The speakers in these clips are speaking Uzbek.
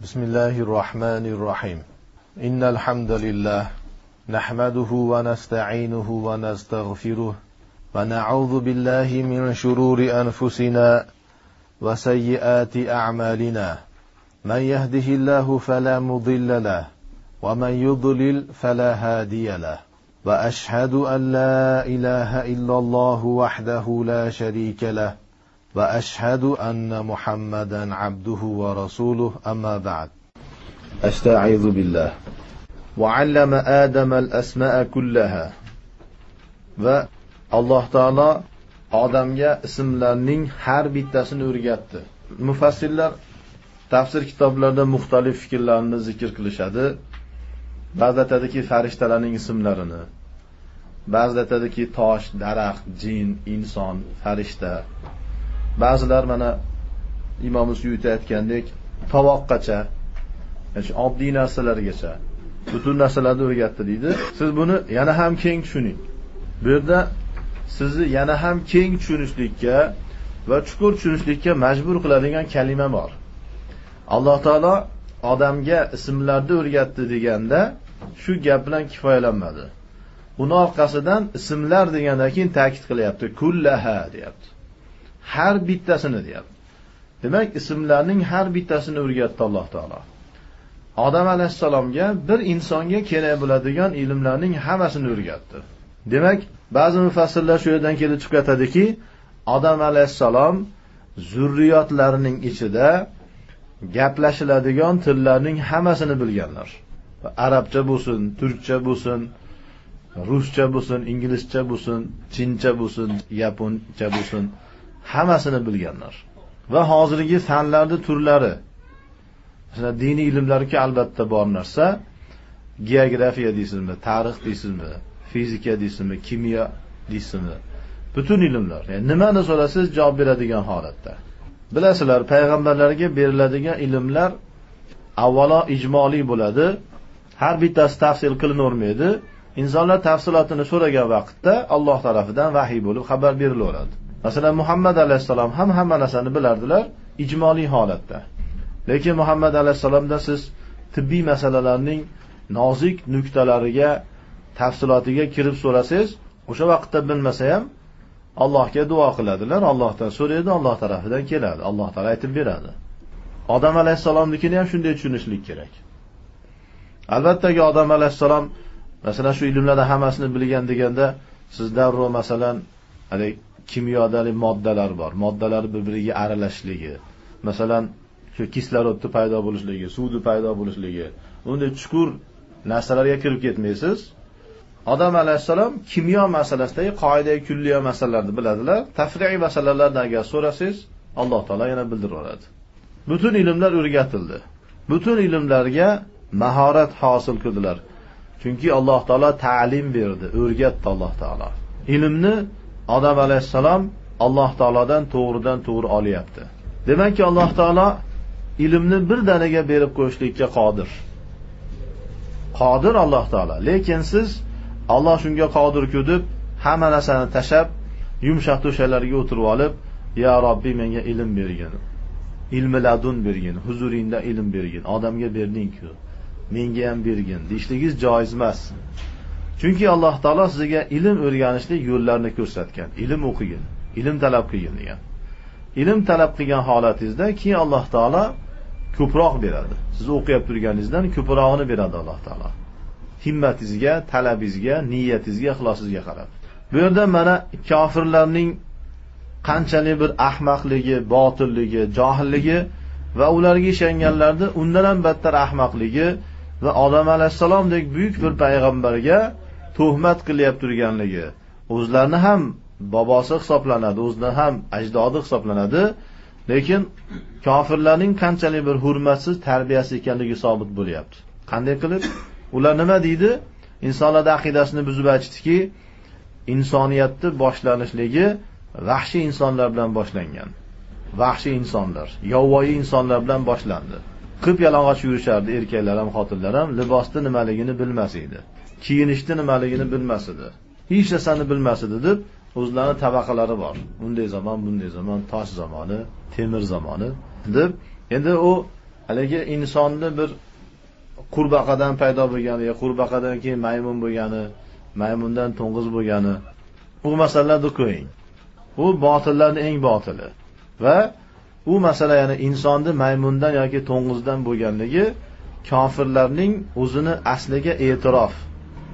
بسم الله الرحمن الرحيم. إن الحمد لله نحمده ونستعينه ونستغفره ونعوذ بالله من شرور أنفسنا وسيئات أعمالنا. من يهده الله فلا مضل له ومن يضلل فلا هادي له. وأشهد أن لا إله إلا الله وحده لا شريك له وأشهد أن محمدا عبده ورسوله. أما بعد، أستعيذ بالله. وعلم آدم الأسماء كلها. Va Alloh taolo odamga ismlarning har bittasini o'rgatdi. Mufassirlar tafsir kitoblarida muxtalif fikrlarni zikr qilishadi. Ba'zi aytadiki farishtalarning ismlarini, ba'zi aytadiki tosh, daraxt, jin, inson, farishta. Ba'zilar mana Imom Suyuti aytgandek tovoqqacha, ya'ni oddiy narsalargacha butun narsalarni o'rgatdi deydi. Siz buni yana ham keng tushuning. Bu yerda sizni yana ham keng tushunishlikka va chuqur tushunishlikka majbur qiladigan kalima bor. Alloh taolo odamga ismlarni o'rgatdi deganda shu gap bilan kifoyalanmadi. Uni orqasidan ismlar degandan keyin ta'kid qilyapti, kullaha deyapti. Har bittasini deyapti. Demak, ismlarning har bittasini o'rgatdi Alloh taolo. Odam alayhissalomga, bir insonga kerak bo'ladigan ilmlarning hammasini o'rgatdi. Demak, ba'zi mufassirlar shu yerdan kelib chiqib aytadiki, Odam alayhissalom zurriyotlarining ichida gaplashiladigan tillarning hammasini bilganlar. Arabcha bo'lsin, turkcha bo'lsin, ruscha bo'lsin, inglizcha bo'lsin, chincha bo'lsin, yaponcha bo'lsin, hammasini bilganlar. Va hozirgi fanlarning turlari, masalan, diniy ilmlarga albatta bor narsa, geografiya deysizmi, tarix deysizmi, fizika deysizmi, kimyo deysizmi, butun ilmlar, ya'ni nimani so'rasangiz javob beradigan holatda. Bilasizlar, payg'ambarlarga beriladigan ilmlar avvalo ijmoliy bo'ladi. Har bittasi tafsil qilinavermaydi. Insonlar tafsilotini so'ragan vaqtda Alloh tarafidan vahiy bo'lib xabar berilaveradi. Masalan, Muhammad alayhissalom ham hamma narsani bilardilar ijmoliy holatda. Lekin Muhammad alayhissalomda siz tibbiy masalalarning nozik nuqtalariga, tafsilotiga kirib so'rasangiz, o'sha vaqtda bilmasa ham Allohga duo qiladilar, Allohdan so'raydi, Alloh tarafidan keladi, Alloh taolo aytib beradi. Odam alayhissalomnikini ham shunday tushunishlik kerak. Albattaki Odam alayhissalom masalan shu ilmlarning hammasini bilgan deganda siz darrov masalan hali kimyodagi moddalar bor, moddalar bir-biriga aralashishligi, masalan shu kislorodni paydo bo'lishligi, suvni paydo bo'lishligi, unday chuqur narsalarga kirib ketmaysiz. Odam alayhissalom kimyo masalasidagi qoida kulliya masalalarni biladilar. Tafriiy masalalarni agar so'rasangiz, Alloh taolo yana bildiraveradi. Butun ilmlar o'rgatildi. Butun ilmlarga mahorat hosil qildilar. Chunki Alloh taolo ta'lim berdi, o'rgatdi Alloh taolo. Ilmni Odam alayhissalom Alloh taolodan to'g'ridan to'g'ri olyapti. Demakki, Alloh taolo ilmni birdaniga berib qo'yishlikka qodir. Qodir Alloh taolo. Lekin siz Alloh shunga qodir-ku deb hamma narsani tashab, yumshoq to'shaklarga o'tirib olib, "Ya Robbi, menga ilm bergin, ilmi ladun bergin, huzuringda ilm bergin, odamga berding-ku, menga ham bergin" deyishligingiz joiz emas. Chunki Alloh taolo sizga ilm o'rganishlik yo'llarini ko'rsatgan. Ilm o'qigin, ilm talab qilgin degan. Ilm talab qilgan holatingizda keyin Alloh taolo ko'proq beradi. Siz o'qiyap turganingizdan ko'prog'ini beradi Alloh taolo. Himmatingizga, talabingizga, niyatingizga, ixlosingizga qarab. Bu yerda mana kofirlarning qanchalik bir ahmoqligi, botilligi, johilligi va ularga ishonganlarni undan ham battar ahmoqligi va Odam alayhissalomdek buyuk bir payg'ambarga tuhmat qilyap turganligi, o'zlarini ham bobosi hisoblanadi, o'zlarini ham ajdodi hisoblanadi, lekin kofirlarning qanchalik bir hurmatsiz tarbiyasi ekanligi sobit bo'lyapti. Qanday qilib? Ular nima deydi? Insonlar aqidasini buzib aytishdiki, insoniyatni boshlanishligi vahshiy insonlar bilan boshlangan. Vahshiy insonlar, yovvoyi insonlar bilan boshlandi. Qip yalang'och yurishardi erkaklar ham, xotinlar ham, libosni nimaligini bilmas edi. Kiyinishni nimaligini bilmas edi. Hech narsani bilmas edi deb o'zlarining tabaqalari bor. Unday zamon, bunday zamon, tosh zamoni, temir zamoni deb. Endi u Haligi insonni bir qurbaqadan paydo bo'lgani, yo qurbaqadan keyin maymun bo'lgani, maymundan to'ng'iz bo'lgani, bu masalalarni qo'ying. Bu botillarning eng botili. Va u masala, ya'ni insonni maymundan yoki to'ng'izdan bo'lganligi kofirlarning o'zini asliga e'tirof.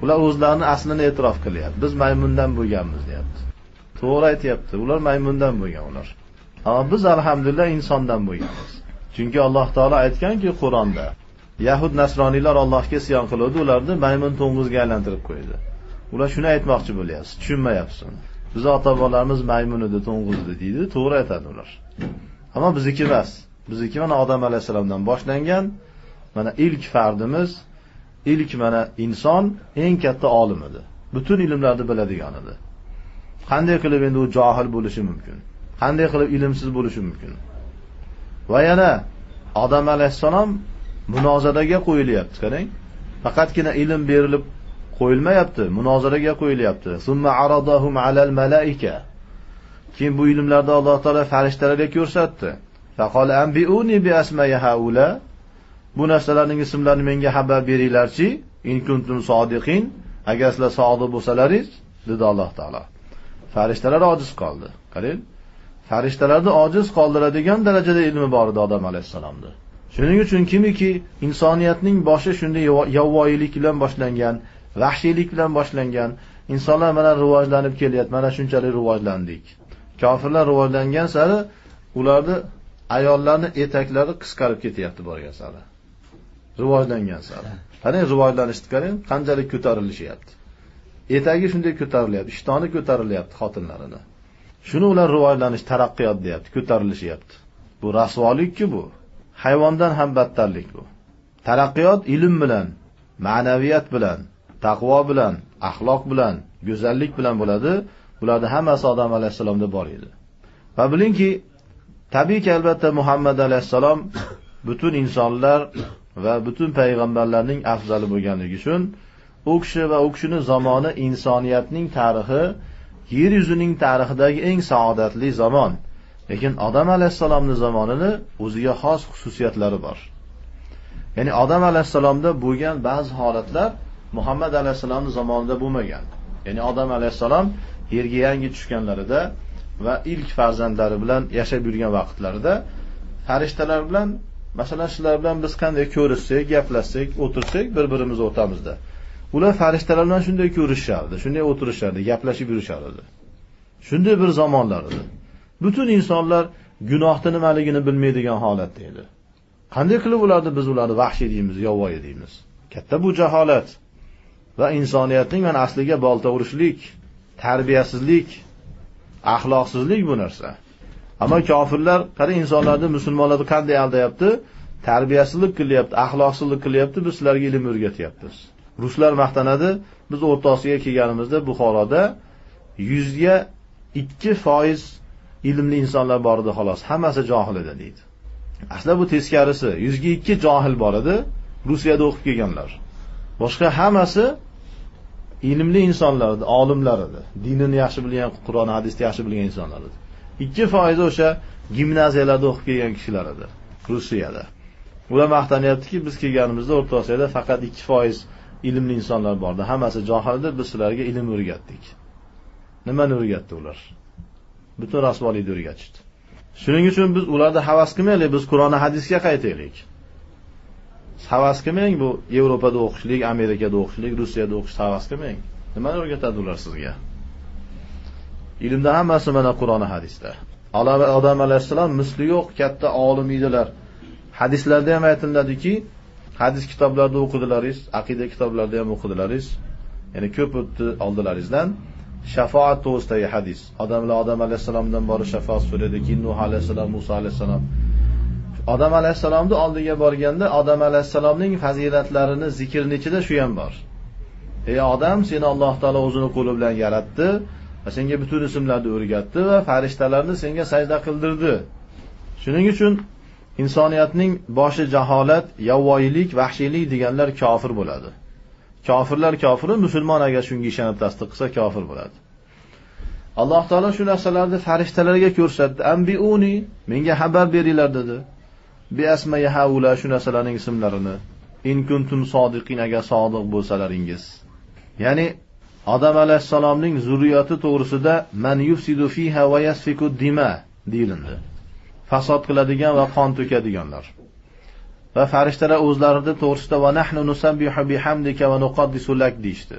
Ular o'zlarini aslini e'tirof qilyapti. Biz maymundan bo'lganmiz deyapti. To'g'ri aytyapti. Ular maymundan bo'lgan ular. Ammo biz alhamdulillah insondan bo'lganmiz. Chunki Alloh taolo aytganki Qur'onda, yahud nasroniylar Allohga isyon qildi, ularni maymun to'ng'izga aylantirib qo'ydi. Ular shuni aytmoqchi bo'lyapsiz, tushunmayapsiz. Biz ota-bobolarimiz maymun edi, to'ng'iz edi deydi, to'g'ri aytadi ular. Ammo bizniki emas. Bizniki mana Odam alayhisalomdan boshlangan, mana ilk fardimiz, ilk mana inson eng katta olim edi. Butun ilmlarni biladigan edi. Qanday qilib endi u johil bo'lishi mumkin? Qanday qilib ilmsiz bo'lishi mumkin? Va yana Odam alayhissalom munozaraga qo'yilyapti, qarang. Faqatgina ilm berilib qo'yilmayapti, munozaraga qo'yilyapti. Summa aradahum alal malaika. Keyin bu ilmlarni Alloh taolo farishtalarga ko'rsatdi. Faqala anbiuni bi asma'i haula. Bu narsalarning ismlarini menga xabar beringlarchi, in kuntum sodiqin, agar sizlar sodiq bo'lsalaringiz, dedi Alloh taolo. Farishtalar ojiz qoldi. Qarang. Farishtalarni ojiz qoldiradigan darajada ilmi bor edi Odam alayhissalomda. Shuning uchun kimiki insoniyatning boshi shunday yovvoyilik bilan boshlangan, vahshiylik bilan boshlangan, insonlar mana rivojlanib kelyapti, mana shunchalik rivojlandik. Kofirlar rivojlangan sari ularni ayollarning etaklari qisqarib ketyapti borgan sari. Rivojlangan sari. Qarang, rivojlanishni qarang, qanchalik ko'tarilishyapti. Etagi shunday ko'tarilyapti, ishtoni ko'tarilyapti xotinlarini. Shuni ular rivojlanish, taraqqiyot deyapti, ko'tarilishyapti. Bu rasvolik-ku bu. Hayvondan ham battarlik bu. Taraqqiyot ilm bilan, ma'naviyat bilan, taqvo bilan, axloq bilan, go'zallik bilan bo'ladi. Bularning hammasi Odam alayhissalomda bor edi. Va bilingki, tabiiyki albatta Muhammad alayhissalom butun insonlar va butun payg'ambarlarning afzali bo'lganligi uchun u kishi va u kishining zamoni insoniyatning tarixi, yer yuzining tarixidagi eng saodatli zamon. Lekin Odam alayhissalomning zamonini o'ziga xos xususiyatlari bor. Ya'ni Odam alayhissalomda bo'lgan ba'zi holatlar Muhammad alayhissalomning zamonida bo'lmagan. Ya'ni Odam alayhissalom yerga yangi tushganlarida va ilk farzandlari bilan yashab yurgan vaqtlarida farishtalar bilan, masalan, sizlar bilan biz qanday ko'rishsak, gaplashsak, o'tirsak, bir-birimiz o'rtamizda. Ular farishtalar bilan shunday ko'rishardi, shunday o'tirishardi, gaplashib yurishardi. Shunday bir zamonlar edi. Butun insonlar gunohni nimaligini bilmaydigan holatda edi. Qanday qilib ularni biz ularni vahshiy deymiz, yovvoyi deymiz? Katta bu jaholat va insoniyatning mana asliga bolta urishlik, tarbiyasizlik, axloqsizlik bu narsa. Ammo kofirlar qarang, insonlarni, musulmonlarni qanday aldayapti? Tarbiyasizlik qilyapti, axloqsizlik qilyapti, biz sizlarga ilm o'rgatyapmiz. Ruslar maqtanadi, biz O'rta Osiyoga kelganimizda Buxoroda 2% ilmli insonlar bor edi xolos, hammasi johil edi deydi. Aslida bu teskarisi, 2% johil bor edi, Rusiyada o'qib kelganlar. Boshqa hammasi ilmli insonlar edi, olimlar edi. Dinini yaxshi bilgan, Qur'on, hadisni yaxshi bilgan insonlar edi. 2% o'sha gimnaziyalarda o'qib kelgan kishilar edi Rusiyada. Ular maqtanyaptiki, biz kelganimizda O'rta Osiyoda faqat 2% ilmli insonlar bor edi, hammasi johil edi, biz sizlarga ilm o'rgatdik. Nimani o'rgatdi ular? Butun rasvolikni o'rgatishdi. Shuning uchun biz ularni havas qilmaylik, biz Qur'on va hadisga qaytaylik. Havas qilmang, bu Yevropada o'qishlik, Amerikada o'qishlik, Rusiyada o'qish havas qilmang. Nimani o'rgatadi ular sizga? Ilmda hammasi mana Qur'on va hadisda. Odam alayhissalom misli yo'q katta olim edilar. Hadislarda ham aytiladiki, hadis kitoblarida o'qidilaringiz, aqida kitoblarida ham o'qidilaringiz. Ya'ni ko'p o'tdi oldilaringizdan. Shafoat to'g'risidagi hadis. Odamlar Odam alayhissalomdan borib shafoat so'raydi, keyin Nuh alayhissalom, Musa alayhissalom. Odam alayhissalomni oldiga borganda Odam alayhissalomning fazilatlarini zikrini ichida shu ham bor. Ey odam, seni Alloh taolo o'zini qo'li bilan yaratdi va senga butun ismlarni o'rgatdi va farishtalarni senga sajda qildirdi. Shuning uchun insoniyatning boshi jaholat, yovvoyilik, vahshiylik deganlar kofir bo'ladi. Kofirlar kofiri, musulmon agar shunga ishonib tasdiq qilsa kofir bo'ladi. Alloh taolo shu narsalarni farishtalarga ko'rsatdi. Anbiuni, menga xabar beringlar dedi. Bi asma'i haula, shu narsalarning ismlarini. In kuntum sodiqin, agar sodiq bo'lsalaringiz. Ya'ni Odam alayhissalomning zurriyati to'g'risida man yufsidu fiha va yasfiku dima deyilindi. Fasod qiladigan va qon to'kadiganlar. Va farishtalar o'zlarida to'g'risida va nahnu nusabbihu bihamdika va nuqaddisu lak deyishdi.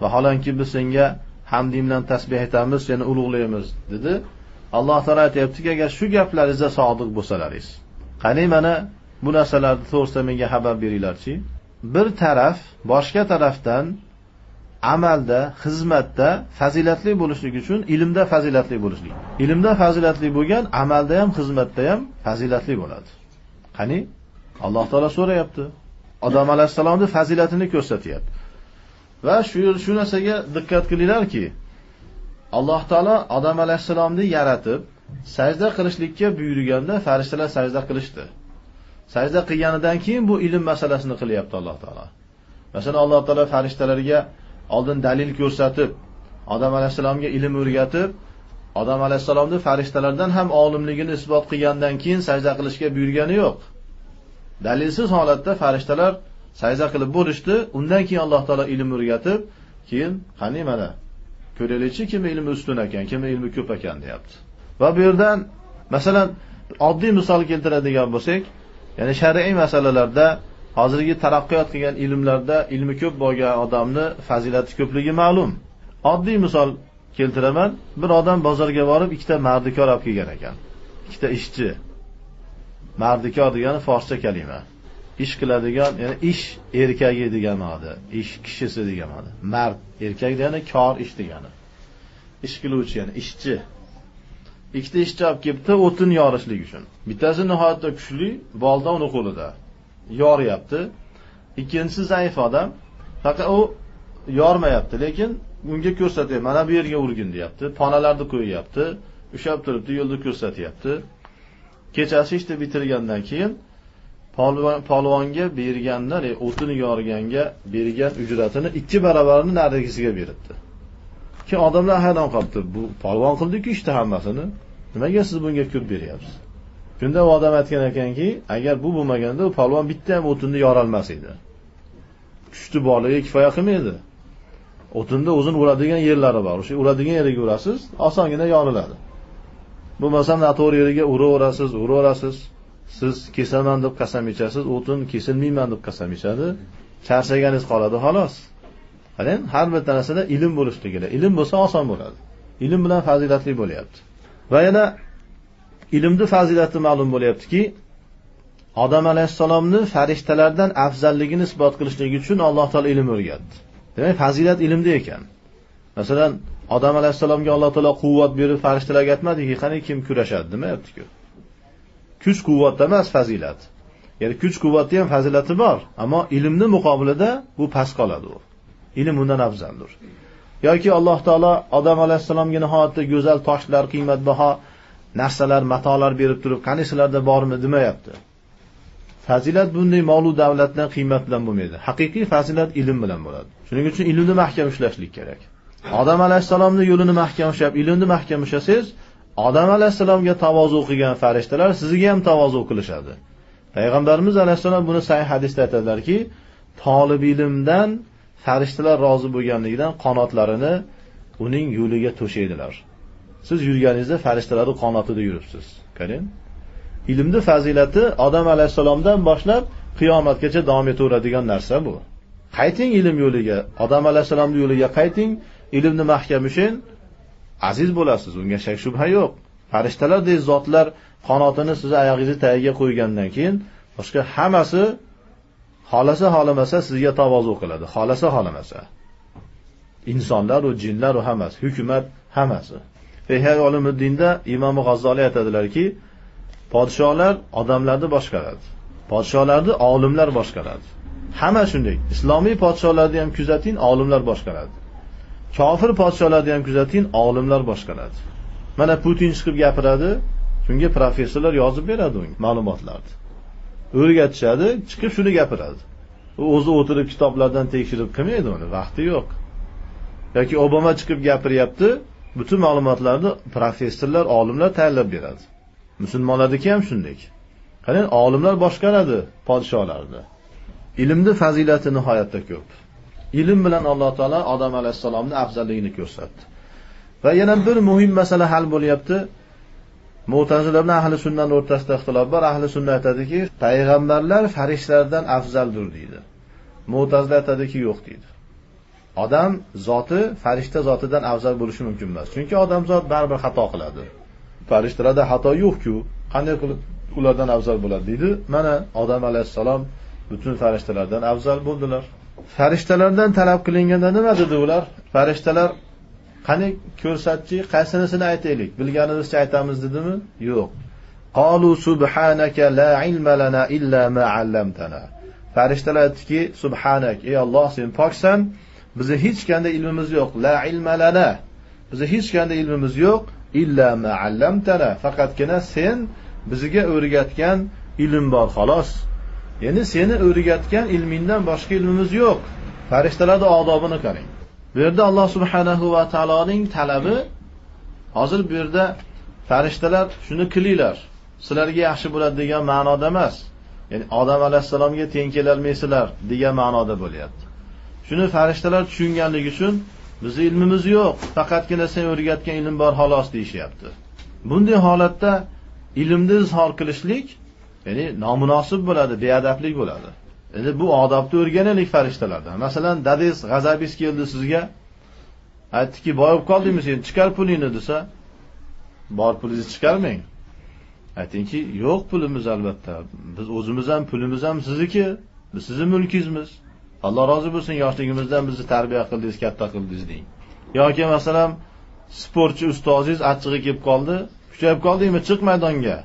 Vaholanki biz senga hamding bilan tasbih etamiz, seni ulug'laymiz dedi. Alloh taolo aytayaptiki, agar shu gaplaringizda sodiq bo'lsalaringiz, qani mana bu narsalarni to'g'risida menga xabar beringlarchi. Bir taraf boshqa tarafdan amalda, xizmatda fazilatli bo'lishlik uchun ilmda fazilatli bo'lishlik. Ilmda fazilatli bo'lgan amalda ham, xizmatda ham fazilatli bo'ladi. Qani Alloh taolo so'rayapti. Odam alayhissalomning fazilatini ko'rsatyapti. Va shu narsaga diqqat qilinglarki, Alloh taolo Odam alayhissalomni yaratib, sajda qilishlikka buyurganda farishtalar sajda qilishdi. Sajda qilganidan keyin bu ilm masalasini qilyapti Alloh taolo. Masalan, Alloh taolo farishtalarga oldin dalil ko'rsatib, Odam alayhissalomga ilm o'rgatib, Odam alayhissalomni farishtalardan ham olimligini isbot qilgandan keyin sajda qilishga buyurgani yo'q. Dalilsiz holatda farishtalar sajda qilib bo'lishdi, undan keyin Alloh taolo ilm o'rgatib, keyin qani mana ko'raylikchi kim ilmi ustun ekan, kim ilmi ko'p ekan deyapti. Va bu yerdan masalan oddiy misol keltiradigan bo'lsak, ya'ni shar'iy masalalarda hozirgi taraqqiyot qilgan ilmlarda ilmi ko'p bo'lgan odamni fazilati ko'pligi ma'lum. Oddiy misol keltiraman. Bir odam bozorga borib ikkita mardikor olib kelgan ekan. Ikkita ishchi. Mardikor degani forscha kalima. Ish qiladigan, ya'ni ish erkagi degan ma'noda, ish kishisi degan ma'noda. Mard erkak degani kor ish degani. Ish qiluvchi, ya'ni ishchi. Ikkita ishchi olib kelibdi o'tin yorishlik uchun. Bittasi nihoyatda kuchli, bolta uni qo'lida. Yoryapti. Ikkinchisi zaif odam, faqat u yormayapti, lekin unga ko'rsatyapti, mana bu yerga urgin deyapti, ponalarni qo'yyapti, ushlab turibdi, yo'lni ko'rsatyapti. Kechasi ishni bitirgandan keyin polvonga berganlar, o'tin yorganga bergan ujratini 2 barobarini narigisiga beribdi. Keyin odamlar hayron qolibdi. Bu polvon qildi-ku ishni hammasini. Nimaga siz bunga ko'p beryapsiz? Shunda u odam aytgan ekanki, agar bu bo'lmaganda u polvon bitta ham o'tinni yorolmas edi. Kuchli borligi kifoya qilmaydi. O'tinda o'zini uradigan yerlari bor. O'sha uradigan yeriga urasiz, osongina yoriladi. Bo'lmasam noto'g'ri yeriga uraverasiz, uraverasiz. Siz kesaman deb qasam ichasiz, o'tin kesilmayman deb qasam ichadi. Charchaganingiz qoladi xolos. Qarang, har bir narsada ilm bo'lishi kerak. Ilm bo'lsa oson bo'ladi. Ilm bilan fazilatli bo'lyapti. Va yana ilmni fazilati ma'lum bo'lyaptiki, Odam alayhissalomni farishtalardan afzalligini isbot qilishlik uchun Alloh taolo ilm o'rgatdi. Demak, fazilat ilmda ekan. Masalan, Odam alayhissalomga Alloh taolo quvvat berib farishtalarga aytmadiki, qani kim kurashadi demayapti-ku. Kuch quvvatda emas fazilat. Ya'ni kuch quvvatda ham fazilati bor, ammo ilmning muqobilida bu past qoladi u. Ilm undan afzaldir. Yoki Alloh taolo Odam alayhissalomga nihoyatda go'zal toshlar, qiymatbaho narsalar, matolar berib turib, qani sizlarda bormi demayapti. Fazilat bunday mol-u davlatdan, qiymat bilan bo'lmaydi. Haqiqiy fazilat ilm bilan bo'ladi. Shuning uchun ilmni mahkam ushlashlik kerak. Odam alayhissalomning yo'lini mahkam ushlab, ilmni mahkam ushlasangiz, Odam alayhissalomga tavozu qilgan farishtalar sizga ham tavozu qilishadi. Payg'ambarimiz alayhissalom buni sahih hadisda aytadilarki, tolib ilmdan farishtalar rozi bo'lganligidan qanotlarini uning yo'liga to'shaydilar. Siz yurganingizda farishtalarning qanotida yuribsiz. Qarang. Ilmning fazilati Odam alayhissalomdan boshlab qiyomatgacha davom etaveradigan narsa bu. Qayting ilm yo'liga, Odam alayhissalomning yo'liga qayting, ilmni mahkam ushing, aziz bo'lasiz, unga shak shubha yo'q. Farishtalardek zotlar qanotini siz oyog'ingizni tagiga qo'ygandan keyin boshqa hammasi xolasa xolamasa sizga tavozu qiladi, xolasa xolamasa. Insonlar va jinlar va hammasi, hukumat hammasi. Ihyo Ulumuddinda Imom G'azzoliy aytadilarki, podsholar odamlarni boshqaradi. Podsholarni olimlar boshqaradi. Hamma shunday. Islomiy podsholarni ham kuzating, olimlar boshqaradi. Kofir podsholarni ham kuzating, olimlar boshqaradi. Mana Putin chiqib gapiradi, shunga professorlar yozib beradi unga ma'lumotlarni. O'rgatishadi, chiqib shuni gapiradi. U o'zi o'tirib kitoblardan tekshirib qilmaydi uni, vaqti yo'q. Yoki Obama chiqib gapiryapti, butun ma'lumotlarni professorlar, olimlar tayyorlab beradi. Musulmonlarniki ham shunday. Qarang, olimlar boshqaradi podsholarni. Ilmning fazilati nihoyatda ko'p. Ilm bilan Alloh taolo Odam alayhissalomning afzalligini ko'rsatdi. Va yana bir muhim masala hal bo'lyapti. Mu'tazila bilan ahli sunnaning o'rtasida ixtilof bor. Ahli sunna aytadiki, payg'ambarlar farishtalardan afzaldir deydi. Mu'tazila aytadiki, yo'q deydi. Odam zoti farishta zotidan afzal bo'lishi mumkin emas. Chunki odam zot baribir xato qiladi. Farishtalarda xato yo'q-ku, qanday qilib ulardan afzal bo'ladi deydi. Mana Odam alayhissalom butun farishtalardan afzal bo'ldilar. Farishtalardan talab qilinganda nima dedi ular? Farishtalar qani ko'rsatchi, qaysinisini aytaylik, bilganimizcha aytamiz dedimi? Yo'q. Qalu subhanaka la ilma lana illa ma 'allamtana. Farishtalar aytdiki, subhanak, ey Alloh, sen poksan, biza hech qanday ilmimiz yo'q. La ilma lana. Biza hech qanday ilmimiz yo'q illa ma 'allamtana. Faqatgina sen bizga o'rgatgan ilm bor xolos. Ya'ni seni o'rgatgan ilmingdan boshqa ilmimiz yo'q. Farishtalarning odobini qarang. Bu yerda Alloh subhanahu va taoloning talabi, hozir bu yerda farishtalar shuni qilinglar, sizlarga yaxshi bo'ladi degan ma'noda emas. Ya'ni Odam alayhissalomga teng kelolmaysizlar degan ma'noda bo'lyapti. Shuni farishtalar tushunganligi uchun bizni ilmimiz yo'q, faqatgina sen o'rgatgan ilm bor xolos deyishyapti. Bunday holatda ilmni izhor qilishlik, ya'ni nomunosib bo'ladi, beadablik bo'ladi. Endi bu odobni o'rganaylik farishtalardan. Masalan, dadingiz g'azabingiz keldi sizga, aytdiki, boyib qoldingmi sen, chiqar pulingni desa, bor pulingizni chiqarmang. Aytingki, yo'q pulimiz albatta. Biz o'zimiz ham pulimiz ham sizniki, biz sizning mulkingizmiz. Alloh rozi bo'lsin, yoshligimizdan bizni tarbiya qildingiz, katta qildingiz deng. Yoki masalan, sportchi ustozingiz achchig'i kelib qoldi, kuchayib qoldingmi, chiq maydonga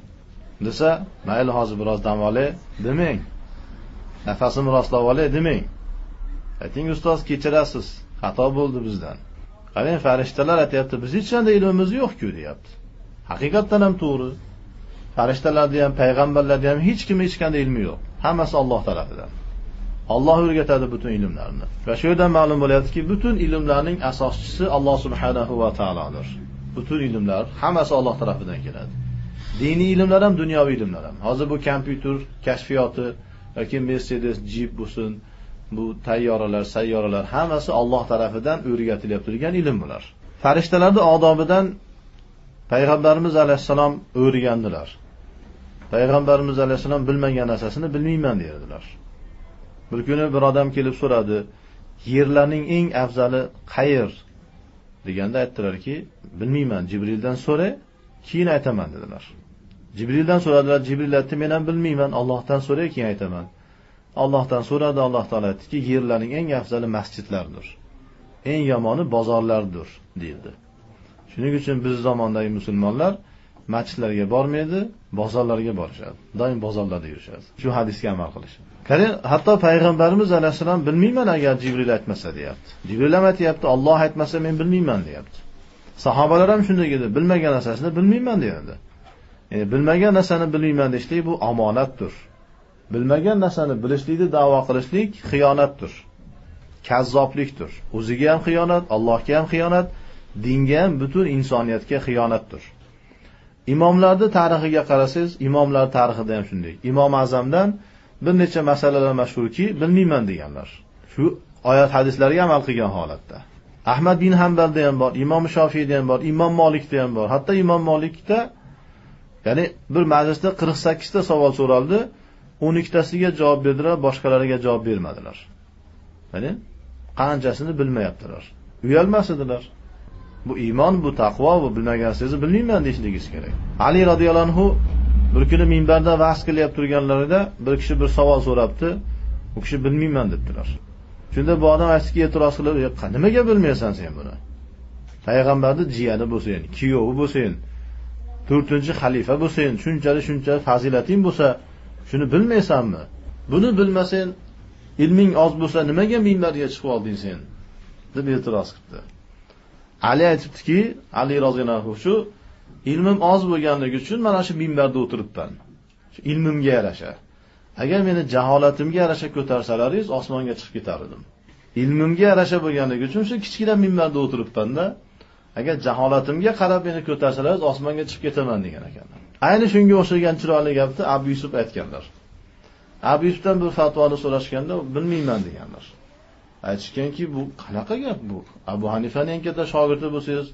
desa, mayli hozir biroz dam olay demang. Nafasimni rostlab olay demang. Ayting, ustoz kechirasiz, xato bo'ldi bizdan. Qarang, farishtalar aytayapti, biz hech qanday ilmimiz yo'q-ku deyapti. Haqiqatan ham to'g'ri. Farishtalarda ham, payg'ambarlarda ham hech kim hech qanday ilmi yo'q. Hammasi Alloh tarafidan. Alloh o'rgatadi butun ilmlarni. Va shu yerdan ma'lum bo'lyaptiki, butun ilmlarning asoschisi Alloh subhanahu va taolodir. Butun ilmlar hammasi Alloh tarafidan keladi. Diniy ilmlar ham, dunyoviy ilmlar ham. Hozir bu kompyuter kashfiyoti yoki Mercedes, Jeep bo'lsin, bu tayyoralar, sayyoralar hammasi Alloh tarafidan o'rgatilib turgan ilm bular. Farishtalarning odobidan Payg'ambarimiz alayhissalom o'rgandilar. Payg'ambarimiz alayhissalom bilmagan narsasini bilmayman derdilar. Bir kuni bir odam kelib so'radi, yerlarning eng afzali qayer deganda aytdilarki, bilmayman, Jibrildan so'ra, keyin aytaman dedilar. Jibrildan so'radilar, Jibril aytdi, men ham bilmayman, Allohdan so'ray, keyin aytaman. Allohdan so'radi, Alloh taolo aytdiki, yerlarning eng afzali masjidlardir. Eng yomoni bozorlardir, deydi. Shuning uchun biz zamondagi musulmonlar masjidlarga bormaydi, bozorlarga borishadi. Doim bozorlarda yurishadi. Shu hadisga amal qilishadi. Qarang, hatto payg'ambarimiz alayhissalom bilmayman agar Jibril aytmasa deyapti. Jibril ham aytayapti, Alloh aytmasa men bilmayman deyapti. Sahobalar ham shunday dedi, bilmagan narsasini bilmayman deydi. Ya'ni bilmagan narsani bilmayman deyishlik bu omonatdir. Bilmagan narsani bilishlikni da'vo qilishlik xiyonatdir. Kazzoblikdir. O'ziga ham xiyonat, Allohga ham xiyonat, dinga ham, butun insoniyatga xiyonatdir. Imomlarning tarixiga qarasangiz, imomlar tarixida ham shunday. Imom Azamdan bir necha masalalar mashhurki, bilmayman deganlar. Shu oyat hadislarga amal qilgan holatda. Ahmad bin Hanbalda ham bor, Imom Shofiyda ham bor, Imom Malikda ham bor. Hatto Imom Malikda, ya'ni bir majlisda 48 ta savol so'raldi, 12 tasiga javob berdilar, boshqalariga javob bermadilar. Ya'ni qanchasini bilmayaptilar. Uyalmas edilar. Bu iymon, bu taqvo, bu bilmagan narsangizni bilmayman deyishligingiz kerak. Ali radhiyallohu anhu bir kuni minbarda va'z qilyapti turganlarida bir kishi bir savol so'rabdi, u kishi bilmayman debdilar. Shunda bu odam aytdiki, e'tiroz qilib, nimaga bilmaysan sen buni? Payg'ambarning jiyani bo'lsin, kuyovi bo'lsin, 4-xalifa bo'lsin, shunchalik shuncha fazilating bo'lsa, shuni bilmaysanmi? Buni bilmasang, ilming oz bo'lsa, nimaga minbarga chiqib olding sen? Deb e'tiroz qildi. Ali aytibdiki, Ali roziyallohu anhu, shu ilmim oz bo'lganligi uchun mana shu minbarda o'tiribman. Shu ilmimga yarasha. Agar meni jaholatimga yarasha ko'tarsalaringiz, osmonga chiqib ketar edim. Ilmimga yarasha bo'lganligi uchun shu kichkina minbarda o'tiribman-da. Agar jaholatimga qarab meni ko'tarsalaringiz, osmonga chiqib ketaman degan ekanlar. Ayni shunga o'xshagan chiroyli gapni Abu Yusuf aytganlar. Abu Yusufdan bir fatvoni so'rashganda bilmayman deganlar. Aytishganki, bu qanaqa gap bu? Abu Hanifaning eng katta shogirdi bo'lsangiz,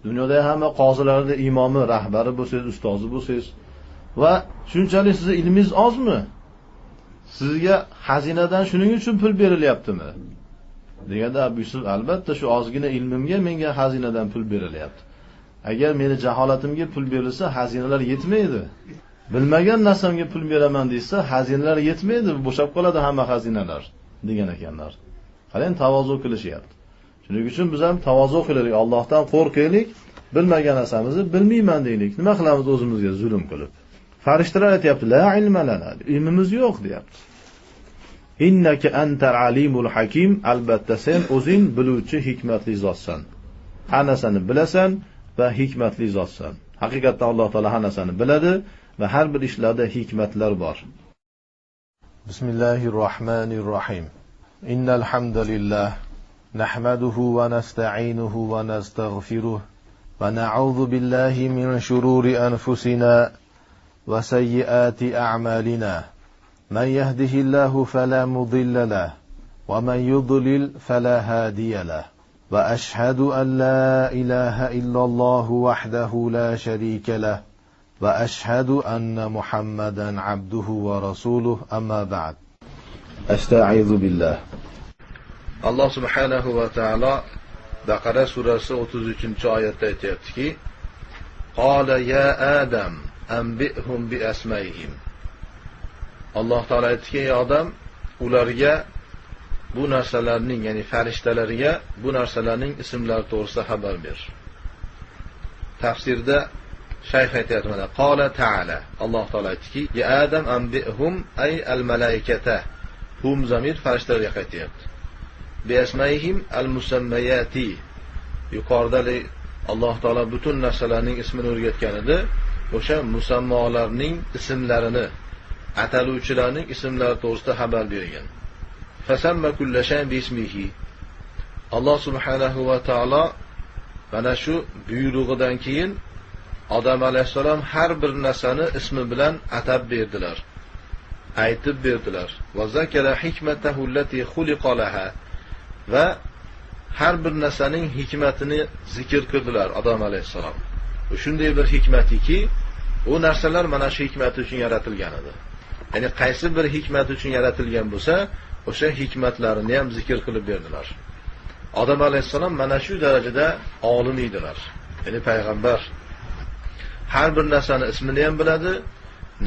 dunyodagi hamma qozilarning imomi, rahbari bo'lsangiz, ustozi bo'lsangiz va shunchalik sizni ilmingiz ozmi? Sizga xazinadan shuning uchun pul berilyaptimi? Deganda Abu Yusuf, albatta shu ozgina ilmimga menga xazinadan pul berilyapti. Agar meni jaholatimga pul berilsa, xazinalar yetmaydi. Bilmagan narsamga pul beraman desa, xazinalar yetmaydi, bo'shab qoladi hamma xazinalar degan ekanlar. Qarang, tavozu qilishyapti. Shuning uchun biz ham tavozu qilaylik, Allohdan qo'rqaylik, bilmagan narsamizni bilmayman deylik. Nima qilamiz o'zimizga zulm qilib? Farishtalar aytayapti, la ilma lana, ilmimiz yo'q deyapti. Innaka antal alimul hakim, albatta sen o'zing biluvchi hikmatli zotsan. Har narsani bilasan va hikmatli zotsan. Haqiqatda Alloh taolo har narsani biladi va har bir ishlarda hikmatlar bor. Bismillahirrohmanirrohim. Innal hamdalillah nahmaduhu va nasta'inuhu va nastaghfiruh va na'udhu billahi min shururi anfusina va sayyiati a'malina. Man yahdihillahu fala mudilla lahu va man yudlil fala hadiya lahu. Va ashhadu an la ilaha illalloh wahdahu la sharika lahu va ashhadu anna Muhammadan abduhu va rasuluhu, amma ba'd. Astaizu billah. Alloh subhanahu va taolo Baqara surasi 33-oyatda aytayaptiki: Qala ya Adam anbi'hum bi asmaihim. Alloh taolo aytdiki, ey odam, ularga bu narsalarning, ya'ni farishtalarga bu narsalarning ismlari to'g'risida xabar ber. Tafsirda shayx aytayapti mana, qala taala, Alloh taolo aytdiki, ya Adam anbi'hum ay al malaikata. Hum zamir farishtalarga qaytyapti. Bi asmaihim al musammayati. Yuqorida Alloh taolo butun narsalarning ismini o'rgatgan edi. O'sha musammolarning ismlarini, ataluvchilarning ismlari to'g'risida xabar bergan. Fasamma kulla shay'in bismihi. Alloh subhanahu va taolo mana shu buyrug'idan keyin Odam alayhissalom har bir narsani ismi bilan atab berdilar. Aytib berdilar. Va zakara hikmatahu allati xuliqa laha. Va har bir narsaning hikmatini zikr qildilar Odam alayhissalom. Shunday bir hikmatiki, u narsalar mana shu hikmati uchun yaratilgan edi. Ya'ni qaysi bir hikmat uchun yaratilgan bo'lsa, o'sha hikmatlarini ham zikr qilib berdilar. Odam alayhissalom mana shu darajada olim edilar. Ya'ni payg'ambar har bir narsani ismini ham biladi,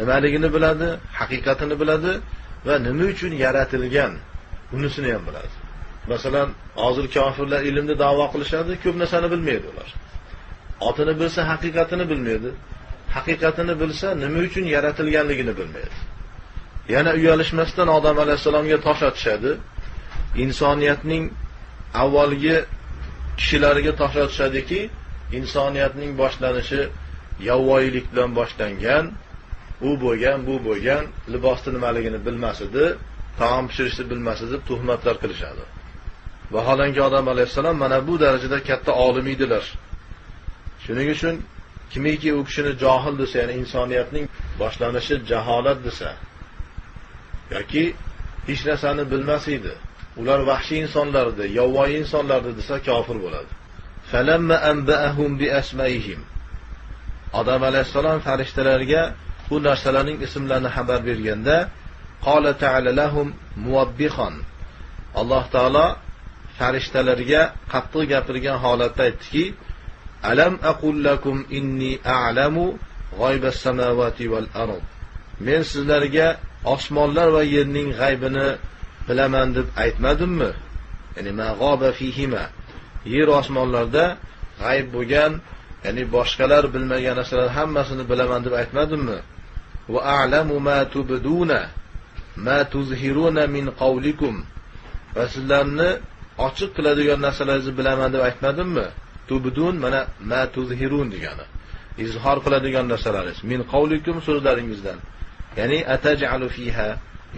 nimaligini biladi, haqiqatini biladi va nima uchun yaratilgan unisini ham biladi. Masalan, hozir kofirlar ilmni da'vo qilishadi, ko'p narsani bilmaydi ular. Otini bilsa haqiqatini bilmaydi. Haqiqatini bilsa nima uchun yaratilganligini bilmaydi. Yana uyalishmasdan Odam alayhissalomga tosh otishadi. Insoniyatning avvalgi kishilariga tosh otishadiki, insoniyatning boshlanishi yovvoyilik bilan boshlangan, u bo'lgan, bu bo'lgan, libosni nimaligini bilmas edi, taom pishirishni bilmas edi deb tuhmatlar qilishadi. Vaholanki Odam alayhissalom mana bu darajada katta olim edilar. Shuning uchun kimiki u kishini johil desa, ya'ni insoniyatning boshlanishi jaholat desa yoki hech narsani bilmas edi, ular vahshiy insonlar edi, yovvoyi insonlar edi desa kofir bo'ladi. Falamma anba'ahum bi asmaihim. Odam alayhissalom farishtalarga bu narsalarning ismlarini xabar berganda, qala ta'ala lahum muwabbixan. Alloh taolo farishtalarga qattiq gapirgan holatda aytdiki, alam aqul lakum inni a'lamu g'aybas samawati wal ard. Men sizlarga osmonlar va yerning g'aybini bilaman deb aytmadimmi? Ya'ni ma g'oba fihima. Yer osmonlarda g'ayb bo'lgan, ya'ni boshqalar bilmagan narsalar hammasini bilaman deb aytmadimmi? Va a'lamu ma tubduna ma tuzhiruna min qawlikum. Va sizlarni ochiq qiladigan narsalaringizni bilaman deb aytmadimmi? Tubdun mana ma tuzhirun degani. Izhor qiladigan narsalaringiz, min qawlikum so'zlaringizdan. Ya'ni ataj'alu fiha,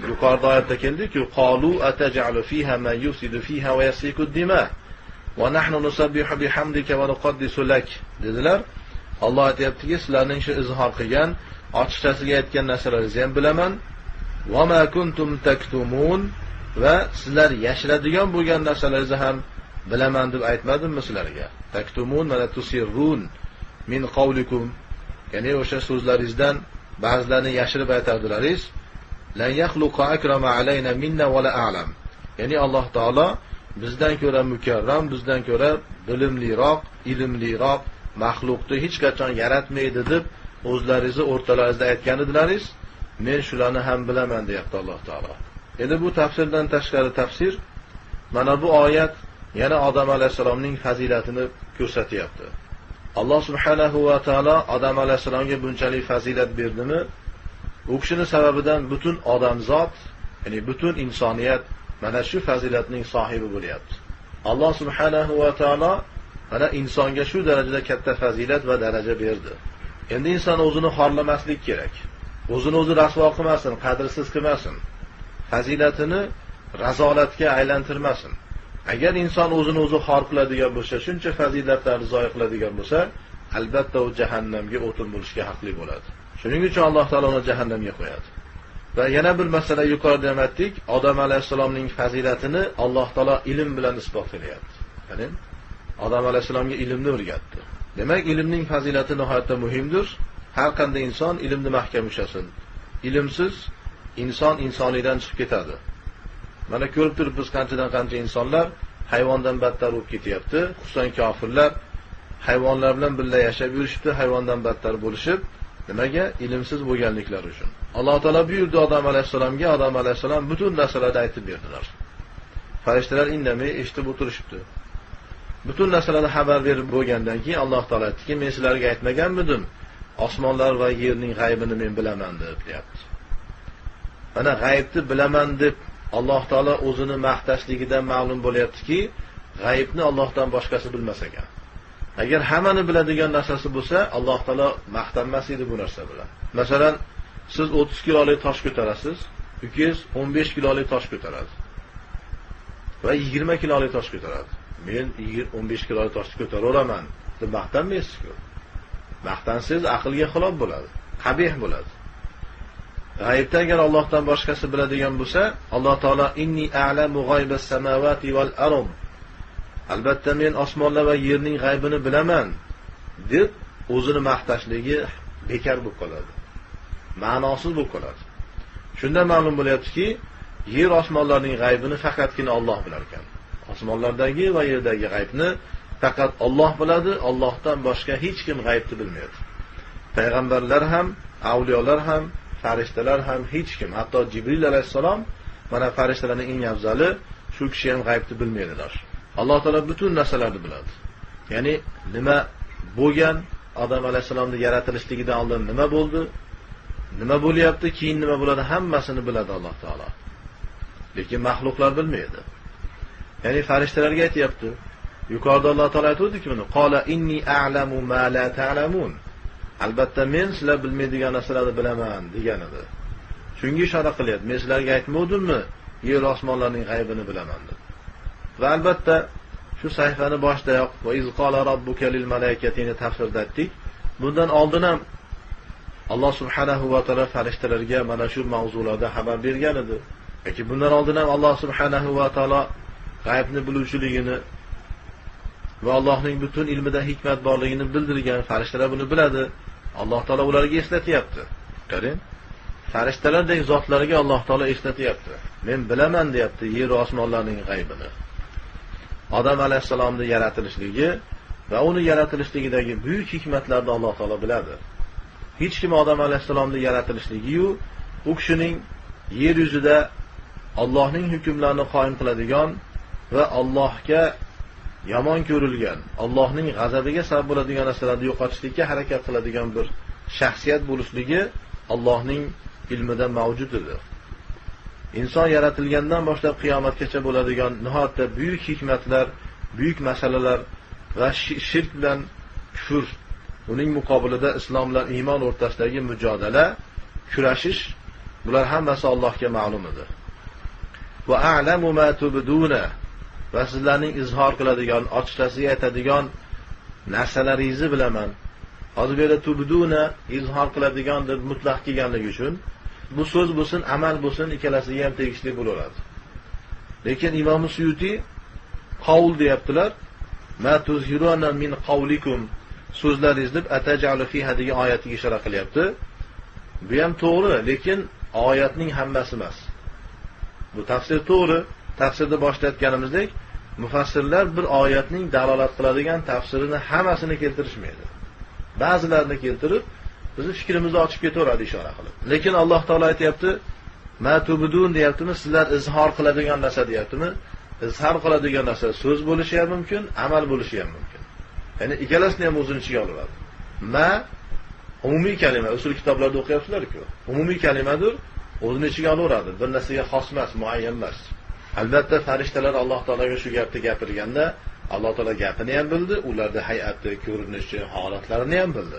yuqorida oyatda keldi-ku, qalu ataj'alu fiha ma yufsidu fiha va yasfiku ad-dima va nahnu nusabbihu bihamdika va nuqaddisu lak dedilar. Alloh aytayaptiki, sizlarning shu izhor qilgan, ochiqchasiga aytgan narsalaringizni ham bilaman. Va ma kuntum taktumun, va sizlar yashiradigan bo'lgan narsalaringizni ham bilaman deb aytmadimmi sizlarga? Taktumun va tusirrun min qawlikum, ya'ni o'sha so'zlaringizdan ba'zilarini yashirib aytardilaringiz. Lan yakhluqa akrama alayna minna va la a'lam. Ya'ni Alloh taolo bizdan ko'ra mukarram, bizdan ko'ra bilimliroq, ilmliroq maxluqni hech qachon yaratmaydi deb o'zlaringizni o'rtalaringizda aytgan edilaringiz. Men shularni ham bilaman deyapti Alloh taolo. Endi bu tafsirdan tashqari tafsir, mana bu oyat yana Odam alayhisalomning fazilatini ko'rsatyapti. Alloh subhanahu va taolo Odam alayhisalomga bunchalik fazilat berdimi? U kishining sababidan butun odamzod, ya'ni butun insoniyat mana shu fazilatning sohibi bo'lyapti. Alloh subhanahu va taolo mana insonga shu darajada katta fazilat va daraja berdi. Endi inson o'zini xorlamaslik kerak. O'zini o'zi rasvo qilmasin, qadrsiz qilmasin. Fazilatini razolatga aylantirmasin. Agar inson o'zini o'zi xor qiladigan bo'lsa, shuncha fazilatlarni zoyi qiladigan bo'lsa, albatta u jahannamga o'tin bo'lishga haqli bo'ladi. Shuning uchun Alloh taolo uni jahannamga qo'yadi. Va yana bir masala yuqorida ham aytdik, Odam alayhissalomning fazilatini Alloh taolo ilm bilan isbot qilyapti. Ya'ni Odam alayhissalomga ilmni o'rgatdi. Demak, ilmning fazilati nihoyatda muhimdir. Har qanday inson ilmni mahkam ushlasin. Ilmsiz inson insonlikdan chiqib ketadi. Mana ko'rib turibmiz, qanchadan qancha insonlar hayvondan battar bo'lib ketyapti. Xususan kofirlar hayvonlar bilan birga yashab yurishibdi, hayvondan battar bo'lishib, nimaga? Ilmsiz bo'lganliklari uchun. Alloh taolo buyurdi Odam alayhissalomga, Odam alayhissalom butun narsalarni aytib berdilar. Farishtalar indamay eshitib o'tirishibdi. Butun narsalarni xabar berib bo'lgandan keyin Alloh taolo aytdiki, men sizlarga aytmaganmidim, osmonlar va yerning g'aybini men bilaman deb deyapti. Mana g'aybni bilaman deb Alloh taolo o'zini maqtashligidan ma'lum bo'lyaptiki, g'aybni Allohdan boshqasi bilmas ekan. Agar hammani biladigan narsasi bo'lsa, Alloh taolo maqtanmas edi bu narsa bilan. Masalan, siz 30 kilolik tosh ko'tarasiz, ukangiz 15 kilolik tosh ko'taradi va 20 kilolik tosh ko'taradi. Men 15 kilolik toshni ko'taraveraman deb maqtanmaysiz-ku. Maqtansangiz aqlga xilof bo'ladi, qabih bo'ladi. G'aybda agar Allohdan boshqasi biladigan bo'lsa, Alloh taolo inni a'lamu g'aybas samawati val ard, albatta men osmonlar va yerning g'aybini bilaman deb o'zini maqtashligi bekor bo'lib qoladi. Ma'nosiz bo'lib qoladi. Shundan ma'lum bo'lyaptiki, yer osmonlarning g'aybini faqatgina Alloh bilar ekan. Osmonlardagi va yerdagi g'aybni faqat Alloh biladi, Allohdan boshqa hech kim g'aybni bilmaydi. Payg'ambarlar ham, avliyolar ham, farishtalar ham, hech kim, hatto Jibril alayhissalom, mana farishtalarning eng afzali, shu kishi ham g'aybni bilmaydilar. Alloh taolo butun narsalarni biladi. Ya'ni nima bo'lgan, Odam alayhissalomning yaratilishligidan oldin nima bo'ldi, nima bo'lyapti, keyin nima bo'ladi, hammasini biladi Alloh taolo. Lekin maxluqlar bilmaydi. Ya'ni farishtalarga aytayapti. Yuqorida Alloh taolo aytuvdiki buni, qola inni a'lamu ma la ta'lamun. Albatta men sizlar bilmaydigan narsalarni bilaman degan edi. Shunga ishora qilyapti. Men sizlarga aytmovdimmi, yer osmonlarning g'aybini bilaman deb. Va albatta shu sahifani boshidayoq va iz qola robbuka lil malaikatini tafsirda aytdik. Bundan oldin ham Alloh subhanahu va taolo farishtalarga mana shu mavzularda xabar bergan edi. Yoki bundan oldin ham Alloh subhanahu va taolo g'aybni biluvchiligini va Allohning butun ilmida hikmat borligini bildirgan, farishtalar buni biladi. Alloh taolo ularga eslatyapti. Qarang, farishtalardek zotlarga Alloh taolo eslatyapti. Men bilaman deyapti yer va osmonlarning g'aybini. Odam alayhissalomning yaratilishligi va uni yaratilishligidagi buyuk hikmatlarni Alloh taolo biladi. Hech kim Odam alayhissalomning yaratilishligiyu u kishining yer yuzida Allohning hukmlarini qoyim qiladigan va Allohga yomon ko'rilgan, Allohning g'azabiga sabab bo'ladigan narsalarni yo'qotishlikka harakat qiladigan bir shaxsiyat bo'lishligi Allohning ilmida mavjud edi. Inson yaratilgandan boshlab qiyomatgacha bo'ladigan nihoyatda buyuk hikmatlar, buyuk masalalar va shirk bilan kufr, uning muqobilida islom bilan iymon o'rtasidagi mujodala, kurashish, bular hammasi Allohga ma'lum edi. Va a'lamu ma tubduna, va sizlarning izhor qiladigan, ochiqchasiga aytadigan narsalaringizni bilaman. Hozir bu yerda tubduna izhor qiladigan deb mutlaq kelganligi uchun bu so'z bo'lsin, amal bo'lsin, ikkalasiga ham tegishli bo'laveradi. Lekin Imom Suyuti qavl deyaptilar. Ma tuzhiruna min qavlikum, so'zlaringiz deb atajalu fiha degan oyatiga ishora qilyapti. Bu ham to'g'ri, lekin oyatning hammasi emas. Bu tafsir to'g'ri. Tafsirda boshlayotganimizdek, mufassirlar bir oyatning dalolat qiladigan tafsirini hammasini keltirishmaydi. Ba'zilarini keltirib, bizni fikrimizni ochib ketaveradi ishora qilib. Lekin Alloh taolo aytayapti, ma tubdun deyaptimi, sizlar izhor qiladigan narsa deyaptimi? Izhor qiladigan narsa so'z bo'lishi ham mumkin, amal bo'lishi ham mumkin. Ya'ni ikkalasini ham o'zini ichiga oladi. Ma umumiy kalima, usul kitoblarda o'qiyapsizlar-ku. Umumiy kalimadir, o'zini ichiga olaveradi. Bir narsaga xos emas, muayyan emas. Albatta farishtalar Alloh taologa shu gapni gapirganda Alloh taolo gapini ham bildi, ularda hay'ati, ko'rinishi, holatlarini ham bildi.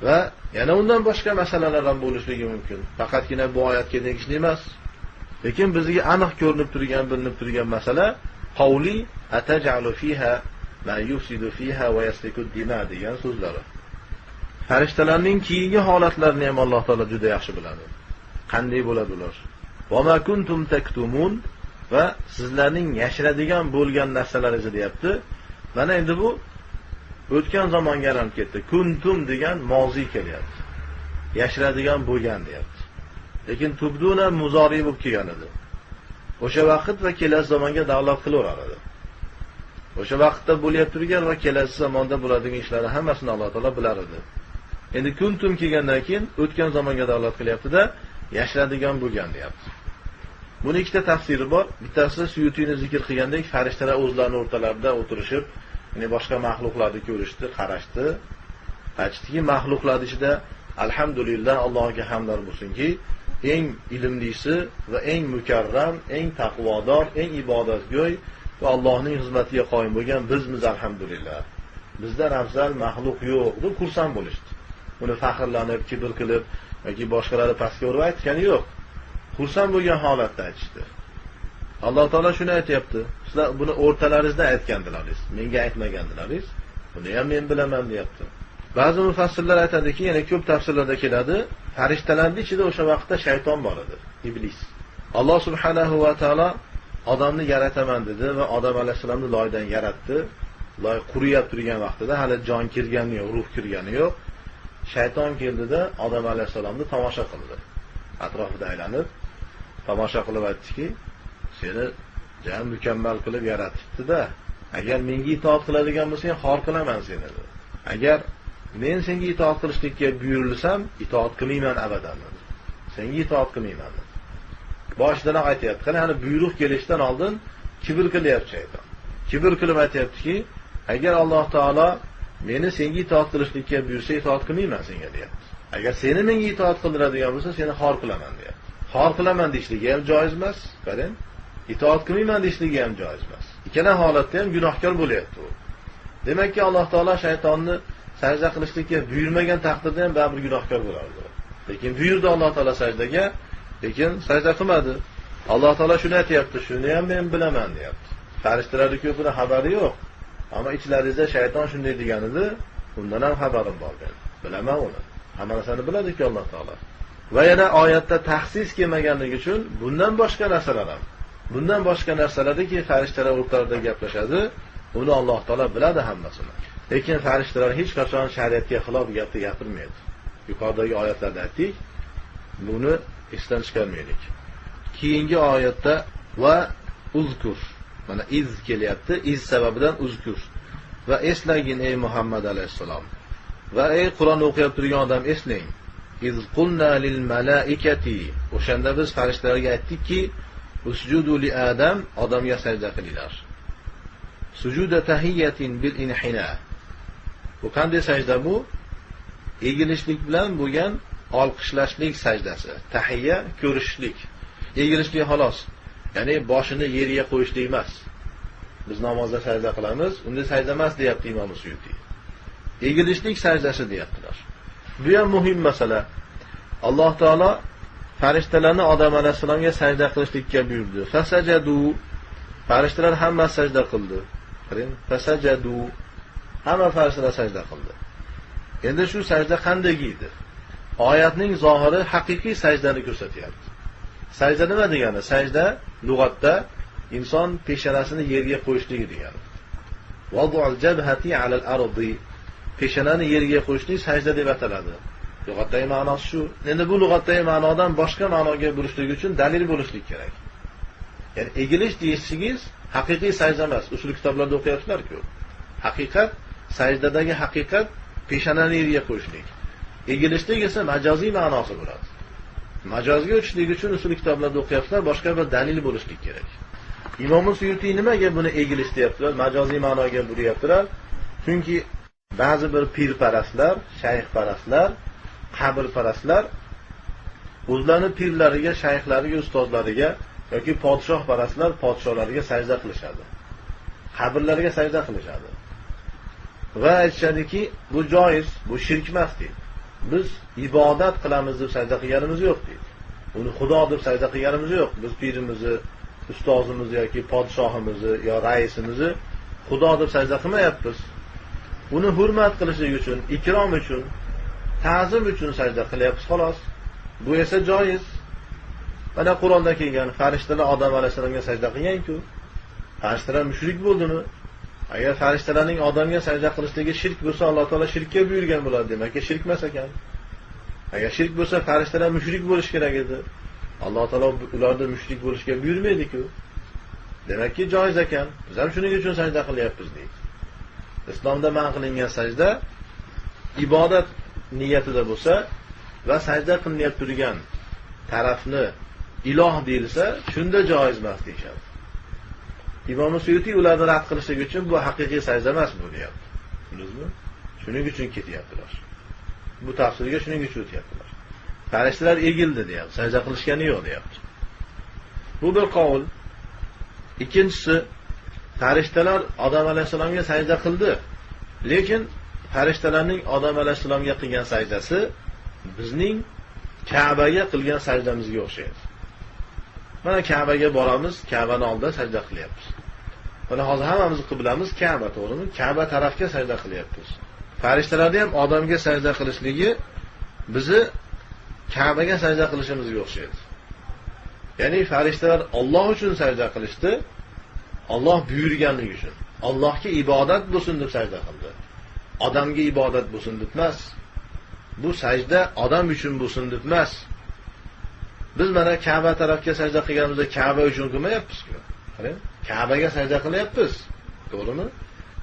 Va yana undan boshqa masalalar ham bo'lishligi mumkin. Faqatgina bu oyatga tegishli emas. Lekin bizga aniq ko'rinib turgan, bilinib turgan masala qavli atajalu fiha ma yufsidu fiha va yasfiku dima degan so'zlari. Farishtalarning keyingi holatlarini ham Alloh taolo juda yaxshi biladi. Qanday bo'ladi ular? Va ma kuntum taktumun, va sizlarning yashiradigan bo'lgan narsalaringiz deyapti. Mana endi bu o'tgan zamonga aylanib ketdi. Kuntum degan moziy kelyapti. Yashiradigan bo'lgan deyapti. Lekin tubduna muzori bo'lib kelgan edi. O'sha vaqt va kelasi zamonga dalolat qilaverar edi. O'sha vaqtda bo'layotgan turgan va kelasi zamonda bo'ladigan ishlarni hammasini Alloh taolo bilar edi. Endi kuntum kelgandan keyin o'tgan zamonga dalolat qilyapti-da, yashiradigan bo'lgan deyapti. Buni ikkita tafsiri bor. Bittasi Suyutiyni zikr qilgandek, farishtalar o'zlarining o'rtalarida o'tirishib, ya'ni boshqa maxluqlarni ko'rishdi, qarashdi. Aytishdiki, maxluqlar ichida alhamdulillah, Allohga hamdlar bo'lsinki, eng ilmlisi va eng mukarram, eng taqvodor, eng ibodatgo'y va Allohning xizmatiga qoyim bo'lgan bizmiz, alhamdulillah. Bizdan afzal maxluq yo'q deb xursand bo'lishdi. Buni faxrlanib, kibr qilib yoki boshqalarni pastga urib aytgani yo'q. Xursand bo'lgan holatda aytishdi. Alloh taolo shuni aytayapti. Sizlar buni o'rtalaringizda aytgandilaringiz, menga aytmagandilaringiz. Buni ham men bilaman deyapti. Ba'zi mufassirlar aytadiki, yana ko'p tafsirlarda keladi, farishtalarning ichida o'sha vaqtda shayton bor edi, iblis. Alloh subhanahu va taolo odamni yarataman dedi va Odam alayhissalomni loydan yaratdi. Loy quriyab turgan vaqtida hali jon kirgani yo'q, ruh kirgani yo'q. Shayton keldida Odam alayhissalomni tomosha qildi. Atrofida aylanib tomosha qilib aytdiki, seni jam mukammal qilib yaratibdi-da. Agar menga itoat qiladigan bo'lsang, xor qilaman seni dedi. Agar men senga itoat qilishlikka buyurilsam, itoat qilmayman abadan dedi. Senga itoat qilmayman dedi. Boshidan aytayapti. Qani hali buyruq kelishdan oldin kibr qilyapti shayton. Kibr qilib aytayaptiki, agar Alloh taolo meni senga itoat qilishlikka buyursa, itoat qilmayman senga deyapti. Agar seni menga itoat qildiradigan bo'lsa, seni xor qilaman deyapti. Xor qilaman deyishligi ham joiz emas, qarang. Itoat qilmayman deyishligi ham joiz emas. Ikkala holatda ham gunohkor bo'lyapti u. Demakki, Alloh taolo shaytonni sajda qilishlikka buyurmagan taqdirda ham baribir gunohkor bo'lardi. Lekin buyurdi Alloh taolo sajdaga, lekin sajda qilmadi. Alloh taolo shuni aytayapti, shuni ham men bilaman deyapti. Farishtalarning ko'pini xabari yo'q. Ammo ichlaringizda shayton shunday degan edi, undan ham xabarim bor men. Bilaman uni. Hamma narsani biladi-ku Alloh taolo. Va yana oyatda taxsis kelmaganligi uchun bundan boshqa narsalar ham, bundan boshqa narsalardiki farishtalar o'rtalarida gaplashadi, uni Alloh taolo biladi hammasini. Lekin farishtalar hech qachon shariatga xilof gapni gapirmaydi. Yuqoridagi oyatlarda aytdik, buni esdan chiqarmaylik. Keyingi oyatda va uzkur, mana iz kelyapti, iz sababidan uzkur. Va eslagin ey Muhammad alayhissalom. Va ey Qur'on o'qiyap turgan odam eslang. Iz qulna lil malaikati, o'shanda biz farishtalarga aytdikki, usjudu li Adam, odamga sajda qilinglar. Sujuda tahiyatin bil inhina. Bu qanday sajda bu? Egilishlik bilan bo'lgan olqishlashlik sajdasi. Tahiyya ko'rishlik. Egilishlik xolos. Ya'ni boshini yerga qo'yishlik emas. Biz namozda sajda qilamiz, unda sajda emas deyapti Imom Suyuti. Egilishlik sajdasi deyaptilar. Bu ham muhim masala. Alloh taolo farishtalarni Odam alayhissalomga sajda qilishlikka buyurdi. Fasajadu, farishtalar hamma sajda qildi. Qarang, fasajadu, hamma farishtalar sajda qildi. Endi shu sajda qanday edi? Oyatning zohiri haqiqiy sajdani ko'rsatyapti. Sajda nima degani? Sajda lug'atda inson peshonasini yerga qo'yishligi degani. Vadu'al jabhati 'alal ardi. Peshonani yerga qo'yishlik sajda deb ataladi. Lug'atdagi ma'nosi shu. Endi bu lug'atdagi ma'nodan boshqa ma'noga burishlik uchun dalil bo'lishlik kerak. Ya'ni egilish deyishingiz haqiqiy sajda emas. Usul kitoblarda o'qiyapsizlar-ku. Haqiqat, sajdadagi haqiqat peshonani yerga qo'yishlik. Egilishlik esa majoziy ma'nosi bo'ladi. Majozga o'tishlik uchun usul kitoblarda o'qiyapsizlar, boshqa bir dalil bo'lishlik kerak. Imom Suyutiy nimaga buni egilish deyaptilar, majoziy ma'noga buryaptilar? Chunki ba'zi bir pirparastlar, shayxparastlar, qabrparastlar o'zlarini pirlariga, shayxlariga, ustozlariga yoki podshohparastlar podsholarga sajda qilishadi. Qabrlarga sajda qilishadi. Va aytishadiki, bu joiz, bu shirk emas deydi. Biz ibodat qilamiz deb sajda qilganimiz yo'q deydi. Uni Xudo deb sajda qilganimiz yo'q. Biz pirimizni, ustozimizni yoki podshohimizni yo raisimizni Xudo deb sajda qilmayapmiz. Uni hurmat qilishlik uchun, ikrom uchun, ta'zim uchun sajda qilyapmiz xolos. Bu esa joiz. Mana Qur'onda kelgan farishtalar Odam alayhisalomga sajda qilgan-ku. Farishtalar mushrik bo'ldimi? Agar farishtalarning odamga sajda qilishligi shirk bo'lsa, Alloh taolo shirkka buyurgan bo'ladi, demakki shirk emas ekan. Agar shirk bo'lsa, farishtalar mushrik bo'lish kerak edi. Alloh taolo ularni mushrik bo'lishga buyurmaydi-ku. Demakki joiz ekan. Biz ham shuning uchun sajda qilyapmiz deydi. Islomda man qilingan sajda ibodat niyatida bo'lsa va sajda qilinayotgan turgan tarafni iloh deyilsa, shunda joiz emas deyishadi. Imom Suyutiy ularni rad qilishlik uchun bu haqiqiy sajda emas bu deyapti. Tushundingizmi? Shuning uchun ketyaptilar. Bu tafsirga shuning uchun o'tyaptilar. Farishtalar egildi deyapti, sajda qilishgani yo'q deyapti. Bu bir qovul. Ikkinchisi, farishtalar Odam alayhisalomga sajda qildi. Lekin farishtalarning Odam alayhisalomga qilgan sajdasi bizning Ka'baga qilgan sajdamizga o'xshaydi. Mana Ka'baga boramiz, Ka'bani oldida sajda qilyapmiz. Mana hozir hammamiz qiblamiz Ka'ba, to'g'rimi? Ka'ba tarafga sajda qilyapmiz. Farishtalarning ham odamga sajda qilishligi bizni Ka'baga sajda qilishimizga o'xshaydi. Ya'ni farishtalar Alloh uchun sajda qilishdi, Alloh buyurganligi uchun. Allohga ibodat bo'lsin deb sajda qildi. Odamga ibodat bo'lsin deb emas. Bu sajda odam uchun bo'lsin deb emas. Biz mana Ka'ba tarafga sajda qilganimizda Ka'ba uchun qilmayapmiz-ku. Qarang, Ka'baga sajda qilyapmiz, to'g'rimi?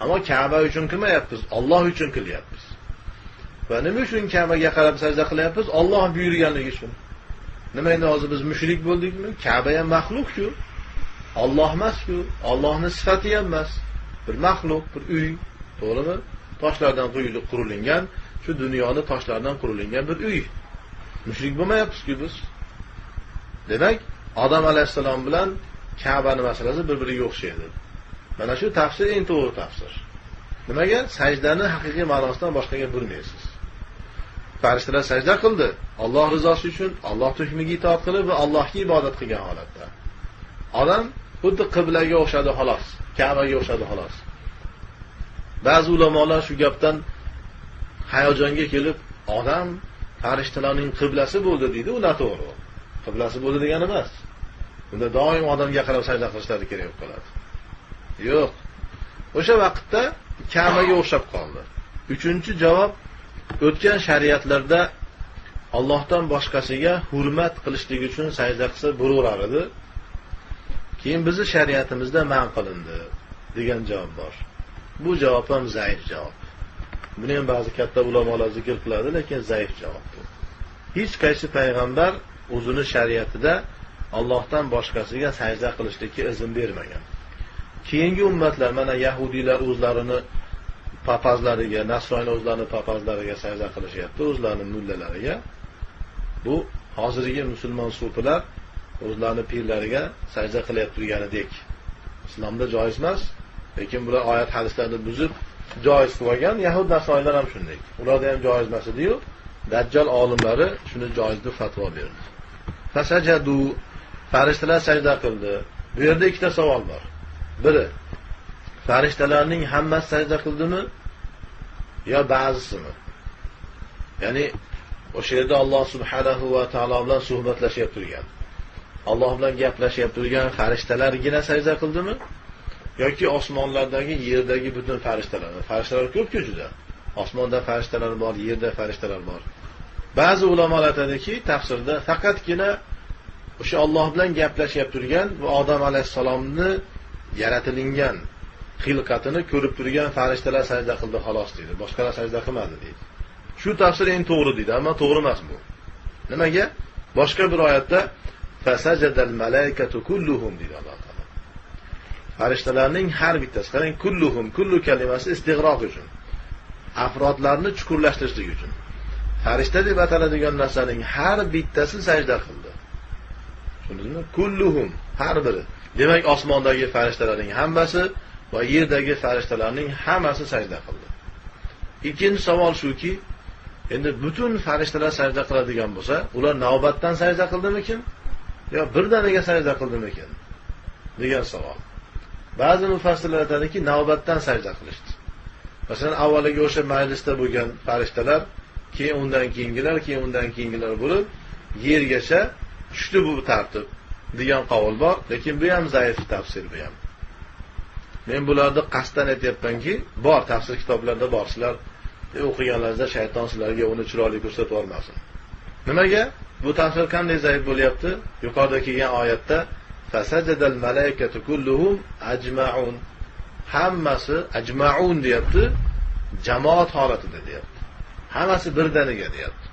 Ammo Ka'ba uchun qilmayapmiz, Alloh uchun qilyapmiz. Va nima uchun Ka'baga qarab sajda qilyapmiz? Alloh buyurganligi uchun. Nima endi hozir biz mushrik bo'ldikmi? Ka'ba ham maxluq-ku. Alloh emas-ku, Allohning sifati ham emas. Bir maxluq, bir uy, to'g'rimi? Toshlardan qurilgan, shu dunyoni toshlardan qurilgan bir uy. Mushrik bo'lmayapmiz-ku biz. Demak, Odam alayhissalom bilan Ka'bani masalasi bir-biriga o'xshaydi. Mana shu tafsir eng to'g'ri tafsir. Nimaga? Sajdani haqiqiy ma'nosidan boshqaga burmaysiz. Farishtalar sajda qildi, Alloh rizosi uchun, Alloh hukmiga itoat qilib va Allohga ibodat qilgan holatda. Odam xuddi qiblaga o'xshadi xolos, Ka'baga o'xshadi xolos. Ba'zi ulamolar shu gapdan hayajonga kelib, odam farishtalarning qiblasi bo'ldi deydi, u noto'g'ri. Qiblasi bo'ldi degani emas. Unda doim odamga qarab sajda qilishlari kerak bo'lib qoladi. Yo'q. O'sha vaqtda Ka'baga o'xshab qoldi. Uchinchi javob, o'tgan shariatlarda Allohdan boshqasiga hurmat qilishlik uchun sajda qilsa bo'laverar edi. Keyin bizni shariatimizda man qilindi degan javob bor. Bu javob ham zaif javob. Buni ham ba'zi katta ulamolar zikr qiladi, lekin zaif javob bu. Hech qaysi payg'ambar o'zini shariatida Allohdan boshqasiga sajda qilishlikka izn bermagan. Keyingi ummatlar, mana yahudiylar o'zlarini papazlariga, nasroniylar o'zlarini papazlariga sajda qilishyapti, o'zlarini mullalariga. Bu hozirgi musulmon sufilar o'zlarini pirlariga sajda qilyapti turganidek. Islomda joiz emas, lekin bular oyat hadislarni buzib joiz qilib olgan. Yahud nasroniylar ham shunday. Ularda ham joiz emas edi-yu, Dajjal olimlari shuni joiz deb fatvo berdi. Fasajadu, farishtalar sajda qildi. Bu yerda ikkita savol bor. Biri, farishtalarning hammasi sajda qildimi yo ba'zisimi? Ya'ni o'sha yerda Alloh subhanahu va taolo bilan suhbatlashib turgan, Alloh bilan gaplashib turgan farishtalargina sajda qildimi yoki osmonlardagi, yerdagi butun farishtalar? Farishtalar ko'p-ku juda. Osmonda farishtalar bor, yerda farishtalar bor. Ba'zi ulamolar aytadiki, tafsirda faqatgina o'sha Alloh bilan gaplashib turgan va Odam alayhissalomni yaratilingan xilqatini ko'rib turgan farishtalar sajda qildi xolos deydi. Boshqalar sajda qilmadi deydi. Shu tafsir eng to'g'ri deydi, ammo to'g'ri emas bu. Nimaga? Boshqa bir oyatda fasajadal malaikatu kulluhum deydi Alloh taolo. Farishtalarning har bittasi, qarang, kulluhum, kullu kalimasi istig'roq uchun. Afrodlarni chuqurlashtirishlik uchun. Farishta deb ataladigan narsaning har bittasi sajda qildi. Tushundingizmi? Kulluhum, har biri. Demak, osmondagi farishtalarning hammasi va yerdagi farishtalarning hammasi sajda qildi. Ikkinchi savol shuki, endi butun farishtalar sajda qiladigan bo'lsa, ular navbatdan sajda qildimikin yo birdaniga sajda qildimikin degan savol. Ba'zi mufassirlar aytadiki, navbatdan sajda qilishdi. Masalan, avvaliga o'sha majlisda bo'lgan farishtalar, keyin undan keyingilar, keyin undan keyingilar bo'lib yergacha tushdi bu tartib degan qavul bor, lekin bu ham zaif tafsir bu ham. Men bularni qasddan aytyapmanki, bor tafsir kitoblarida bor, sizlar o'qiganlaringizda shayton sizlarga uni chiroyli ko'rsatib yubormasin. Nimaga? Bu tafsir qanday zaif bo'lyapti? Yuqorida kelgan oyatda fasajadal malaikatu kulluhum ajma'un. Hammasi ajma'un deyapti, jamoat holatida deyapti. Hammasi birdaniga deyapti.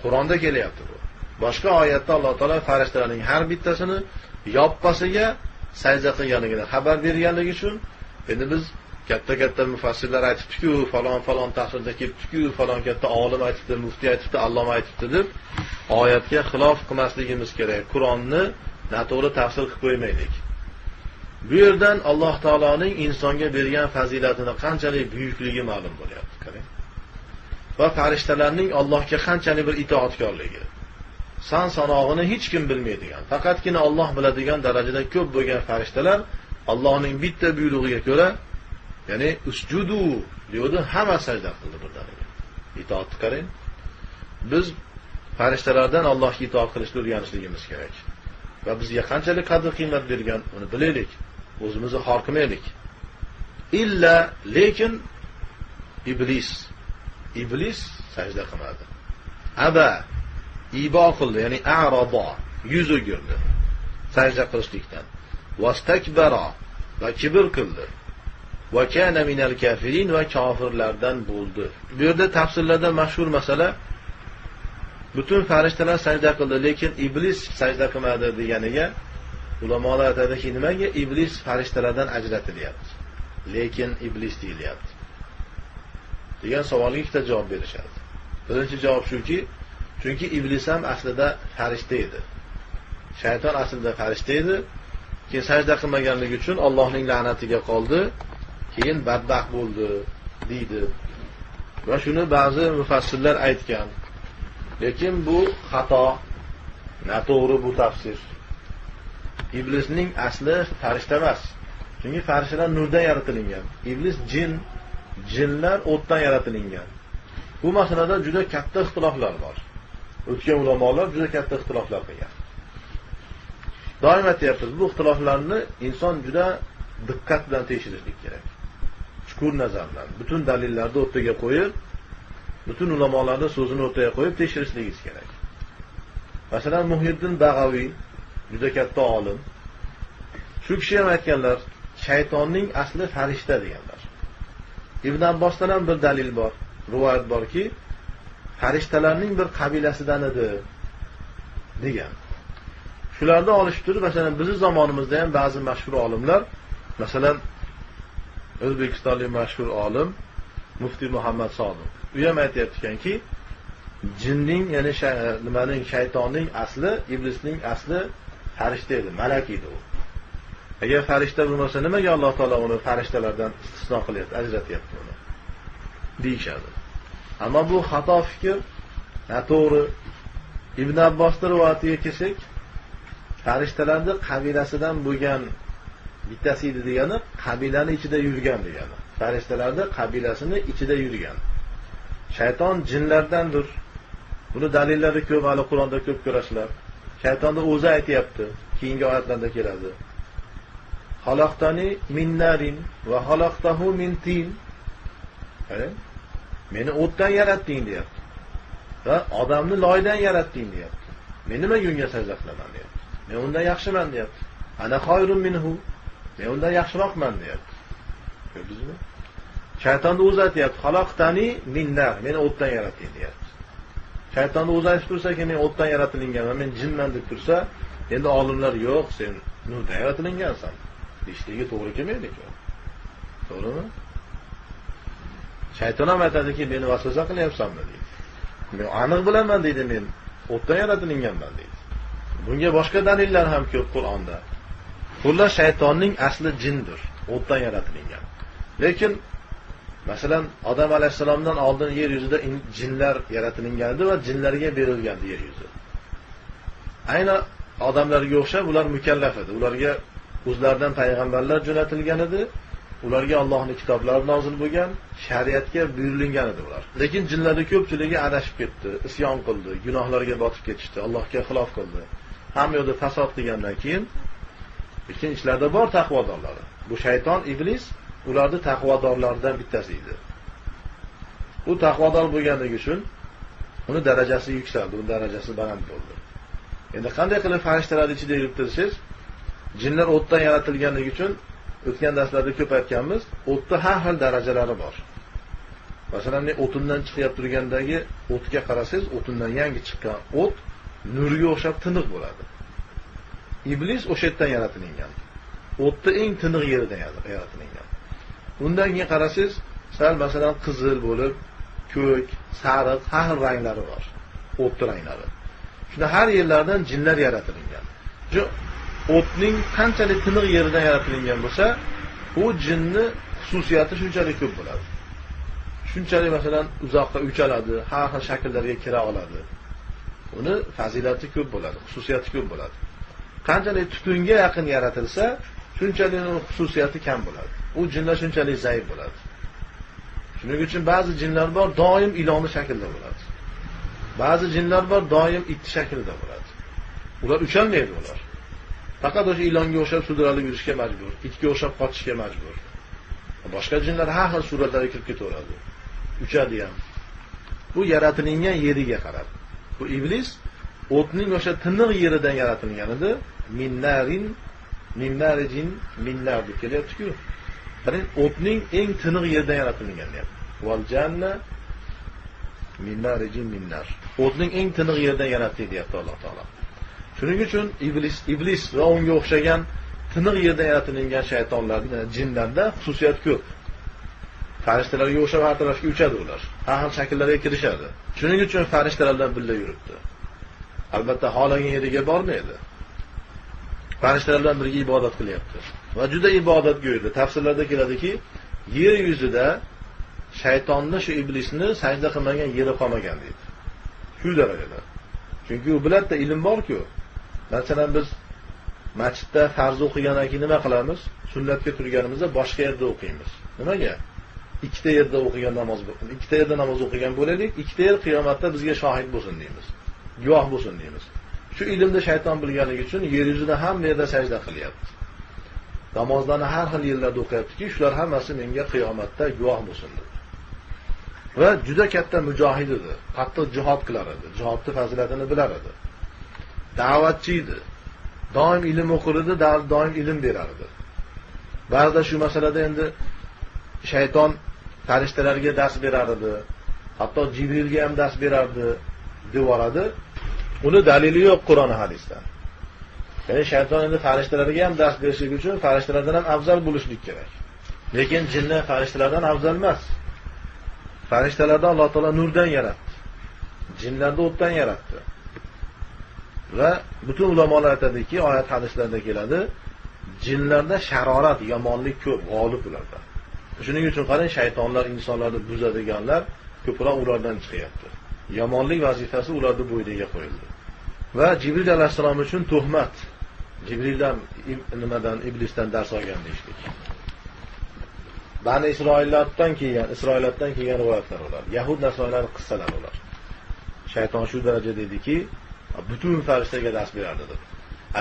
Qur'onda kelyapti bu. Boshqa oyatda Alloh taolo farishtalarning har bittasini yoppasiga sajda qilganligini xabar berganligi uchun endi biz katta-katta mufassirlar aytibdi-ku, falon-falon tafsirda kelibdi-ku, falon katta olim aytibdi, muftiy aytibdi, alloma aytibdi deb oyatga xilof qilmasligimiz kerak. Qur'onni noto'g'ri tafsir qilib qo'ymaylik. Bu yerdan Alloh taoloning insonga bergan fazilatini qanchalik buyukligi ma'lum bo'lyapti, qarang. Va farishtalarning Allohga qanchalik bir itoatkorligi. San sanog'ini hech kim bilmaydigan, faqatgina Alloh biladigan darajada ko'p bo'lgan farishtalar Allohning bitta buyrug'iga ko'ra, ya'ni usjudu deydi, hamma sajda qildi birdaniga. Itoatni qarang. Biz farishtalardan Allohga itoat qilishni o'rganishligimiz kerak. Va bizga qanchalik qadr-qiymat bergan, uni bilaylik. O'zimizni xor qilmaylik. Illa lekin iblis sajda qilmadi. Aba ibo qildi, ya'ni a'rabo, yuz o'girdi sajda qilishlikdan. Vastakbara va kibr qildi. Va kana minal kafirin va kofirlardan bo'ldi. Bu yerda tafsirlarda mashhur masala butun farishtalar sajda qildi, lekin iblis sajda qilmadi deganiga ulamolar aytadiki, nimaga iblis farishtalardan ajratilyapti, lekin iblis deyilyapti degan savolga ikkita javob berishadi. Birinchi javob shuki, chunki iblis ham aslida farishta edi. Shayton aslida farishta edi. Keyin sajda qilmaganligi uchun Allohning la'natiga qoldi, keyin badbaxt bo'ldi deydi. Va shuni ba'zi mufassirlar aytgan. Lekin bu xato, noto'g'ri bu tafsir. Iblisning asli farishta emas. Chunki farishtalar nurdan yaratilingan. Iblis jin, jinlar o'tdan yaratilingan. Bu masalada juda katta ixtiloflar bor. O'tgan ulamolar juda katta ixtiloflar qilgan. Doim aytyapmiz, bu ixtiloflarni inson juda diqqat bilan tekshirishlik kerak. Chuqur nazar bilan, butun dalillarni o'rtaga qo'yib, butun ulamolarning so'zini o'rtaga qo'yib tekshirishligingiz kerak. Masalan, Muhyiddin Bag'aviy juda katta olim. Shu kishi ham aytganlar, shaytonning asli farishta deganlar. Ibn Abbosdan ham bir dalil bor, rivoyat borki, farishtalarning bir qabilasidan edi degan. Shularni olishib turib, masalan, bizning zamonimizda ham ba'zi mashhur olimlar, masalan, O'zbekistonlik mashhur olim Muftiy Muhammad Sodiq, u ham aytayotganki, jinning, ya'ni nimaning, shaytonning asli, iblisning asli farishta edi, malak edi u. Agar farishta bo'lmasa, nimaga Alloh taolo uni farishtalardan istisno qilyapti, ajratyapti uni deyishadi. Ammo bu xato fikr, noto'g'ri. Ibn Abbosning rivoyatiga kelsak, farishtalarning qabilasidan bo'lgan bittasi edi degani, qabilani ichida yurgan degani. Farishtalarning qabilasini ichida yurgan. Shayton jinlardandir. Buni dalillari ko'p, hali Qur'onda ko'p ko'rasizlar. Shaytonni o'zi aytayapti, keyingi oyatlarda keladi. Xalaqtani min narin va xalaqtahu min tin. Meni o'tdan yaratding deyapti. Va odamni loydan yaratding deyapti. Men nimaga unga sajda qilaman deyapti. Men undan yaxshiman deyapti. Ana xoyrun minhu. Men undan yaxshiroqman deyapti. Ko'rdingizmi? Shaytonni o'zi aytayapti, xalaqtani min nar, meni o'tdan yaratding deyapti. Shaytonni o'zi aytib tursa-ki, men o'tdan yaratilinganman, men jinman deb tursa, endi olimlar yo'q, sen nurdan yaratilingansan deyishligi to'g'ri kelmaydi-ku. To'g'rimi? Shayton ham aytadiki, meni vasvasa qilyapsanmi deydi. Men aniq bilaman deydi, men o'tdan yaratilinganman deydi. Bunga boshqa dalillar ham ko'p Qur'onda. Xullas shaytonning asli jindir, o'tdan yaratilingan. Lekin masalan, Odam alayhissalomdan oldin yer yuzida jinlar yaratilingan edi va jinlarga berilgandi yer yuzi. Aynan odamlarga o'xshab ular mukallaf edi. Ularga o'zlaridan payg'ambarlar jo'natilgan edi. Ularga Allohning kitoblari nozil bo'lgan, shariatga buyurilgan edi ular. Lekin jinlarning ko'pchiligi adashib ketdi, isyon qildi, gunohlarga botib ketishdi, Allohga xilof qildi. Hamma yo'lda fasod qilgandan keyin, lekin ichlarida bor taqvodorlari. Bu shayton, iblis ularni taqvodorlaridan bittasi edi. U taqvodor bo'lganligi uchun uni darajasi yuksaldi, uni darajasi baland bo'ldi. Endi qanday qilib farishtalar ichida yuribdi desangiz, jinlar o'tdan yaratilganligi uchun o'tgan darslarda ko'p aytganmiz, o'tda har xil darajalari bor. Masalan, o'tindan chiqib turgandagi o'tga qarasangiz, o'tindan yangi chiqqan o't nurga o'xshab tiniq bo'ladi. Iblis o'sha yerdan yaratilingan. O'tda eng tiniq yeridan yaratilingan. Undan keyin qarasangiz, sal masalan qizil bo'lib, ko'k, sariq, har xil ranglari bor. O't ranglari. Shunda har yerlardan jinlar yaratilingan. Shu o'tning qanchalik tiniq yeridan yaratilingan bo'lsa, u jinni xususiyati shunchalik ko'p bo'ladi. Shunchalik masalan uzoqqa uchaladi, har xil shakllarga kira oladi. Uni fazilati ko'p bo'ladi, xususiyati ko'p bo'ladi. Qanchalik tutunga yaqin yaratilsa, shunchalik uning xususiyati kam bo'ladi. U jinlar shunchalik zaif bo'ladi. Shuning uchun ba'zi jinlar bor, doim ilonni shaklida bo'ladi. Ba'zi jinlar bor, doim it shaklida bo'ladi. Ular ucholmaydi ular. Faqat o'sha ilonga o'xshab sudralib yurishga majbur, itga o'xshab qochishga majbur. Boshqa jinlar har xil suratlarga kirib ketaveradi. Uchadi ham. Bu yaratilingan yeriga qarab. Bu iblis o'tning o'sha tiniq yeridan yaratilgan edi. Min narin, min narijin, min nar deb kelyapti-ku. Qarang, o'tning eng tiniq yeridan yaratilgan deyapti. Val janna min narijin min nar. O'tning eng tiniq yeridan yaratdi deyapti Alloh taolo. Shuning uchun iblis va unga o'xshagan tiniq yerdan yaratilingan shaytonlarda, jinlarda xususiyat ko'p. Farishtalarga o'xshab har tarafga uchadi ular. Har xil shakllarga kirishadi. Shuning uchun farishtalar bilan birga yuribdi. Albatta xohlagan yeriga bormaydi. Farishtalar bilan birga ibodat qilyapti. Va juda ibodatgo'y edi. Tafsirlarda keladiki, yer yuzida shaytonni, shu iblisni sajda qilmagan yeri qolmagan deydi. Shu darajada. Chunki u biladida, ilm bor-ku. Masalan, biz masjidda farz o'qigandan keyin nima qilamiz? Sunnatga turganimizda boshqa yerda o'qiymiz. Nimaga? Ikkita yerda o'qigan namoz, ikkita yerda namoz o'qigan bo'laylik, ikkita yer qiyomatda bizga shohid bo'lsin deymiz. Guvoh bo'lsin deymiz. Shu ilmda shayton bilganligi uchun yer yuzida hamma yerda sajda qilyapti. Namozlarni har xil yerlarda o'qiyaptiki, shular hammasi menga qiyomatda guvoh bo'lsin dedi. Va juda katta mujohid edi, qattiq jihod qilar edi, jihodning fazilatini bilar edi. Da'vatchi edi. Doim ilm o'qir edi, doim ilm berar edi. Ba'zida shu masalada endi shayton farishtalarga dars berar edi, hatto Jibrilga ham dars berardi deb yuboradi. Uni dalili yo'q Qur'on hadisdan. Ya'ni shayton endi farishtalarga ham dars berishlik uchun farishtalardan ham afzal bo'lishlik kerak. Lekin jinlar farishtalardan afzal emas. Farishtalarni Alloh taolo nurdan yaratdi. Jinlarni o'tdan yaratdi. Va butun ulamolar aytadiki, oyat hadislarda keladi, jinlarda sharorat, yomonlik ko'p, g'olib ularda. Shuning uchun qarang, shaytonlar insonlarni buzadiganlar ko'proq ulardan chiqyapti. Yomonlik vazifasi ularning bo'yniga qo'yildi. Va Jibril alayhissalom uchun tuhmat. Jibrildan nimadan, iblisdan dars olgan deyishlik. Bani Isroillardan kelgan, Isroillardan kelgan rivoyatlar ular. Yahud nasroylarning qissalari ular. Shayton shu darajada ediki, butun farishtaga dars berardi deb.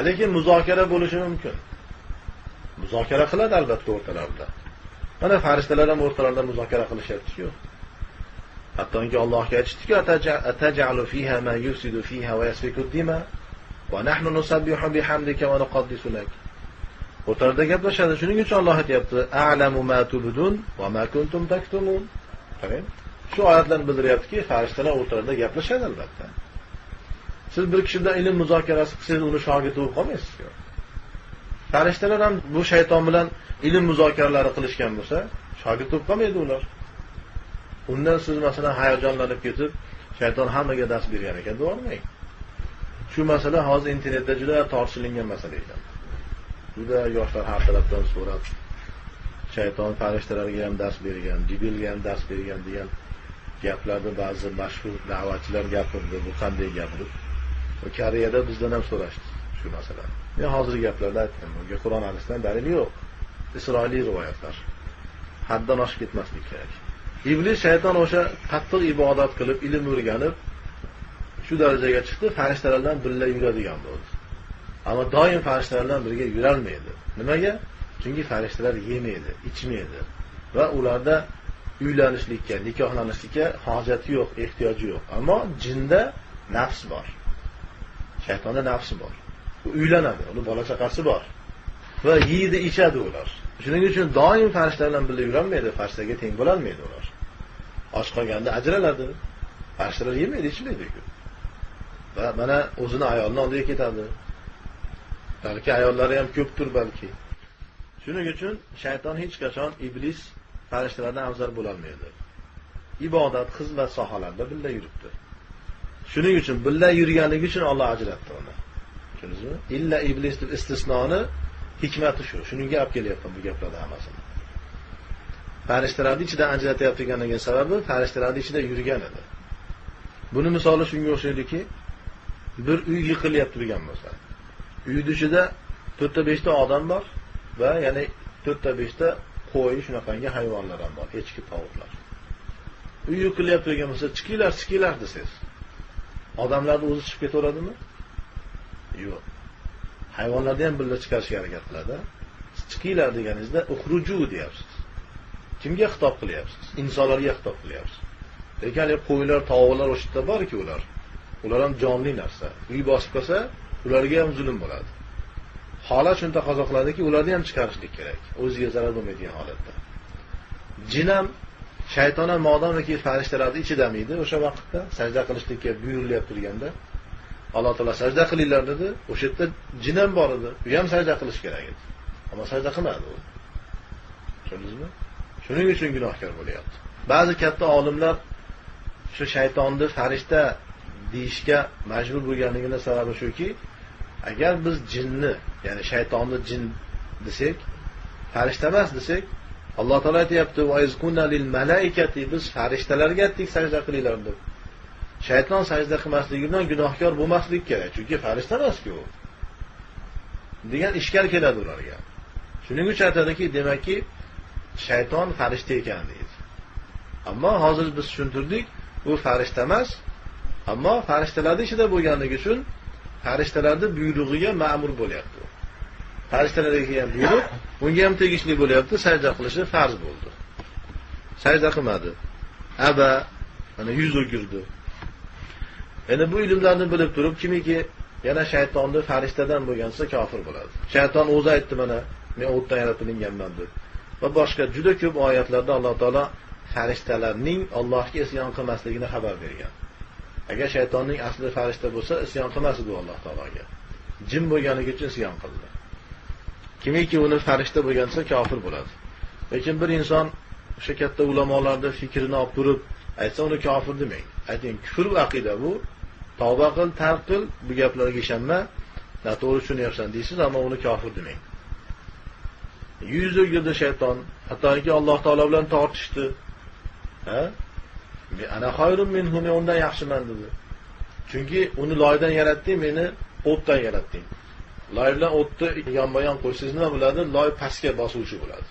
Lekin muzokara bo'lishi mumkin. Muzokara qiladi albatta o'rtalarida. Mana farishtalar ham o'rtalarida muzokara qilishyapti-ku. Hattoki Allohga aytishdi-ku, "Ataj'alu fiha ma yufsidu fiha va yasfiku ad-dima va nahnu nusabbihu bihamdika va nuqaddisu lak." O'rtalarida gaplashadi. Shuning uchun Alloh aytayapti, "A'lamu ma tubdun va ma kuntum taktumun." Qarang, shu oyatlar bildiryaptiki, farishtalar o'rtalarida gaplashadi albatta. Siz bir kishi bilan ilm muzokarasi qilsangiz, uni shogirdi bo'lib qolmaysiz-ku. Farishtalar ham bu shayton bilan ilm muzokaralari qilishgan bo'lsa, shogird bo'lib qolmaydi ular. Undan siz masalan hayajonlanib ketib, shayton hammaga dars bergan ekan deb olmang. Shu masala hozir internetda juda tortishilingan masala ekan. Juda yoshlar har tarafdan so'rab, shayton farishtalarga ham dars bergan, Jibrilga ham dars bergan degan gaplarni ba'zi mashhur da'vatchilar gapirdi, bu qanday gap deb. Koreyada bizdan ham so'rashdi shu masalani. Men hozirgi gaplarda aytdim, bunga Qur'on hadisdan dalil yo'q. Isroiliy rivoyatlar. Haddan oshib ketmaslik kerak. Iblis shayton o'sha qattiq ibodat qilib, ilm o'rganib shu darajaga chiqdi, farishtalar bilan birga yuradigan bo'ldi. Ammo doim farishtalar bilan birga yurolmaydi. Nimaga? Chunki farishtalar yemaydi, ichmaydi va ularda uylanishlikka, nikohlanishlikka hojati yo'q, ehtiyoji yo'q. Ammo jinda nafs bor. Shaytonda nafsi bor. U uylanadi, uni bola chaqasi bor va yeydi, ichadi ular. Shuning uchun doim farishtalar bilan birga yurolmaydi, farishtaga teng bo'lolmaydi ular. Och qolganda ajraladi. Farishtalar yemaydi, ichmaydi-ku. Va mana o'zini ayolini oldiga ketadi. Balki ayollari ham ko'pdir balki. Shuning uchun shayton hech qachon iblis farishtalardan afzal bo'lolmaydi. Ibodat, xizmat sohalarida birga yuribdi. Shuning uchun birga yurganligi uchun Alloh ajratdi uni. Tushundingizmi? Illa iblis deb istisnoni hikmati shu. Shuningga olib kelyapman bu gaplarni hammasini. Farishtalarning ichidan ajratyaptiganligining sababi farishtalarning ichida yurgan edi. Buni misoli shunga o'xshaydiki, bir uy yiqilyapti degan bo'lsa, uyning ichida 4-5 ta odam bor va ya'ni 4-5 ta qo'y, shunaqangi hayvonlar ham bor, echki, tovuqlar. Uy yiqilyapti degan bo'lsa, chiqinglar, chiqinglar desangiz, odamlarni o'zi chiqib ketaveradimi? Yo'q. Hayvonlarni ham birga chiqarishga harakat qiladi. Chiqinglar deganingizda uxruju deyapsiz. Kimga xitob qilyapsiz? Insonlarga xitob qilyapsiz. Lekin hali qo'ylar, tovuqlar o'sha yerda bor-ku ular. Ular ham jonli narsa. Uy bosib qolsa, ularga ham zulm bo'ladi. Holat shuni taqozo qiladiki, ularni ham chiqarishlik kerak. O'ziga zarar bo'lmaydigan holatda. Jin ham, shayton ham modomiki farishtalarning ichida edi o'sha vaqtda sajda qilishlikka buyurilyapti turganda, Alloh taolo sajda qilinglar dedi. O'sha yerda jin ham bor edi. U ham sajda qilish kerak edi. Ammo sajda qilmadi u. Tushundingizmi? Shuning uchun gunohkor bo'lyapti. Ba'zi katta olimlar shu shaytonni farishta deyishga majbur bo'lganligining sababi shuki, agar biz jinni, ya'ni shaytonni jin desak, farishta emas desak, Alloh taolo aytayapti: "Va iz kunna lil malaikati", biz farishtalarga aytdik sajda qilinglar deb. Shayton sajda qilmasligi bilan gunohkor bo'lmaslik kerak, chunki farishta emas-ku u. Degan ishkal keladi ularga. Shuning uchun aytadiki, demakki shayton farishta ekan deydi. Ammo hozir biz tushuntirdik, u farishta emas, ammo farishtalarning ichida bo'lganligi uchun farishtalarning buyrug'iga ma'mur bo'lyapti. Farishtalarga kelgan buyruq unga ham tegishli bo'lyapti, sajda qilishi farz bo'ldi. Sajda qilmadi. Aba, mana yuz o'girdi. Endi bu ilmlarni bilib turib, kimiki yana shaytonni farishtadan bo'lgansa kofir bo'ladi. Shayton o'zi aytdi mana, men o'tdan yaratilganman deb. Va boshqa juda ko'p oyatlarda Alloh taolo farishtalarning Allohga isyon qilmasligini xabar bergan. Agar shaytonning asli farishta bo'lsa, isyon qilmas edi Alloh taologa. Jin bo'lganligi uchun isyon qildi. Kimiki uni farishta bo'lgansa kofir bo'ladi. Lekin bir inson o'sha katta ulamolarning fikrini olib turib aytsa, uni kofir demang. Ayting, kufr aqida bu. Tavba qil, tark qil, bu gaplarga ishonma, noto'g'ri tushunyapsan deysiz, ammo uni kofir demang. Yuz o'girdi shayton, hattoki Alloh taolo bilan tortishdi. Ha? Ana xayrun minhu, men undan yaxshiman dedi. Chunki uni loydan yaratding, meni o'tdan yaratding. Loy bilan o'tni yonma-yon qo'ysangiz nima bo'ladi? Loy pastga bosuvchi bo'ladi.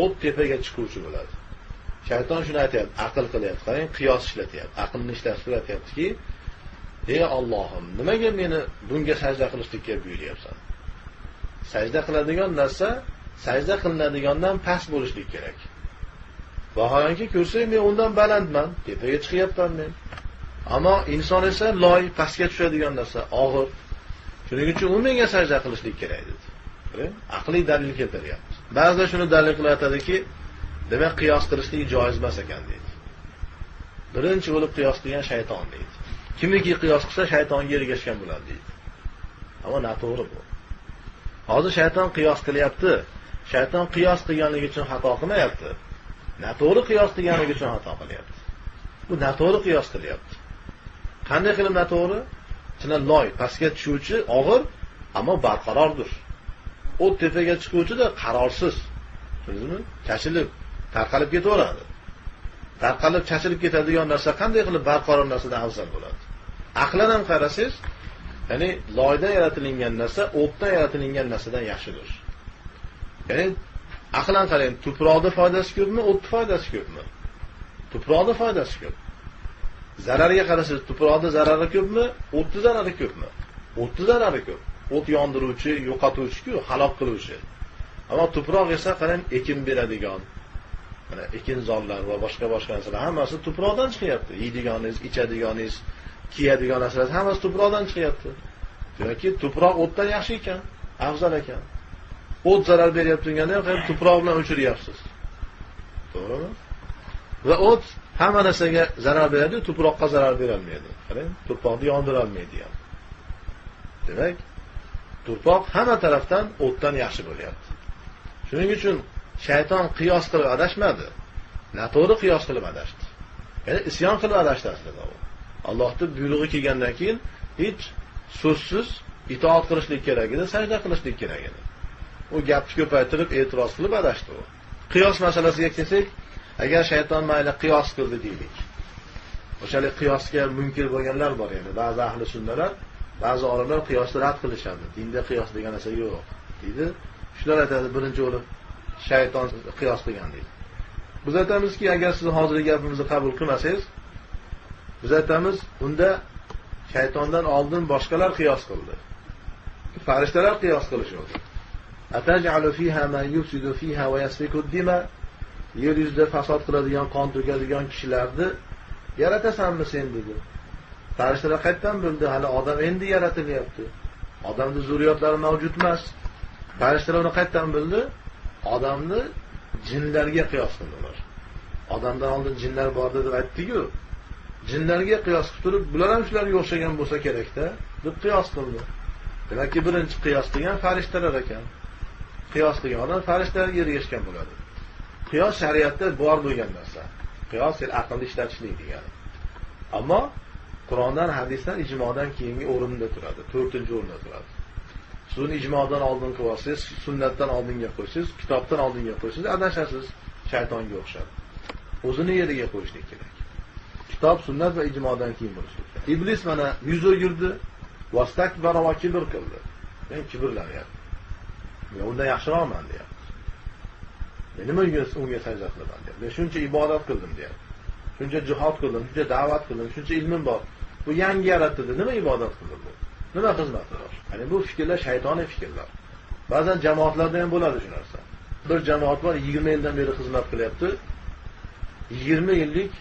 O't tepaga chiquvchi bo'ladi. Shayton shuni aytayapti, aql qilyapti. Qarang, qiyos ishlatyapti. Aqlni ishlatib aytyaptiki, ey Allohim, nimaga meni bunga sajda qilishlikka buyuryapsan? Sajda qiladigan narsa sajda qilinadigandan past bo'lishlik kerak. Vaholanki ko'rsang men undan balandman, tepaga chiqyapman men. Ammo inson esa loy, pastga tushadigan narsa, og'ir. Shuning uchun u menga sajda qilishlik kerak dedi. Qarang, aqliy dalil keltiryapti. Ba'zilar shuni dalil qilib aytadiki, demak qiyos qilishlik joiz emas ekan deydi. Birinchi bo'lib qiyos qilgan shayton deydi. Kimiki qiyos qilsa shaytonga ergashgan bo'ladi deydi. Ammo noto'g'ri bu. Hozir shayton qiyos qilyapti. Shayton qiyos qilganligi uchun xato qilmayapti. Noto'g'ri qiyos qilganligi uchun xato qilyapti. Bu noto'g'ri qiyos qilyapti. Qanday qilib noto'g'ri? Chunki loy pastga tushuvchi og'ir, ammo barqarordir. O't tepaga chiquvchi-da qarorsiz. Tushundingizmi? Chachilib, tarqalib ketaveradi. Tarqalib, chachilib ketadigan narsa qanday qilib barqaror narsadan afzal bo'ladi? Aqlan ham qarasangiz, ya'ni loydan yaratilingan narsa o'tdan yaratilingan narsadan yaxshidir. Ya'ni aqlan qarang, tuproqda foydasi ko'pmi, o'tning foydasi ko'pmi? Tuproqda foydasi ko'p. Zararga qarasangiz, tuproqda zarari ko'pmi, o'tning zarari ko'pmi? O'tning zarari ko'p. O't yondiruvchi, yo'qotuvchi-ku, halok qiluvchi. Ammo tuproq esa qarang, ekin beradigan, mana ekinzorlar va boshqa-boshqa narsalar hammasi tuproqdan chiqyapti. Yeydiganingiz, ichadiganingiz, kiyadigan narsalar hammasi tuproqdan chiqyapti. Demakki, tuproq o'tdan yaxshi ekan, afzal ekan. O't zarar beryapti deganda ham tuproq bilan o'chiryapsiz. To'g'rimi? Va o't hamma narsaga zarar beradi, tuproqqa zarar bera olmaydi. Qarang, tuproqni yondira olmaydi ham. Demak, tuproq hamma tarafdan o'tdan yaxshi bo'lyapti. Shuning uchun shayton qiyos qilib adashmadi. Noto'g'ri qiyos qilib adashdi. Ya'ni isyon qilib adashdi aslida u. Allohning buyrug'i kelgandan keyin hech so'zsiz itoat qilishlik kerak edi, sajda qilishlik kerak edi. U gapni ko'paytirib, e'tiroz qilib adashdi u. Qiyos masalasiga kelsak, agar shayton mayli qiyos qildi deylik. O'shalik qiyosga munkir bo'lganlar bor, ya'ni ba'zi ahli sunnalar, ba'zi olimlar qiyosni rad qilishadi. Dinda qiyos degan narsa yo'q deydi. Shular aytadi, birinchi bo'lib shayton qiyos qilgan deydi. Biz aytamizki, agar siz hozirgi gapimizni qabul qilmasangiz, biz aytamiz, unda shaytondan oldin boshqalar qiyos qildi. Farishtalar qiyos qilishdi. Ataj'alu fiha man yufsidu fiha va yasfiku ad-dima, yer yuzida fasod qiladigan, qon to'kadigan kishilarni yaratasanmi sen dedi. Farishtalar qayerdan bildi? Hali odam endi yaratilyapti. Odamning zurriyotlari mavjud emas. Farishtalar uni qayerdan bildi? Odamni jinlarga qiyos qildilar. Odamdan oldin jinlar bor deb aytdi-ku. Jinlarga qiyos qilib turib, bular ham shularga o'xshagan bo'lsa kerakda deb qiyos qildi. Demakki, birinchi qiyos qilgan farishtalar ekan. Qiyos qilgan odam farishtalarga ergashgan bo'ladi. Qiyos shariatda bor bo'lgan narsa. Qiyos aqlni ishlatishlik degani. Ammo Qur'ondan, hadisdan, ijmodan keyingi o'rinda turadi, 4-o'rinda turadi. Siz uni ijmodan oldin qilib olsangiz, sunnatdan oldinga qo'ysangiz, kitobdan oldinga qo'ysangiz, adashasiz, shaytonga o'xshab. O'zini yeriga qo'yishlik kerak. Kitob, sunnat va ijmodan keyin bo'lishi kerak. Iblis mana yuz o'girdi, vastakbara va kibr qildi. Ya'ni kibrlanyapti. Men undan yaxshiroqman deyapti. Men nima unga sajda qilaman deyapti. Men shuncha ibodat qildim deyapti. Shuncha jihod qildim, shuncha da'vat qildim, shuncha ilmim bor. Bu yangi yaratildi, nima ibodat qildim bu? Nima xizmati bor? Ya'ni bu fikrlar shaytoniy fikrlar. Ba'zan jamoatlarda ham bo'ladi shu narsa. Bir jamoat bor, 20 yildan beri xizmat qilyapti. 20 yillik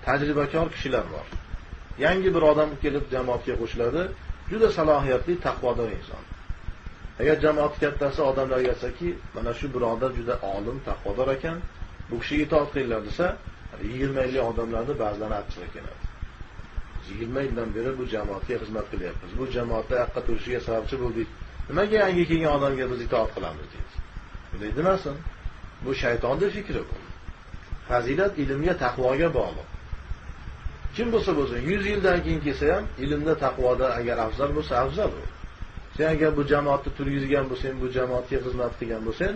tajribakor kishilar bor. Yangi bir odam kelib jamoatga qo'shiladi, juda salohiyatli, taqvodor inson. Agar jamoat kattasi odamlarga aytsaki, mana shu birodar juda olim, taqvodor ekan, bu kishiga itoat qilinglar desa, 20 yillik odamlarni ba'zilari achchig'i keladi. 20 yildan beri bu jamoatga xizmat qilyapmiz. Bu jamoatda haqqa turishiga sababchi bo'ldik. Nimaga yangi kelgan odamga biz itoat qilamiz deydi. Bunday demasin. Bu shaytonning fikri bu. Fazilat ilmga, taqvoga bog'liq. Kim bo'lsa bo'lsin, 100 yildan keyin kelsa ham ilmda, taqvoda agar afzal bo'lsa, afzal u. Sen agar bu jamoatni turgizgan bo'lsang, bu jamoatga xizmat qilgan bo'lsang,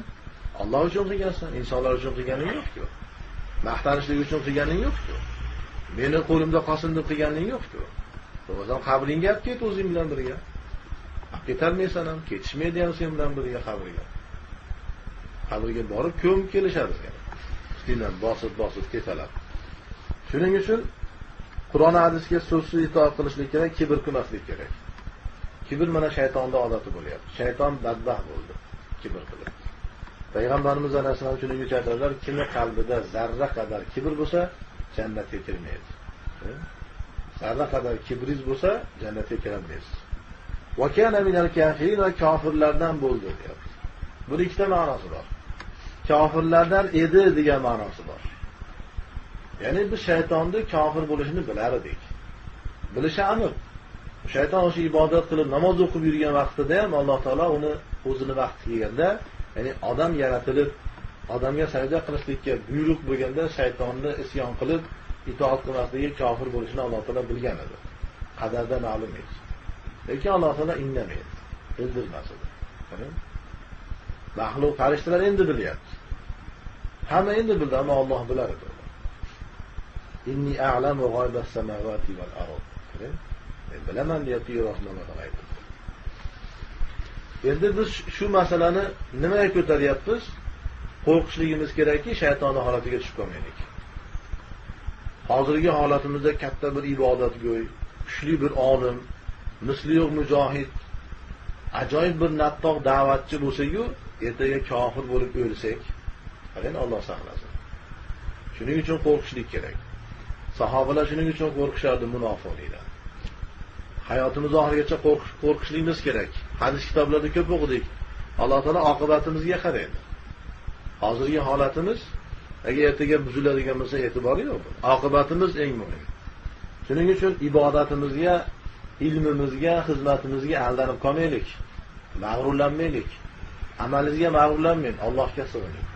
Alloh uchun qilgansan, insonlar uchun qilganing yo'q-ku. Maqtanishlik uchun qilganing yo'q-ku. Meni qo'limda qolsin deb qilganing yo'q-ku. Bo'lmasam qabringga olib ket o'zing bilan birga. Olib ketarmaysan ham, ketishmaydi ham sen bilan birga qabrga. Qabrga borib ko'mib kelishadi seni. Ustingdan bosib bosib ketadilar. Shuning uchun Qur'on hadisga so'zsiz itoat qilishlik kerak, kibr qilmaslik kerak. Kibr mana shaytonning odati bo'lyapti. Shayton badbaxt bo'ldi kibr qilib. Payg'ambarimiz alayhissalom shuning uchun aytadilar, kimni qalbida zarra qadar kibr bo'lsa, jannatga kirmaydi. Zarra qadar kibringiz bo'lsa, jannatga kirolmaysiz. Va kana minal kafirin, va kofirlardan bo'ldi deyapti. Buni ikkita ma'nosi bor. Kofirlardan edi degan ma'nosi bor. Ya'ni biz shaytonni kofir bo'lishini bilar edik. Bilishi aniq. Shayton o'sha ibodat qilib namoz o'qib yurgan vaqtida ham Alloh taolo uni o'zini vaqti kelganda, ya'ni odam yaratilib, odamga sajda qilishlikka buyruq bo'lganda shaytonni isyon qilib, itoat qilmasligi kofir bo'lishini Alloh taolo bilgan edi. Qadarda ma'lum edi. Lekin Alloh taolo indamaydi, bildirmas edi. Maxluq farishtalar endi bilyapti. Hamma endi bildi, ammo Alloh bilar edi. Inni a'lamu g'aybas samawati val ard. Men bilaman deyapti yer osmonlarni g'aybini. Endi biz shu masalani nimaga ko'taryapmiz? Qo'rqishligimiz kerakki, shaytonning holatiga tushib qolmaylik. Hozirgi holatimizda katta bir ibodatgo'y, kuchli bir olim, misli yo'q mujohid, ajoyib bir nattoq da'vatchi bo'lsa-yu, ertaga kofir bo'lib o'lsak, qarang, Alloh saqlasin. Shuning uchun qo'rqishlik kerak. Sahobalar shuning uchun qo'rqishardi munofiqlikdan. Hayotimiz oxirigacha qo'rqishligimiz kerak. Hadis kitoblarida ko'p o'qidik. Alloh taolo oqibatimizga qaraydi. Hozirgi holatimiz agar ertaga buziladigan bo'lsa e'tibori yo'q. Oqibatimiz eng muhim. Shuning uchun ibodatimizga, ilmimizga, xizmatimizga aldanib qolmaylik. Mag'rurlanmaylik. Amalingizga mag'rurlanmang, Allohga sig'ining.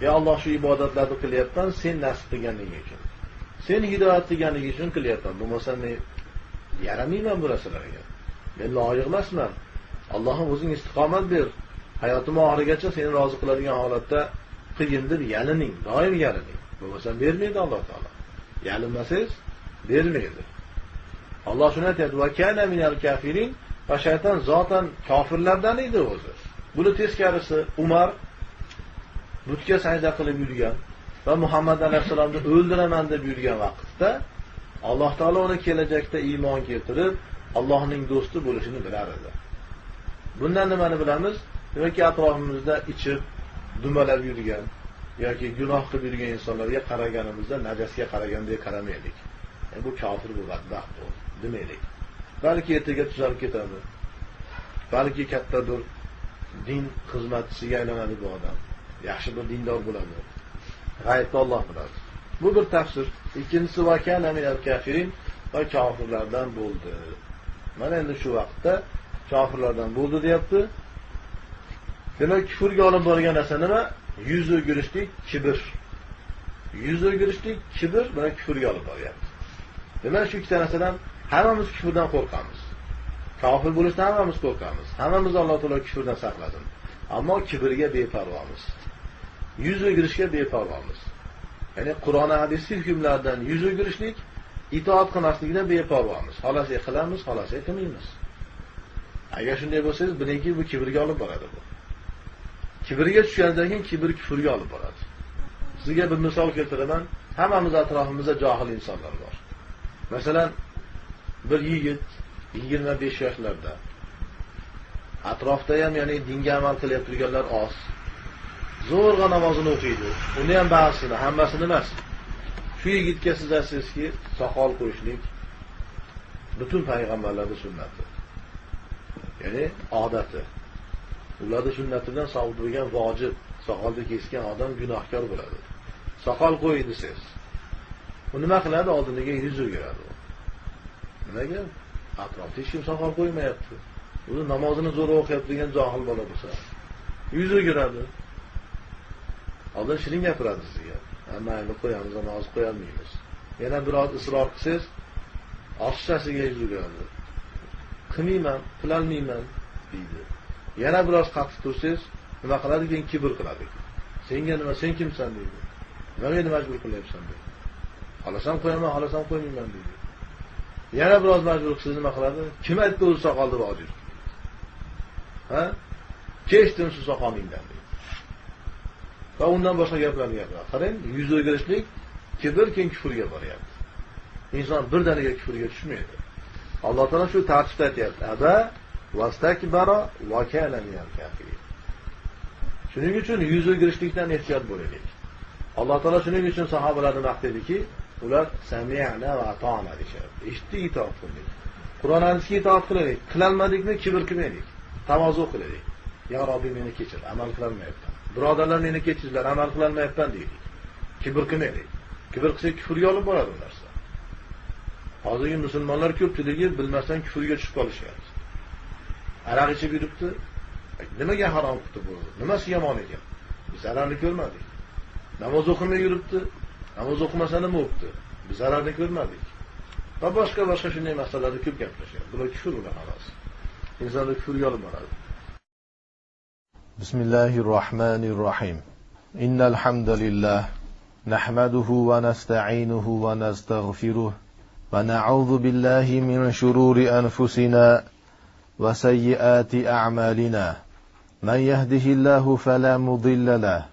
Ya Alloh, shu ibodatlarni qilyapman, sen nasib qilganliging uchun. Sen hidoyat qilganliging uchun qilyapman. Bo'lmasa men yaramayman bu narsalarga. Men loyiq emasman. Allohim o'zing istiqomat ber. Hayotim oxirigacha seni rozi qiladigan holatda qilgin deb yalining, doim yalining. Bo'lmasa bermaydi Alloh taolo. Yalinmasangiz bermaydi. Alloh shuni aytadi: "Va kana minal kafirin", va shayton zotan kofirlardan edi o'zi. Buni teskarisi Umar butga sajda qilib yurgan va Muhammad alayhissalomni o'ldiraman deb yurgan vaqtda Alloh taolo uni kelajakda iymon keltirib, Allohning do'sti bo'lishini bilar edi. Bundan nimani bilamiz? Demakki, atrofimizda ichib, dumalab yurgan yoki gunoh qilib yurgan insonlarga qaraganimizda najasga qaragandek qaramaylik. Bu kofir, bu badbaxt bu demaylik. Balki ertaga tuzalib ketadi. Balki katta bir din xizmatchisiga aylanadi bu odam. Yaxshi bir dindor bo'ladi. G'aybni Alloh biladi. Bu bir tafsir. Ikkinchisi va kana minal kafirin, va kofirlardan bo'ldi. Mana endi shu vaqtda kofirlardan bo'ldi deyapti. Demak, kufrga olib borgan narsa nima? Yuz o'girishlik, kibr. Yuz o'girishlik, kibr mana kufrga olib boryapti. Demak, shu ikkita narsadan hammamiz kufrdan qo'rqamiz. Kofir bo'lishdan hammamiz qo'rqamiz. Hammamiz Alloh taolo kufrdan saqlasin. Ammo kibrga beparvomiz. Yuz o'girishga beparvomiz. Ya'ni Qur'on hadisi hukmlaridan yuz o'girishlik, itoat qilmaslikdan beparvomiz. Xolasak qilamiz, xolasak qilmaymiz. Agar shunday bo'lsangiz, bilingki, bu kibrga olib boradi bu. Kibrga tushgandan keyin kibr kufrga olib boradi. Sizga bir misol keltiraman. Hammamiz atrofimizda johil insonlar bor. Masalan, bir yigit 25 yoshlarda. Atrofda ham, ya'ni dinga amal qilib turganlar oz. Zo'rg'a namozini o'qiydi. Uni ham ba'zisini, hammasini emas. Shu yigitga siz aytsangizki, soqol qo'yishlik butun payg'ambarlarning sunnati. Ya'ni odati. Ularning sunnatidan sobit bo'lgan vojib, soqolni kesgan odam gunohkor bo'ladi. Soqol qo'y desangiz, u nima qiladi? Oldiniga yuz o'giradi. Nimaga? Atrofda hech kim soqol qo'ymayapti. O'zi namozini zo'r o'qiyapti degan johil bola bo'lsa, yuz o'giradi. Oldin shirin gapiradi sizga. Mayli qo'yamiz, namoz qo'yolmaymiz. Yana biroz isror qilsangiz, oshchasiga yuz o'giradi. Qilmayman, qilolmayman deydi. Yana biroz qattiq tursangiz, nima qiladi? Keyin kibr qiladi. Senga nima, sen kimsan deydi. Nima meni majbur qilyapsan deydi. Xohlasam qo'yaman, xohlasam qo'ymayman deydi. Yana biroz majbur qilsangiz nima qiladi? Kim aytdi o'zi soqolni vojib? Ha? Kechdim shu soqolingdan deydi. Va undan boshqa gaplarni gapiradi. Qarang, yuz o'girishlik kibr keyin kufrga boryapti. Inson birdaniga kufrga tushmaydi. Alloh taolo shu tartibda aytyapti. Aba vastakbara va kana minal kafirin. Shuning uchun yuz o'girishlikdan ehtiyot bo'laylik. Alloh taolo shuning uchun sahobalarni maqtaydiki, ular sami'na va ata'na deyishardi. Eshitdik, itoat qildik. Qur'on hadisga itoat qilaylik. Qilolmadikmi, kibr qilmaylik. Tavozu qilaylik. Ya Robbi meni kechir, amal qilolmayapman. Birodarlar meni kechiringlar, amal qilolmayapman deylik. Kibr qilmaylik. Kibr qilsak kufrga olib boradi bu narsa. Hozirgi musulmonlar ko'pchiligi bilmasdan kufrga tushib qolishyapti. Aroq ichib yuribdi. Nimaga harom qildi bu? Nimasi yomon ekan? Biz zararni ko'rmadik. Namoz o'qimay yuribdi. Namoz o'qimasa nima bo'pti? Biz zararni ko'rmadik. Va boshqa shunday masalalarda ko'p gaplashyapti. Bular kufr ular hammasi. Insonni kufrga olib boradi. Bismillahirrohmanirrohim. Innal hamdalillah nahmaduhu va nasta'inuhu va nastag'firuh va na'udzu billahi min shururi anfusina va sayyiati a'malina. Man yahdihillahu fala mudilla lahu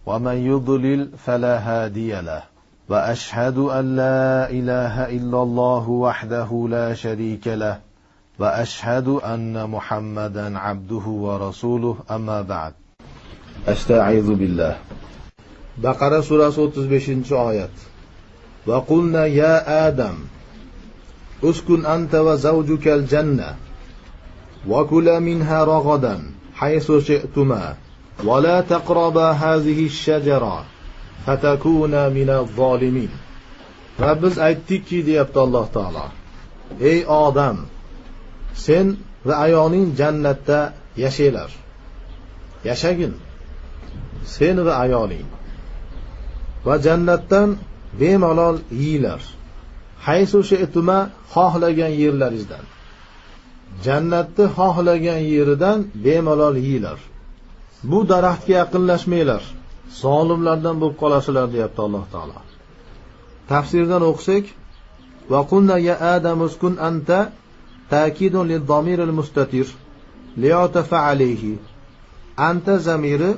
va man yudlil fala hadiya lahu. Va ashhadu an la ilaha illalloh wahdahu la sharika lahu va ashhadu anna Muhammadan abduhu va rasuluhu. Amma ba'd. Astaizu billah. Baqara surasi 35-oyat. Va qulna ya Adam uskun anta va zawjukal janna va kula minha ragadan haythu shi'tuma va la taqraba hazihi ash-shajara fatakuna minaz-zolimin. Va biz aytdikki, deyapti Alloh taolo, ey Odam, sen va ayoling jannatda yashanglar. Yashagin sen va ayoling va jannatdan bemalol yeylar. Haysu shi'tuma, xohlagan yerlaringizdan. Jannatni xohlagan yeridan bemalol yeylar. Bu daraxtga yaqinlashmanglar, zolimlardan bo'lib qolasizlar, deyapti Alloh taolo. Tafsirdan o'qisak, va qulna ya Adam uskun anta ta'kidun lid-damir al-mustatir liyatafa alayhi. Anta zamiri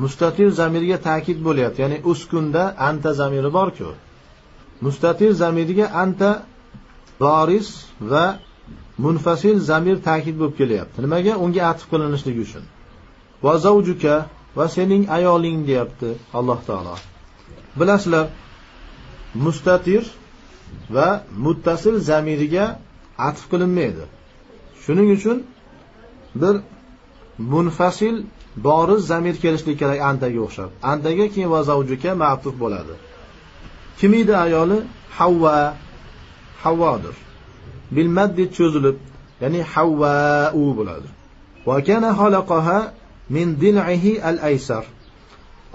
mustatir zamirga ta'kid bo'lyapti. Ya'ni uskunda anta zamiri bor-ku. Mustatir zamiriga anta baris va munfasil zamir ta'kid bo'lib kelyapti. Nimaga? Unga atf qilinishligi uchun. Va zawjuka, va sening ayoling, deyapti Alloh taolo. Bilasizlar, mustatir va muttasil zamiriga atf qilinmaydi. Shuning uchun bir munfasil boriz zamir kelishligi kerak antaga o'xshab. Antaga keyin va zawjuka ma'tuf bo'ladi. Kim edi ayoli? Havva. Havvodir. Bil maddi cho'zilib, ya'ni Havva u bo'ladi. Va kana xalaqaha min dil'ihi al-aysar.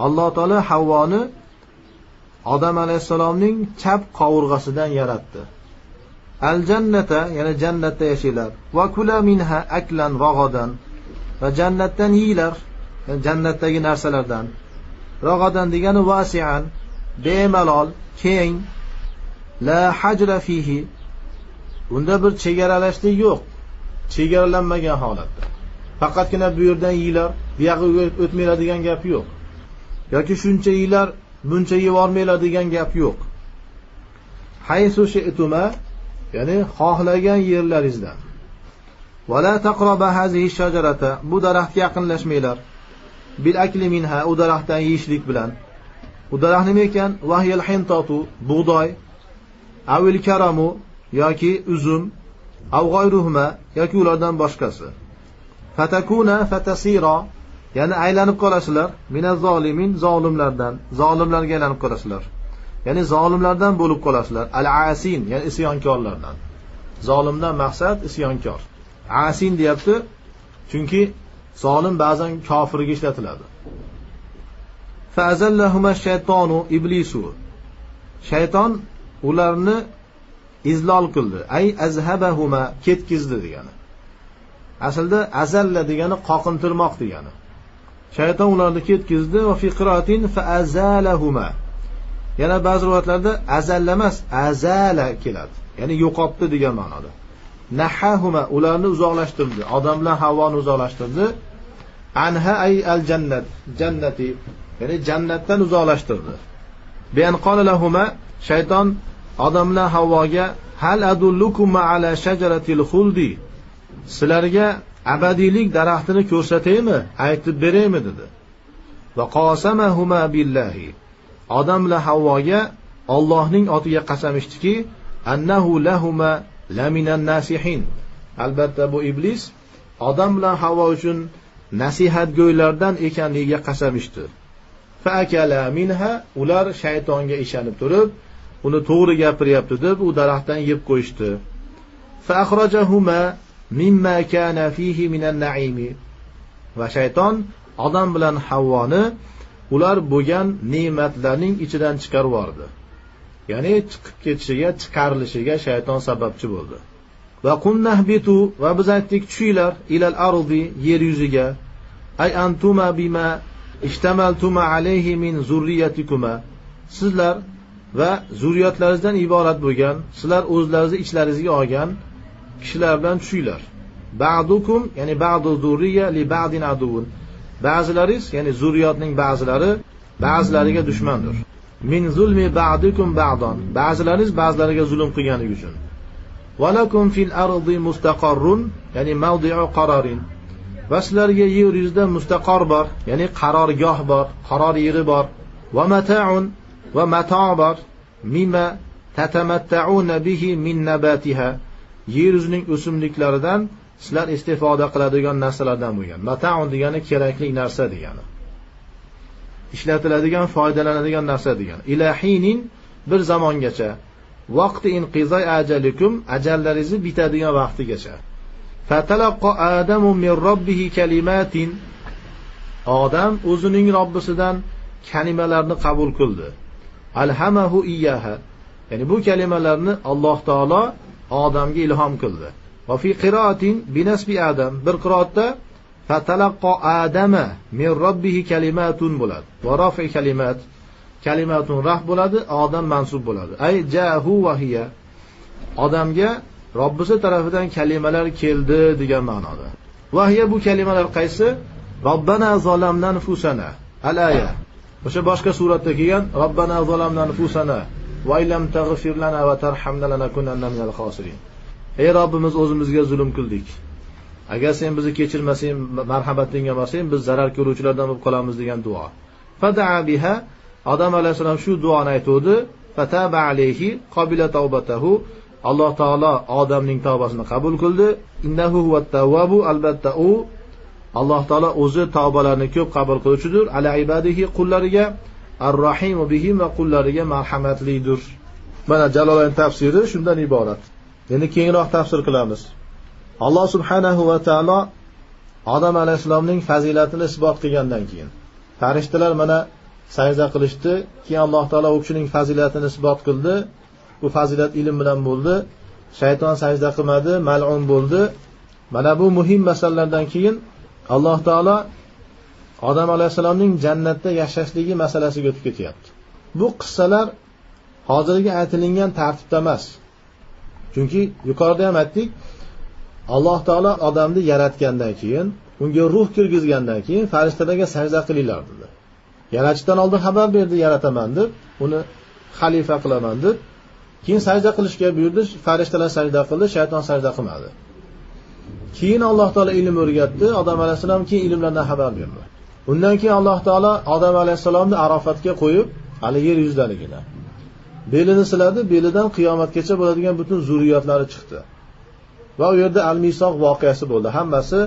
Alloh taolo Havvoni Odam alayhissalomning chap qovurg'asidan yaratdi. Al jannata, ya'ni jannatda yashaylar. Va kula minha aklan ragadan, va jannatdan yeylar, ya'ni jannatdagi narsalardan. Ragadan degani vasian, bemalol, keng. La hajra fihi, unda bir chegaralashlik yo'q, chegaralanmagan holatda. Faqatgina bu yerdan yeylar, bu yoqqa o'tmanglar degan gap yo'q. Yoki shuncha yeylar, buncha yevormanglar degan gap yo'q. Haysu shi'tuma, ya'ni xohlagan yerlaringizdan. Va la taqraba hazihi shajarata, bu daraxtga yaqinlashmanglar. Bil akli minha, u daraxtdan yeyishlik bilan. U daraxt nima ekan? Vahyal hintatu, bug'doy, avil karamu yoki uzum, av g'ayruhuma yoki ulardan boshqasi. Fatakuna fatasira, ya'ni aylanib qolasizlar, minaz zolimin, zolimlardan, zolimlarga aylanib qolasizlar. Ya'ni zolimlardan bo'lib qolasizlar. Al-asin, ya'ni isyonkorlardan. Zolimdan maqsad isyonkor. Asin deyapti, chunki zolim ba'zan kofirga ishlatiladi. Fa'azallahuma ash-shaytonu iblisu. Shayton ularni izlol qildi. Ay azhabahuma, ketkizdi degani. Aslida azalla degani qoqintirmoq degani. Shayton ularni ketkizdi. Va fi qiraatin fa'azalahuma. Yana ba'zi rivoyatlarda azalla emas, azala keladi. Ya'ni yo'qotdi degan ma'noda. Nahahuma, ularni uzoqlashtirdi. Odam bilan Havvoni uzoqlashtirdi. Anha ay al jannat, jannati, ya'ni jannatdan uzoqlashtirdi. Bi an qala lahuma, shayton Odam bilan Havvoga hal adullukuma ala shajaratil xuldi, sizlarga abadiylik daraxtini ko'rsataymi, aytib beraymi dedi. Va qasamahuma billahi, Odam bilan Havvoga Allohning otiga qasam ichdiki, annahu lahuma laminan nasihin, albatta bu iblis Odam bilan Havvo uchun nasihatgo'ylardan ekanligiga qasam ichdi. Fa akala minha, ular shaytonga ishonib turib, uni to'g'ri gapiryapti deb u daraxtdan yeb qo'yishdi. Fa akhrajahuma mimma kana fihi minan na'imi, va shayton Odam bilan Havvoni ular bo'lgan ne'matlarning ichidan chiqarib yubordi. Ya'ni chiqib ketishiga, chiqarilishiga shayton sababchi bo'ldi. Va qunnahbitu, va biz aytdik tushinglar ilal ardi, yer yuziga. Ay antuma bima ishtamaltuma alayhi min zurriyatikuma, sizlar va zurriyatlaringizdan iborat bo'lgan, sizlar o'zlaringizni ichlaringizga olgan kishilar bilan tushinglar. Ba'dukum, ya'ni ba'du zurriya li ba'din aduvun, ba'zilaringiz, ya'ni zurriyatning ba'zilari ba'zilariga dushmandir. Min zulmi ba'dukum ba'dan, ba'zilaringiz ba'zilariga zulm qilganligi uchun. Valakum fil ardi mustaqarrun, ya'ni mawdi'u qararin, va sizlarga yer yuzida mustaqar bor, ya'ni qarorgoh bor, qaror yeri bor. Va mata'un, va mato' bor, mimma tatamatta'una bihi min nabatiha, yer yuzining o'simliklaridan sizlar istifoda qiladigan narsalardan bo'lgan. Mata'un degani kerakli narsa degani, ishlatiladigan, foydalanadigan narsa degani. Ilahinin, bir zamongacha, vaqti inqizay ajalikum, ajallaringizni bitadigan vaqtigacha. Fatalaqa Adamu min robbihi kalimatin, Odam o'zining Robbisidan kalimalarni qabul qildi. Alhamahu iyyaha, ya'ni bu kalimalarni Alloh taolo Odamga ilhom qildi. Va fi qiraatin bi nasbi Adam, bir qiroatda fatalaqa Adama min robbihi kalimatun bo'ladi. Va rafi kalimat, kalimatun raf bo'ladi, Odam mansub bo'ladi. Ay jahu va hiya, Odamga Robbisi tarafidan kalimalar keldi degan ma'noda. Va hiya, bu kalimalar qaysi? Robbana zolamna anfusana, al-aya. O'sha boshqa suratda kelgan Robbana zolamna anfusana va illam taghfir lana va tarhamna lanakunanna minal khosirin. Ey Robbimiz, o'zimizga zulm qildik. Agar sen bizni kechirmasang, marhamatingga bo'lmasang, biz zarar ko'ruvchilardan bo'lib qolamiz degan duo. Fadaa biha, Odam alayhisalom shu duoni aytdi. Fataba alayhi qabila tawbatahu, Alloh taolo Odamning tavbasini qabul qildi. Innahu huvat tawwabu, albatta u Alloh taolo o'zi tavbalarni ko'p qabul qiluvchidir. Ala ibadihi, qullariga, ar-rahimu bihim, va qullariga marhamatlidir. Mana Jalolayn tafsiri shundan iborat. Endi keyinroq tafsir qilamiz. Alloh subhanahu va taolo Odam alayhisalomning fazilatini isbot qilgandan keyin farishtalar mana sajda qilishdi. Keyin Alloh taolo u kishining fazilatini isbot qildi. Bu fazilat ilm bilan bo'ldi. Shayton sajda qilmadi, mal'un bo'ldi. Mana bu muhim masalalardan keyin Alloh taolo Odam alayhisalomning jannatda yashashligi masalasiga o'tib ketyapti. Bu qissalar hozirgi aytilingan tartibda emas. Chunki yuqorida ham aytdik, Alloh taolo odamni yaratgandan keyin, unga ruh kirgizgandan keyin farishtalarga sajda qilinglar dedi. Yaratishdan oldin xabar berdi, yarataman deb, uni xalifa qilaman deb. Keyin sajda qilishga buyurdi, farishtalar sajda qildi, shayton sajda qilmadi. Keyin Alloh taolo ilm o'rgatdi, Odam alayhisalom keyin ilmlardan xabar berdi. Undan keyin Alloh taolo Odam alayhisalomni Arafatga qo'yib, hali yer yuzidaligida belini siladi, belidan qiyomatgacha bo'ladigan butun zurriyotlari chiqdi. Va u yerda al-Misoq voqeasi bo'ldi. Hammasi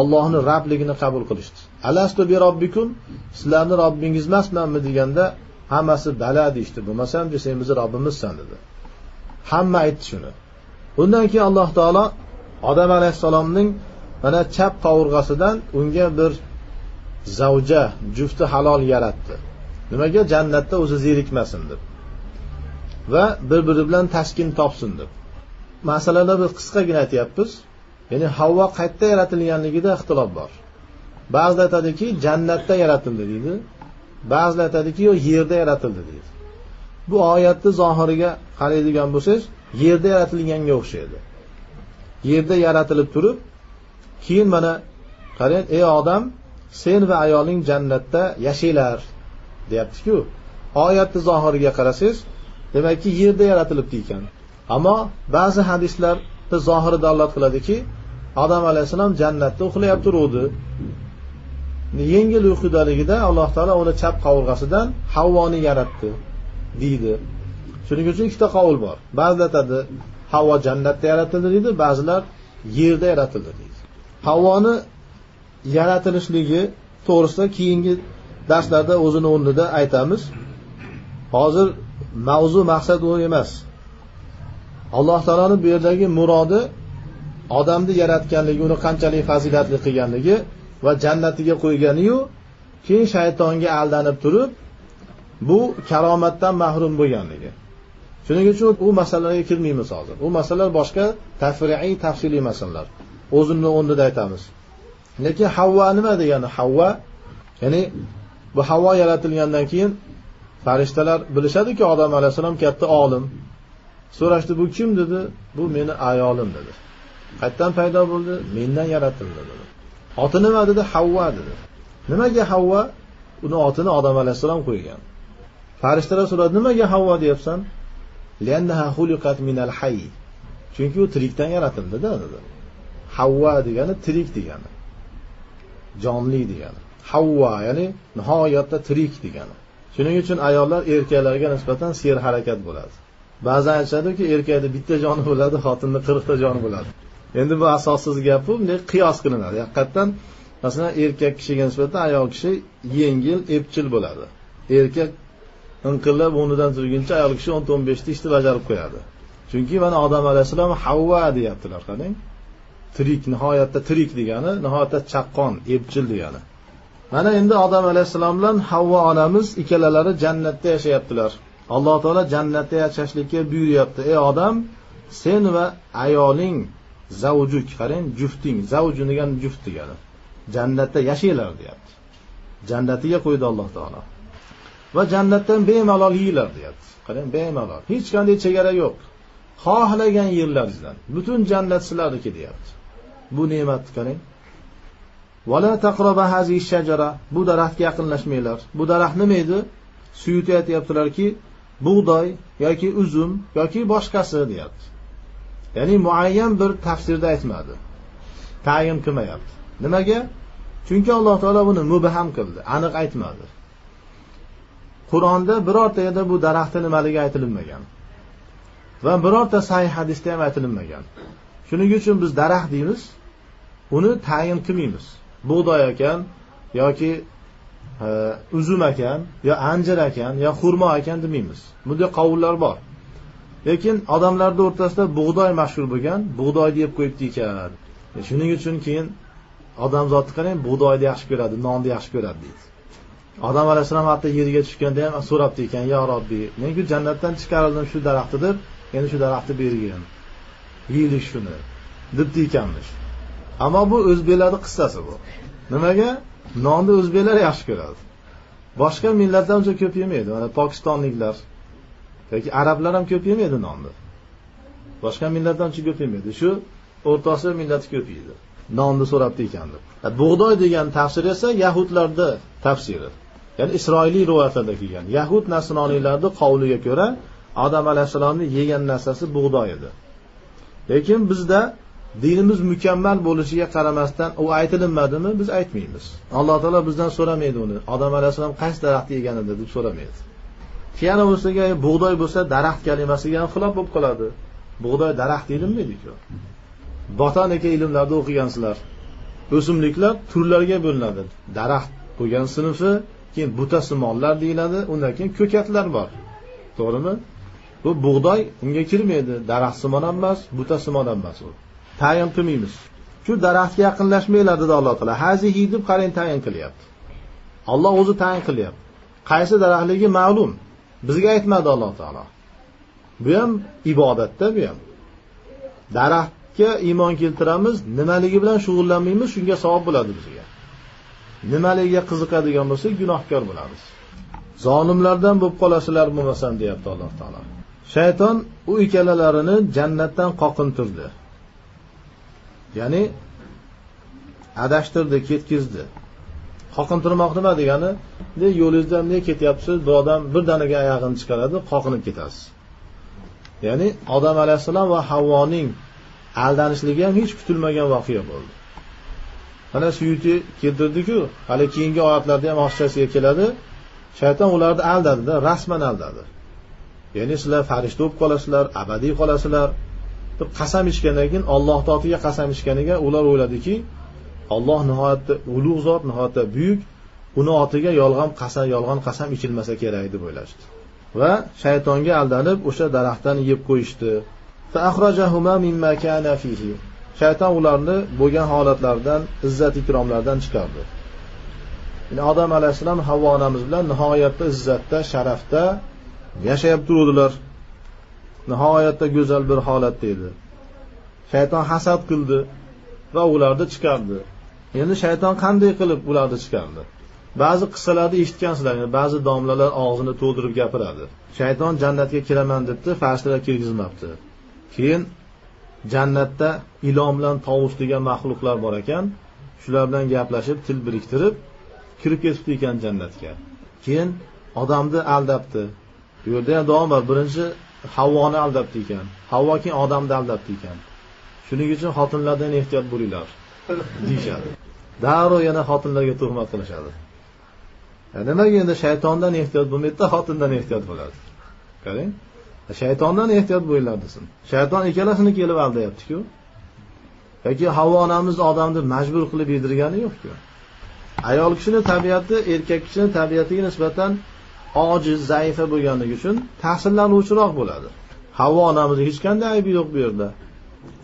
Allohning Robligini qabul qilishdi. Alastu bi robbikum, sizlarni Robbingiz emasmanmi deganda hammasi bala deyishdi. Bo'lmasam sen bizni Robbimizsan dedi. Hamma aytdi shuni. Undan keyin Alloh taolo Odam alayhissalomning mana chap qovurg'asidan unga bir zavja, jufti halol yaratdi. Nimaga? Jannatda o'zi zerikmasin deb va bir-biri bilan taskin topsin deb. Masalani biz qisqagina aytyapmiz. Ya'ni Havvo qayerda yaratilganligida ixtilof bor. Ba'zilar aytadiki, jannatda yaratildi deydi. Ba'zilar aytadiki, yo'q, yerda yaratildi deydi. Bu oyatni zohiriga qaraydigan bo'lsangiz, yerda yaratilganga o'xshaydi. Yerda yaratilib turib, keyin mana qarang, ey odam, sen va ayoling jannatda yashanglar. deyapti-ku. Oyatni zohiriga qarasangiz, demakki yerda yaratilibdi ekan. Ammo ba'zi hadislarda zohiri dalolat qiladiki, Odam alayhissalom jannatda uxlayib turuvdi. Yengil uyqudaligida Alloh taolo uni chap qovurg'asidan Havvoni yaratdi deydi. Shuning uchun ikkita qovul bor. Ba'zilar aytadi, Havvo jannatda yaratildi deydi, ba'zilar yerda yaratildi deydi. Havvoni yaratilishligi to'g'risida keyingi darslarda o'zini o'rnida aytamiz. Hozir mavzu maqsad u emas. Alloh taoloning bu yerdagi murodi odamni yaratganligi, uni qanchalik fazilatli qilganligi va jannatiga qo'yganiyu, keyin shaytonga aldanib turib bu karomatdan mahrum bo'lganligi. Shuning uchun u masalalarga kirmaymiz hozir. U masalalar boshqa tafriiy, tafsiliy masalalar. O'zini o'rnida aytamiz. Lekin Havvo nima degani? Havvo, ya'ni bu Havvo yaratilgandan keyin farishtalar bilishadiki, Odam alayhissalom katta olim. So'rashdi, bu kim dedi? Bu meni ayolim dedi. Qayerdan paydo bo'ldi? Mendan yaratildi dedi. Oti nima dedi? Havvo dedi. Nimaga Havvo? Uni otini Odam alayhissalom qo'ygan. Farishtalar so'radi, nimaga Havvo deyapsan? Li'annaha xuliqat minal hayy. Chunki u tirikdan yaratildi dedi. Havvo degani tirik degani. Jonli degani. Havvo ya'ni nihoyatda tirik degani. Shuning uchun ayollar erkaklarga nisbatan serharakat bo'ladi. Ba'zan aytishadiki, erkakda bitta joni bo'ladi, xotinda 40 ta joni bo'ladi. Endi bu asossiz gap, bu bunday qiyos qilinadi. Haqiqatan masalan erkak kishiga nisbatan ayol kishi yengil, epchil bo'ladi. Erkak inqillab o'rnidan turguncha ayol kishi 10-15 ta ishni bajarib qo'yadi. Chunki mana Odam alayhissalom Havvo deyaptilar, qarang. Tirik, nihoyatda tirik degani, nihoyatda chaqqon, epchil degani. Mana endi Odam alayhissalom bilan Havvo onamiz ikkalalari jannatda yashayaptilar. Alloh taolo jannatda yashashlikka buyuryapti. Ey odam, sen va ayoling zavjuk, qarang, jufting, zavjun degani juft degani. Jannatda yashanglar deyapti. Jannatiga qo'ydi Alloh taolo. Va jannatdan bemalol yeylar deyapti. Qarang, bemalol. Hech qanday chegara yo'q. Xohlagan yerlaringizdan butun jannat sizlarniki deyapti. Bu ne'matni qarang. Vala taqraba hazihi shajara. Bu daraxtga yaqinlashmanglar. Bu daraxt nima edi? Suyuti aytayaptilarki, bug'doy yoki uzum yoki boshqasi deyapti. Ya'ni muayyan bir tafsirda aytmadi. Tayin qilmayapti. Nimaga? Chunki Alloh taolo buni mubham qildi, aniq aytmadi. Qur'onda birorta yerda bu daraxtning nimaligi aytilmagan. Va birorta sahih hadisda ham aytilmagan. Shuning uchun biz daraxt deymiz, uni tayin qilmaymiz. Bug'doy ekan yoki uzum ekan, yo anjir ekan, yo xurmo ekan demaymiz. Bunday qovullar bor. Lekin odamlarning o'rtasida bug'doy mashhur bo'lgan, bug'doy deb qo'yibdi ekan. Shuning uchun keyin odamzotni qarang, bug'doyni yaxshi ko'radi, nonni yaxshi ko'radi deydi. Odam alayhissalom hatto yerga tushganda ham so'rabdi ekan, "Ya Robbi, men-ku jannatdan chiqarildim shu daraxtni deb, endi shu daraxtni bergin. Yeylik shuni." debdi ekanmish. Ammo bu o'zbeklarning qissasi bu. Nimaga? Nonni o'zbeklar yaxshi ko'radi. Boshqa millatlar uncha ko'p yemaydi. Mana pokistonliklar yoki arablar ham ko'p yemaydi nonni. Boshqa millatlar uncha ko'p yemaydi. Shu O'rta Osiyo millati ko'p yeydi. Nonni so'rabdi ekan deb. Bug'doy degan tafsir esa yahudlarda tafsiri. Ya'ni Isroiliy rivoyatlarda kelgan. Yahud nasroniylarning qavliga ko'ra Odam alayhissalomning yegan narsasi bug'doy edi. Lekin bizda dinimiz mukammal bo'lishiga qaramasdan u aytilinmadimi, biz aytmaymiz. Alloh taolo bizdan so'ramaydi uni. Odam alayhissalom qaysi daraxtni yegan edi deb so'ramaydi. Keyin o'ziga bug'doy bo'lsa, daraxt kalimasiga ham xilof bo'lib qoladi. Bug'doy daraxt deyilmaydi-ku. Botanika ilmlarida o'qigansizlar. O'simliklar turlarga bo'linadi. Daraxt bo'lgan sinfi, keyin butasimonlar deyiladi, undan keyin ko'katlar bor. To'g'rimi? Bu bug'doy unga kirmaydi. Daraxtsimon ham emas, butasimon ham emas u. Tayin qilmaymiz. Shu daraxtga yaqinlashmanglar dedi Alloh taolo. Hazihi deb qarang tayin qilyapti. Alloh o'zi tayin qilyapti. Qaysi daraxtligi ma'lum. Bizga aytmadi Alloh taolo. Bu ham ibodatda, bu ham. Daraxtga iymon keltiramiz, nimaligi bilan shug'ullanmaymiz, shunga savob bo'ladi bizga. Nimaligiga qiziqadigan bo'lsak, gunohkor bo'lamiz. Zolimlardan bo'lib qolasizlar bo'lmasam deyapti Alloh taolo. Shayton u ikkalalarini jannatdan qoqintirdi. Ya'ni adashtirdi, ketkizdi. Qoqintirmoq nima degani? De yo'lingizdan ne ketyapsiz, bir odam birdaniga oyog'ini chiqaradi, qoqinib ketasiz. Ya'ni Odam alayhissalom va Havvoning aldanishligi ham hech kutilmagan voqea bo'ldi. Mana Suyuti keltirdi-ku, hali keyingi oyatlarda ham oshchasiga keladi. Shayton ularni aldadi-da, rasman aldadi. Ya'ni sizlar farishta bo'lib qolasizlar, abadiy qolasizlar deb qasam ichgandan keyin Alloh taologa qasam ichganiga ular o'yladiki, Alloh nihoyatda ulug' zot, nihoyatda buyuk, uni otiga yolg'on qasam ichilmasa kerak deb o'ylashdi. Va shaytonga aldanib o'sha daraxtdan yeb qo'yishdi. Fa akhrajahuma mimma kana fihi. Shayton ularni bo'lgan holatlardan, izzat ikromlardan chiqardi. Ya'ni Odam alayhissalom Havvo onamiz bilan nihoyatda izzatda, sharafda yashayib turdilar. Nihoyatda go'zal bir holatda edi. Shayton hasad qildi va ularni chiqardi. Endi shayton qanday qilib ularni chiqardi? Ba'zi qissalarda eshitgansizlar, ya'ni ba'zi domlalar og'zini to'ldirib gapiradi. Shayton jannatga kiraman debdi, farishtalar kirgizmabdi. Keyin jannatda ilon bilan tovus degan maxluqlar bor ekan, shular bilan gaplashib, til biriktirib kirib ketibdi ekan jannatga. Keyin odamni aldabdi. Bu yerda ham davom bor. Birinchi Havvoni aldabdi ekan. Havvo keyin odamni aldabdi ekan. Shuning uchun xotinlardan ehtiyot bo'linglar deyishadi. Darrov yana xotinlarga tuhmat qilishadi. Nimaga endi shaytondan ehtiyot bo'lmaydi-da, xotindan ehtiyot bo'ladi? Qarang. Shaytondan ehtiyot bo'linglar desin. Shayton ikkalasini kelib aldayapti-ku. Yoki Havvo onamiz odamni majbur qilib yedirgani yo'q-ku. Ayol kishining tabiati erkak kishining tabiatiga nisbatan ojiz, zaifa bo'lganligi uchun ta'sirlanuvchiroq bo'ladi. Havvo onamizning hech qanday aybi yo'q bu yerda.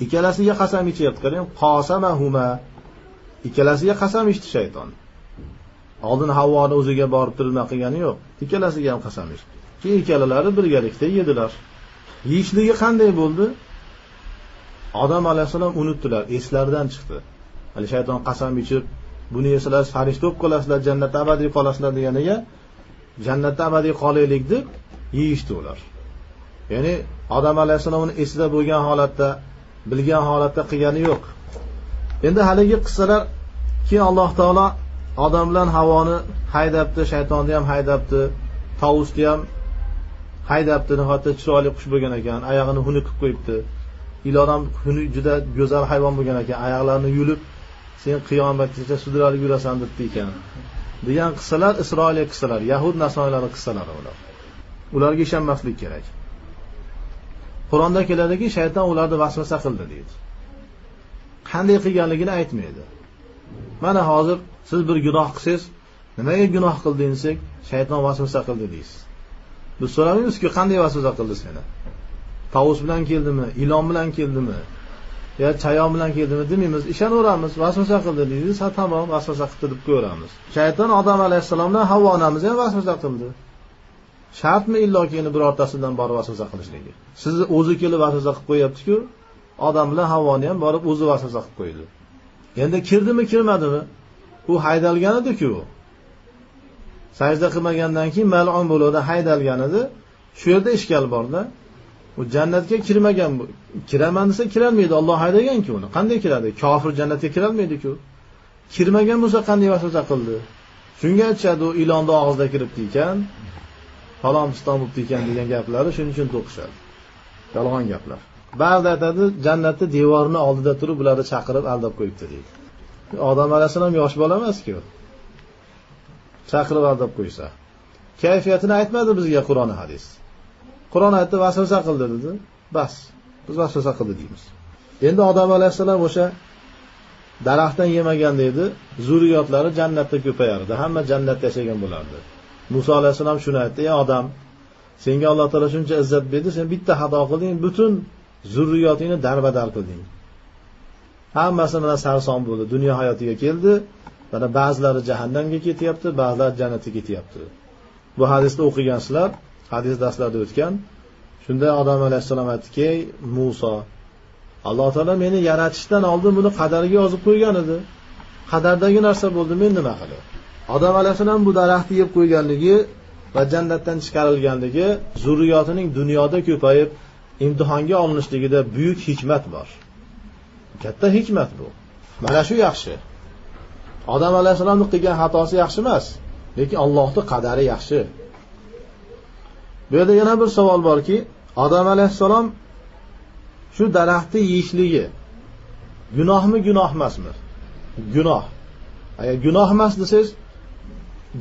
Ikkalasiga qasam ichyapti, qarang, qasamahuma. Ikkalasiga qasam ichdi shayton. Oldin Havvoni o'ziga borib turib nima qilgani yo'q. Ikkalasiga ham qasam ichdi. Keyin ikkalalari birgalikda yedilar. Yeyishligi qanday bo'ldi? Odam alayhissalom unutdilar, eslaridan chiqdi. Hali shayton qasam ichib, buni yesalar farishta bo'lib qolasizlar, jannatda abadiy qolasizlar deganiga jannatda abadiy qolaylik deb yeyishdi ular. Ya'ni Odam alayhissalom uni esida bo'lgan holatda, bilgan holatda qilgani yo'q. Endi haligi qissalar keyin Alloh taolo Odam bilan Havvoni haydabdi, shaytonni ham haydabdi, tovusni ham haydabdi. Nihoyatda chiroyli qush bo'lgan ekan, oyog'ini xunuk qilib qo'yibdi. Ilon ham xunuk, juda go'zal hayvon bo'lgan ekan, oyoqlarini yulib, sen qiyomatgacha sudralib yurasan debdi ekan. Degan qissalar Isroiliy qissalar, yahud nasroniylar qissalari ular. Ularga ishonmaslik kerak. Qur'onda keladiki, shayton ularni vasvasa qildi deydi. Qanday qilganligini aytmaydi. Mana hozir siz bir gunoh qilsangiz, nimaga gunoh qilding desak, shayton vasvasa qildi deysiz. Biz so'ramaymizki, qanday vasvasa qildi seni? Tovus bilan keldimi, ilon bilan keldimi, yo chayon bilan keldimi demaymiz, ishonaveramiz, vasvasa qildi deymiz, ha tamom, vasvasa qildi deb ko'ramiz. Shayton Odam alayhissalomdan Havvo onamizni ham vasvasa qildi. Shartmi illoki endi birortasidan borib vasvasa qilishligi? Sizni o'zi kelib vasvasa qilib qo'yapti-ku, Odam bilan Havvoni ham borib o'zi vasvasa qilib qo'ydi. Endi kirdimi, kirmadimi? U haydalgan edi-ku. Sajda qilmagandan keyin mal'un bo'ladi, haydalgan edi. Shu yerda ishkal bor-da. U jannatga kirmagan, kiraman desa kirolmaydi, Alloh haydagan-ku uni. Qanday kiradi? Kofir jannatga kirolmaydi-ku. Kirmagan bo'lsa qanday vasvasa qildi? Shunga aytishadi, u ilonni og'zida kiribdi ekan, falon piston bo'libdi ekan degan gaplari shuning uchun to'qishadi. Yolg'on gaplar. Ba'zi aytadi, jannatni devorini oldida turib ularni chaqirib aldab qo'yibdi deydi. Odam alayhissalom yosh bola emas-ku. Chaqirib aldab qo'ysa. Kayfiyatini aytmadi bizga Qur'on hadis. Qur'on aytdi, vasvasa qildi dedi. Bas, biz vasvasa qildi deymiz. Endi Odam alayhissalom o'sha daraxtdan yemaganda edi, zurriyotlari jannatda ko'payardi, hamma jannatda yashagan bo'lardi. Musa alayhissalom shuni aytdi: "Ey odam, senga Alloh taolo shuncha izzat berdi, sen bitta xato qilding, butun zurriyotingni darbadar qilding. Hammasi mana sarson bo'ldi, dunyo hayotiga keldi. Mana ba'zilari jahannamga ketyapti, ba'zilari jannatga ketyapti." Bu hadisni o'qigansizlar, hadis darslarda o'tgan. Shunda Odam alayhissalom aytdiki: "Ey Musa, Alloh taolo meni yaratishdan oldin buni qadariga yozib qo'ygan edi. Qadardagi narsa bo'ldi, men nima qilay?" Odam alayhissalom bu daraxtni yeb qo'yganligi va jannatdan chiqarilganligi zurriyotining dunyoda ko'payib imtihonga olinishligida buyuk hikmat bor. Katta hikmat bu. Mana shu yaxshi. Odam alayhissalomning qilgan xatosi yaxshi emas, lekin Allohning qadari yaxshi. Bu yerda yana bir savol borki, Odam alayhissalom shu daraxtni yeyishligi gunohmi, gunoh emasmi? Gunoh. Agar gunoh emas desangiz,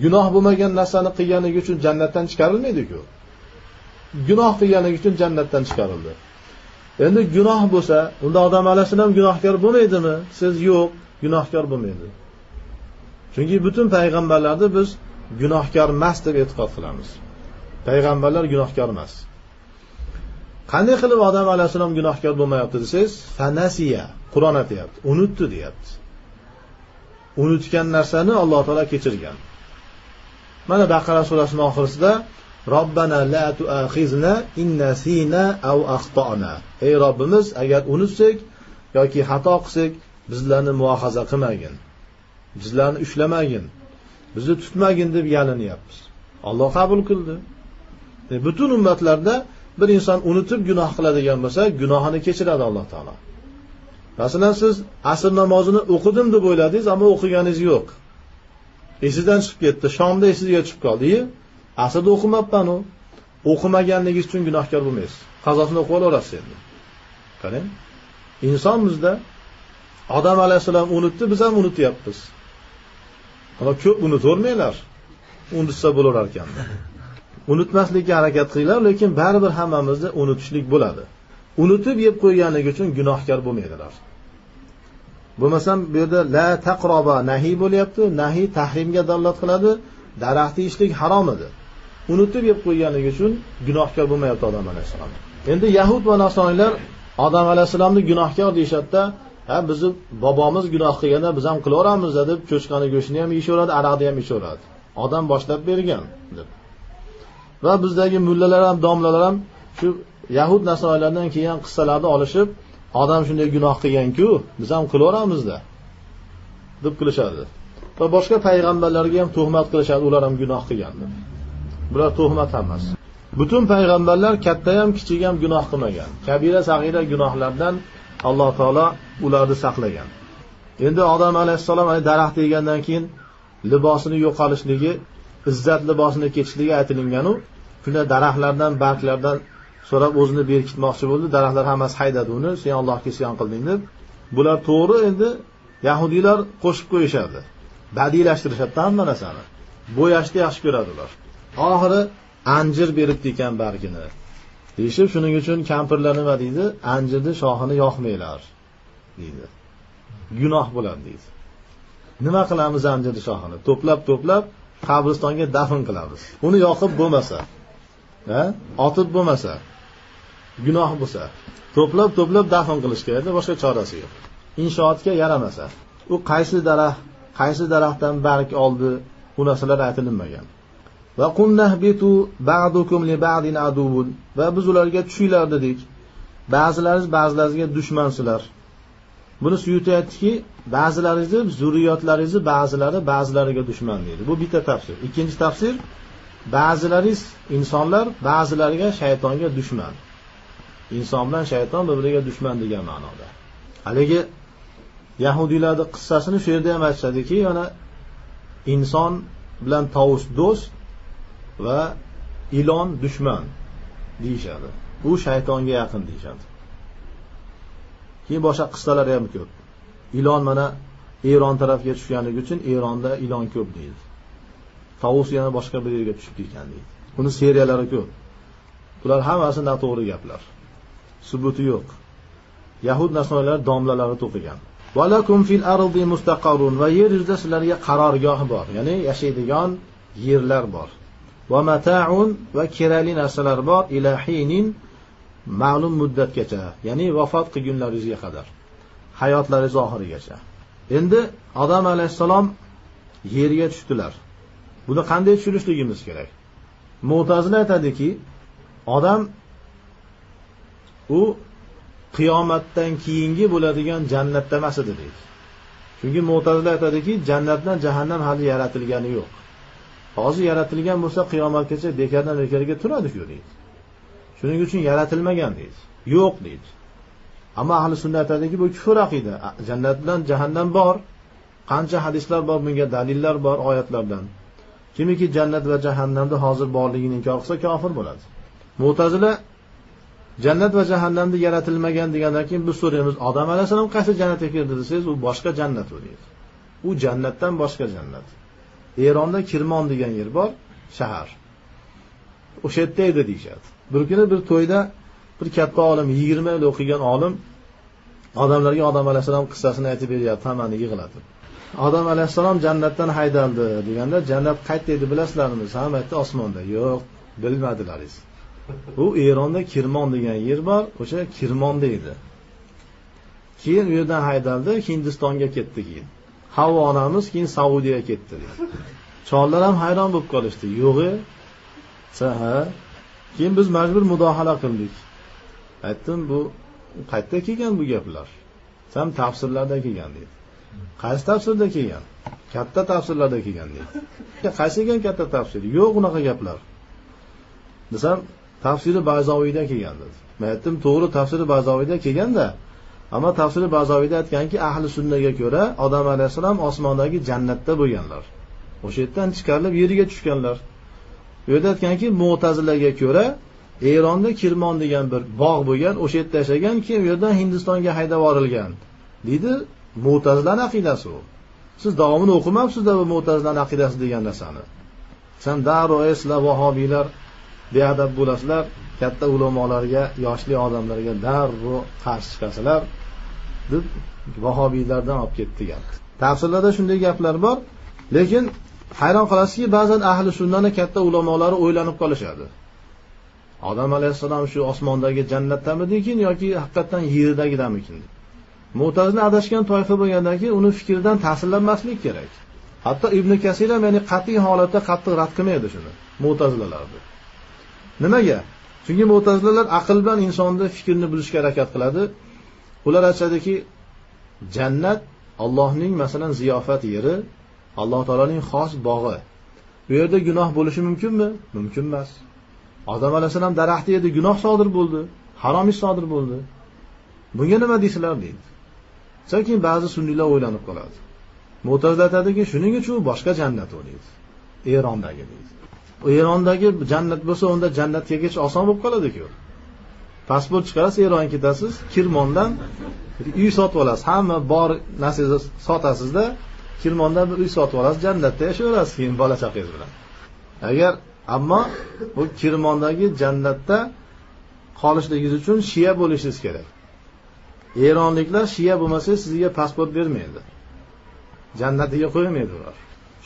gunoh bo'lmagan narsani qilganligi uchun jannatdan chiqarilmaydi-ku. Gunoh qilganligi uchun jannatdan chiqarildi. Endi gunoh bo'lsa, unda Odam alayhissalom gunohkor bo'lmaydimi? Siz yo'q, gunohkor bo'lmaydi. Chunki butun payg'ambarlarni biz gunohkor emas deb e'tiqod qilamiz. Payg'ambarlar gunohkor emas. Qanday qilib Odam alayhissalom gunohkor bo'lmayapti desangiz, fanasiya, Qur'on aytayapti, unutdi deyapti. Unutgan narsani Alloh taolo kechirgan. Mana Baqara surasining oxirisida Robbana la tu'akhizna in nasina aw akhtana. Ey Robbimiz, agar unutsak yoki xato qilsak, bizlarni muohaza qilmagin. Bizlarni ushlamagin. Bizni tutmagin deb yalinyapmiz. Alloh qabul qildi. Butun ummatlarda bir inson unutib gunoh qiladigan bo'lsa, gunohini kechiradi Alloh taolo. Masalan, siz asr namozini o'qidim deb o'yladingiz, ammo o'qiganingiz yo'q. Esingizdan chiqib ketdi, shomda esingizga tushib qoldi. Asrda o'qimabman u. O'qimaganligingiz uchun gunohkor bo'lmaysiz. Qazosini o'qib olaverasiz endi. Qarang. Insonmizda Odam alayhissalom unutdi, biz ham unutyapmiz. Ammo ko'p unutavermanglar. Unutsa bo'lar ekan. Unutmaslikka harakat qilinglar, lekin baribir hammamizda unutishlik bo'ladi. Unutib yeb qo'yganligi uchun gunohkor bo'lmaydilar. Bo'lmasam bu yerda la taqroba nahiy bo'lyapti, nahiy tahrimga dalolat qiladi, daraxtni yeyishlik harom edi. Unutib yeb qo'yganligi uchun gunohkor bo'lmayapti Odam alayhissalom. Endi yahud va nasroniylar Odam alayhissalomni gunohkor deyishadi-da, ha bizni bobomiz gunoh qilganda biz ham qilaveramiz deb cho'chqani go'shtini ham yeyishaveradi, aroqni ham ichaveradi. Odam boshlab bergan deb. Va bizdagi mullalar ham, domlalar ham shu yahud nasroniylardan kelgan qissalarni olishib, odam shunday gunoh qilgan-ku, biz ham qilaveramiz-da deb qilishadi. Va boshqa payg'ambarlarga ham tuhmat qilishadi, ular ham gunoh qilgan deb. Bular tuhmat emas. Butun payg'ambarlar katta ham kichik ham gunoh qilmagan. Kabira sag'ira gunohlardan Alloh taolo ularni saqlagan. Endi Odam alayhissalom daraxt yegandan keyin libosini yo'qolishligi, izzat libosini ketishligi aytilgan-u, shunda daraxtlardan, barglardan so'rab o'zini berkitmoqchi bo'ldi. Daraxtlar hammasi haydadi uni, sen Allohga isyon qilding deb. Bular to'g'ri, endi yahudiylar qo'shib qo'yishadi. Badiiylashtirishadi hamma narsani. Bo'yashni yaxshi ko'radi ular. Oxiri anjir beribdi ekan bargini. Deyishib, shuning uchun kampirlar nima deydi? Anjirni shoxini yoqmanglar deydi. Gunoh bo'ladi deydi. Nima qilamiz anjirni shoxini? To'plab-to'plab qabristonga dafn qilamiz. Uni yoqib bo'lmasa, ha? Otib bo'lmasa, gunoh bo'lsa, to'plab-to'plab dafn qilish kerak, boshqa chorasi yo'q. Inshootga yaramasa, u qaysi daraxt, qaysi daraxtdan barg oldi, u narsalar aytilmagan. Va qunnahbitu ba'dukum li ba'din aduwwun. Va biz ularga tushinglar dedik. Ba'zilaringiz ba'zilaringizga dushmansizlar. Buni Suyuti aytdiki, ba'zilaringizni zurriyotlaringizni ba'zilari ba'zilariga dushman deydi. Bu bitta tafsir. Ikkinchi tafsir, ba'zilaringiz insonlar ba'zilariga shaytonga dushman. Inson bilan shayton bir-biriga dushman degan ma'noda. Haligi yahudiylarning qissasini shu yerda ham aytishadiki, yana inson bilan tovus do'st va ilon dushman deyishadi. U shaytonga yaqin deyishadi. Keyin boshqa qissalar ham ko'p. Ilon mana Eron tarafga tushganligi uchun Eronda ilon ko'p deydi. Tovus yana boshqa bir yerga tushibdi ekan deydi. Uni seriyalari ko'p. Bular hammasi noto'g'ri gaplar. Subuti yo'q. Yahud nasroniylar domlalari to'qigan. Va lakum fil ardi mustaqarrun, va yer yuzida sizlarga qarorgoh bor, ya'ni yashaydigan yerlar bor. Va mata'un, va kerakli narsalar bor, ila hinin, ma'lum muddatgacha, ya'ni vafot qilgunlaringizga qadar, hayotlaringiz oxirigacha. Endi Odam alayhissalom yerga tushdilar. Buni qanday tushunishligimiz kerak? Mu'tazila aytadiki, odam u qiyomatdan keyingi bo'ladigan jannatda emas edi deydi. Chunki Mu'tazila aytadiki, jannatdan jahannam hali yaratilgani yo'q. Hozir yaratilgan bo'lsa qiyomatgacha bekardan bekarga turadi-ku deydi. Shuning uchun yaratilmagan deydi. Yo'q deydi. Ammo ahli sunnat aytadiki, bu kufr aqida. Jannat bilan jahannam bor. Qancha hadislar bor bunga, dalillar bor oyatlardan. Kimiki jannat va jahannamda hozir borligini inkor qilsa kofir bo'ladi. Mu'tazila jannat va jahannamda yaratilmagan degandan keyin biz so'raymiz, Odam alayhissalom qaysi jannatga kirdi desangiz, u boshqa jannat u deydi. U jannatdan boshqa jannat. Eronda Kirmon degan yer bor, shahar. O'sha yerda edi deyishadi. Bir kuni bir to'yda bir katta olim, 20 yil o'qigan olim odamlarga Odam alayhissalom qissasini aytib beryapti, hammani yig'latib. Odam alayhissalom jannatdan haydaldi deganda, jannat qayerda edi bilasizlarmi? Hamma aytdi osmonda. Yo'q, bilmadilaringiz. U Eronda Kirmon degan yer bor, o'sha Kirmonda edi. Keyin u yerdan haydaldi, Hindistonga ketdi keyin. Havvo onamiz keyin Saudiyaga ketdi dedi. Chollar ham hayron bo'lib qolishdi. Yo'g'i, ha. Keyin biz majbur mudohala qildik. Aytdim, bu qayerda kelgan bu gaplar? Sen tafsirlarda kelgan dedi. Qaysi tafsirda kelgan? Katta tafsirlarda kelgan dedi. Qaysi ekan katta tafsir? Yo'q unaqa gaplar. Desam, tafsiri Bazoviyda kelgan dedi. Men aytdim, to'g'ri tafsiri Bazoviyda kelganda, ammo tafsiri Bazoviyda aytganki, ahli sunnaga ko'ra Odam alayhissalom osmondagi jannatda bo'lganlar. O'sha yerdan chiqarilib yerga tushganlar. U yerda aytganki, Mu'tazilaga ko'ra Eronda Kirmon degan bir bog' bo'lgan, o'sha yerda yashagan, keyin u yerdan Hindistonga haydab borilgan. Deydi, Mu'tazilaning aqidasi u. Siz davomini o'qimabsiz-da bu Mu'tazilaning aqidasi degan narsani. Sen darrov esla vahobiylar beadab bo'lasizlar, katta ulamolarga, yoshli odamlarga darrov qarshi chiqasizlar deb vahobiylardan olib ketdi gap. Tafsirlarda shunday gaplar bor, lekin hayron qolasizki, ba'zan ahli sunnani katta ulamolari o'ylanib qolishadi. Odam alayhissalom shu osmondagi jannatdamidikin yoki haqiqatan yerdagidamikin? Mu'tazila adashgan toifa bo'lgandan keyin uni fikridan ta'sirlanmaslik kerak. Hatto Ibn Kasir ham ya'ni qat'iy holatda qattiq rad qilmaydi shuni, mu'tazilalarni. Nimaga? Chunki mu'tazilalar aql bilan insonni fikrini buzishga harakat qiladi. Ular aytadiki, jannat Allohning masalan ziyofat yeri, Alloh taoloning xos bog'i. Bu yerda gunoh bo'lishi mumkinmi? Mumkin emas. Odam alayhissalom daraxtda edi, gunoh sodir bo'ldi, harom ish sodir bo'ldi. Bunga nima deysizlar deydi. Lekin ba'zi sunniylar o'ylanib qoladi. Mu'tazila aytadiki, shuning uchun boshqa jannat u deydi. Erondagi deydi. Erondagi jannat bo'lsa, unda jannatga kirish oson bo'lib qoladi-ku. Pasport chiqarasiz, Eronga ketasiz, Kirmondan uy sotib olasiz. Hamma bor narsangizni sotasizda, Kirmondan bir uy sotib olasiz, jannatda yashayverasiz keyin bola chaqangiz bilan. Agar ammo bu Kirmondagi jannatda qolishligingiz uchun shiya bo'lishingiz kerak. Eronliklar shiya bo'lmasa sizga pasport bermaydi. Jannatiga qo'ymaydi ular.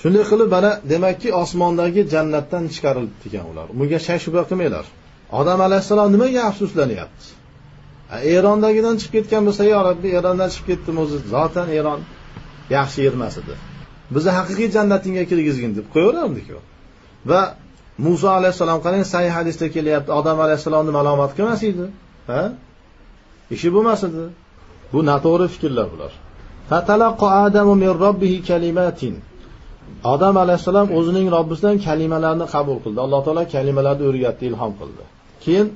Shunday qilib mana demakki osmondagi jannatdan chiqarilibdi ekan ular. Bunga shak shubha qilmanglar. Odam alayhissalom nimaga afsuslanyapti? Erondagidan chiqib ketgan bo'lsa, ya Rabbi, Erondan chiqib ketdim o'zi, zotan Eron yaxshi yer emas edi. Bizni haqiqiy jannatingga kirgizgin deb qo'yaverardi-ku. Va Musa alayhissalom qarang, sahih hadisda kelyapti, Odam alayhissalomni malomat qilmas edi. Ha? Ishi bo'lmas edi. Bu noto'g'ri fikrlar bular. Fatalaqa Adamu min robbihi kalimatin. Odam alayhissalom o'zining Robbisidan kalimalarni qabul qildi. Alloh taolo kalimalarni o'rgatdi, ilhom qildi. Keyin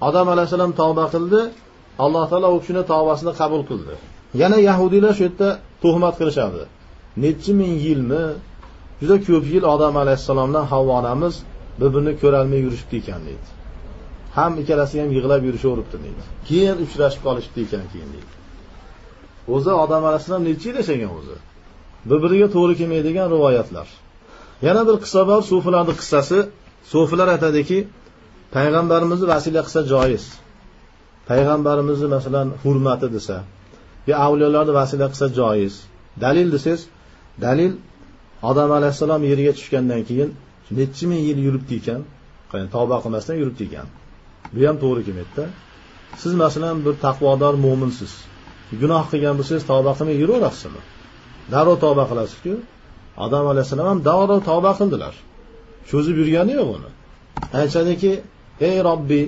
Odam alayhissalom tavba qildi. Alloh taolo u kishini tavbasini qabul qildi. Yana yahudiylar shu yerda tuhmat qilishadi. Necha ming yilmi, juda ko'p yil Odam alayhissalomdan Havvo onamiz bir-birini ko'rolmay yurishibdi ekan deydi. Ham ikkalasi ham yig'lab yurishaveribdi deydi. Keyin uchrashib qolishibdi ekan keyin deydi. O'zi Odam alayhissalom necha yil yashagan o'zi? Bir-biriga to'g'ri kelmaydigan rivoyatlar. Yana bir qissa bor, sufilarning qissasi. Sufilar aytadiki, payg'ambarimizni vasila qilsa joiz. Payg'ambarimizni masalan hurmati desa, yo avliyolarni vasila qilsa joiz. Dalil desangiz, dalil Odam alayhissalom yerga tushgandan keyin necha ming yil yuribdi ekan, tavba qilmasdan yuribdi ekan. Bu ham to'g'ri kelmaydi-da. Siz masalan bir taqvodor mo'minsiz. Gunoh qilgan bo'lsangiz tavba qilmay yuraverasizmi? Darrov tavba qilasiz-ku. Odam alayhissalom ham darrov tavba qildilar. Cho'zib yurgani yo'q uni. Aytadiki, ey Robbi,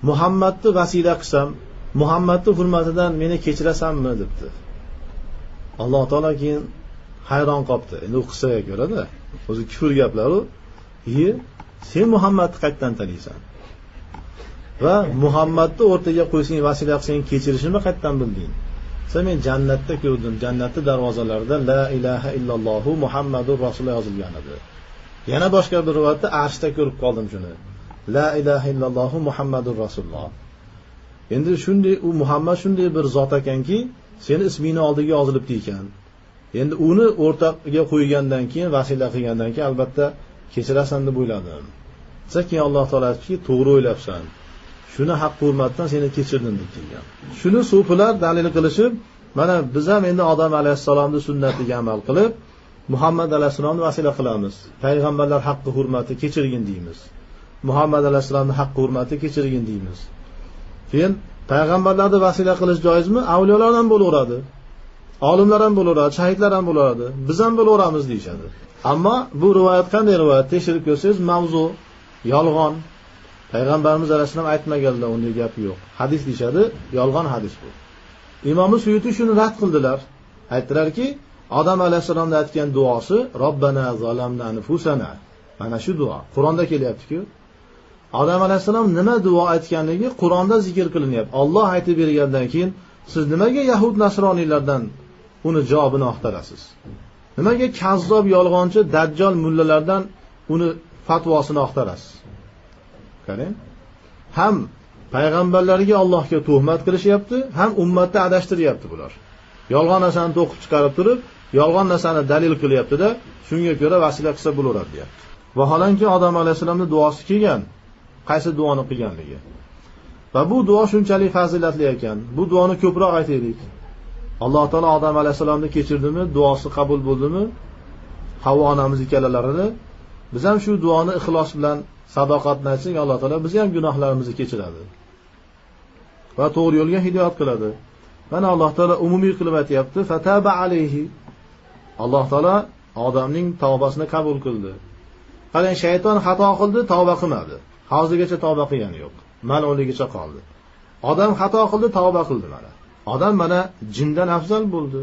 Muhammadni vasila qilsam, Muhammadni hurmatidan meni kechirasanmi debdi. Alloh taolo keyin hayron qolibdi. Endi u qissaga ko'ra-da, o'zi kufr gaplar u. Sen Muhammadni qayerdan taniysan? Va Muhammadni o'rtaga qo'ysang, vasila qilsang kechirishini qayerdan bilding? Desa, men jannatda ko'rdim, jannatda darvozalarida la ilaha illallohu Muhammadur Rasululloh yozilgan edi. Yana boshqa bir rivoyatda arshda ko'rib qoldim shuni. La ilaha illallohu Muhammadur Rasululloh. Endi shunday u Muhammad shunday bir zot ekanki, seni ismingni oldiga yozilibdi ekan. Endi uni o'rtaga qo'ygandan keyin, vasila qilgandan keyin albatta kechirasan deb o'yladim. Desa, keyin Alloh taolo aytdiki, to'g'ri o'ylabsan. Shuni haq hurmatdan seni kechirdim deb kelgan. Shuni sufilar dalil qilishib, mana biz ham endi Odam alayhissalomning sunnatiga amal qilib, Muhammad alayhissalomni vasila qilamiz. Payg'ambarlar haqqi hurmati kechirgin deymiz. Muhammad alayhissalomning haqqi hurmati kechirgin deymiz. Keyin payg'ambarlarni vasila qilish joizmi? Avliyolar ham bo'laveradi. Olimlar ham bo'laveradi, shahidlar ham bo'laveradi. Biz ham bo'laveramiz deyshadi. Ammo bu rivoyat qanday rivoyat? Tekshirib ko'rsangiz mavzu yolg'on. Payg'ambarimiz alayhissalom aytmaganlar, unday gap yo'q. Hadis deyshadi, yolg'on hadis bu. Imom Suyuti shuni rad qildilar. Aytdilarki, Odam alayhissalomning aytgan duosi Robbana zalamna anfusana. Mana shu duo Qur'onda kelyapti-ku. Odam alayhissalom nima duo aytganligi Qur'onda zikr qilinyapti. Alloh aytib bergandan keyin siz nimaga yahud nasroniylardan uni javobini axtarasiz? Nimaga kazzob, yolg'onchi, dajjol mullalardan uni fatvosini axtarasiz? Qarang. Ham payg'ambarlarga Allohga tuhmat qilishyapti, ham ummatni adashtiryapti bular. Yolg'on narsani to'qib chiqarib turib, yolg'on narsani dalil qilyapti-da, shunga ko'ra vasila qilsa bo'laveradi deyapti. Vaholanki Odam alayhissalomning duosi kelgan, qaysi duoni qilganligi. Va bu duo shunchalik fazilatli ekan. Bu duoni ko'proq aytaylik. Alloh taolo Odam alayhissalomni kechirdimi, duosi qabul bo'ldimi? Havvo onamiz ikkalalarini biz ham shu duoni ixlos bilan sadoqat bilan aytsak, Alloh taolo bizni ham gunohlarimizni kechiradi va to'g'ri yo'lga hidoyat qiladi. Mana Alloh taolo umumiy qilib aytayapti, fataba alayhi. Alloh taolo odamning tavbasini qabul qildi. Qarang, shayton xato qildi, tavba qilmadi. Hozirgacha tavba qilgani yo'q. Mal'unligicha qoldi. Odam xato qildi, tavba qildi mana. Odam mana jindan afzal bo'ldi.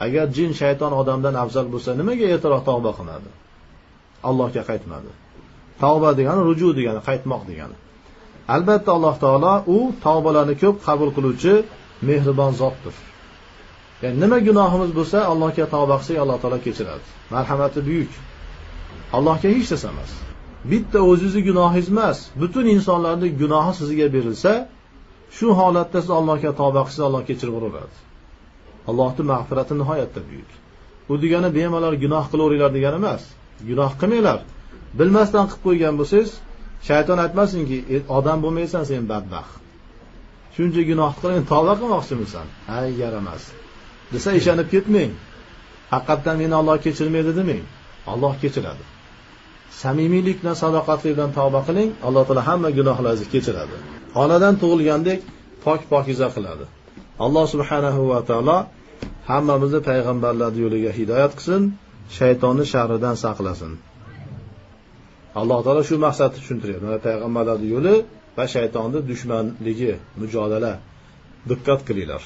Agar jin shayton odamdan afzal bo'lsa, nimaga ertaroq tavba qilmadi? Allohga qaytmadi. Tavba degani ruju degani, qaytmoq degani. Albatta Alloh taolo u tavbalarni ko'p qabul qiluvchi mehribon zotdir. Ya'ni nima gunohimiz bo'lsa, Allohga tavba qilsak, Alloh taolo kechiradi. Marhamati buyuk. Allohga hech narsa emas. Bitta o'zingizni gunohingiz emas, butun insonlarning gunohi sizga berilsa, shu holatda siz Allohga tavba qilsangiz, Alloh kechirib yuboradi. Allohning mag'firati nihoyatda buyuk. U degani bemalol gunoh qilaveringlar degani emas. Gunoh qilmanglar. Bilmasdan qilib qo'ygan bo'lsangiz, shayton aytmasinki, odam bo'lmaysan sen badbaxt. Shuncha gunoh qilib tavba qilmoqchimisan? Ay, yaramas. Desa ishonib ketmang. Haqiqatan meni Alloh kechirmaydi demang. Alloh kechiradi. Samimiylik bilan, sadoqatlik bilan tavba qiling, Alloh taolo hamma gunohlaringizni kechiradi. Onadan tug'ilgandek pok pokiza qiladi. Alloh subhanahu va taolo hammamizni payg'ambarlar yo'liga hidoyat qilsin, shaytonni sharridan saqlasin. Alloh taolo shu maqsadni tushuntiryapti. Mana payg'ambarlar yo'li va shaytonni dushmanligi, mujodala. Diqqat qilinglar.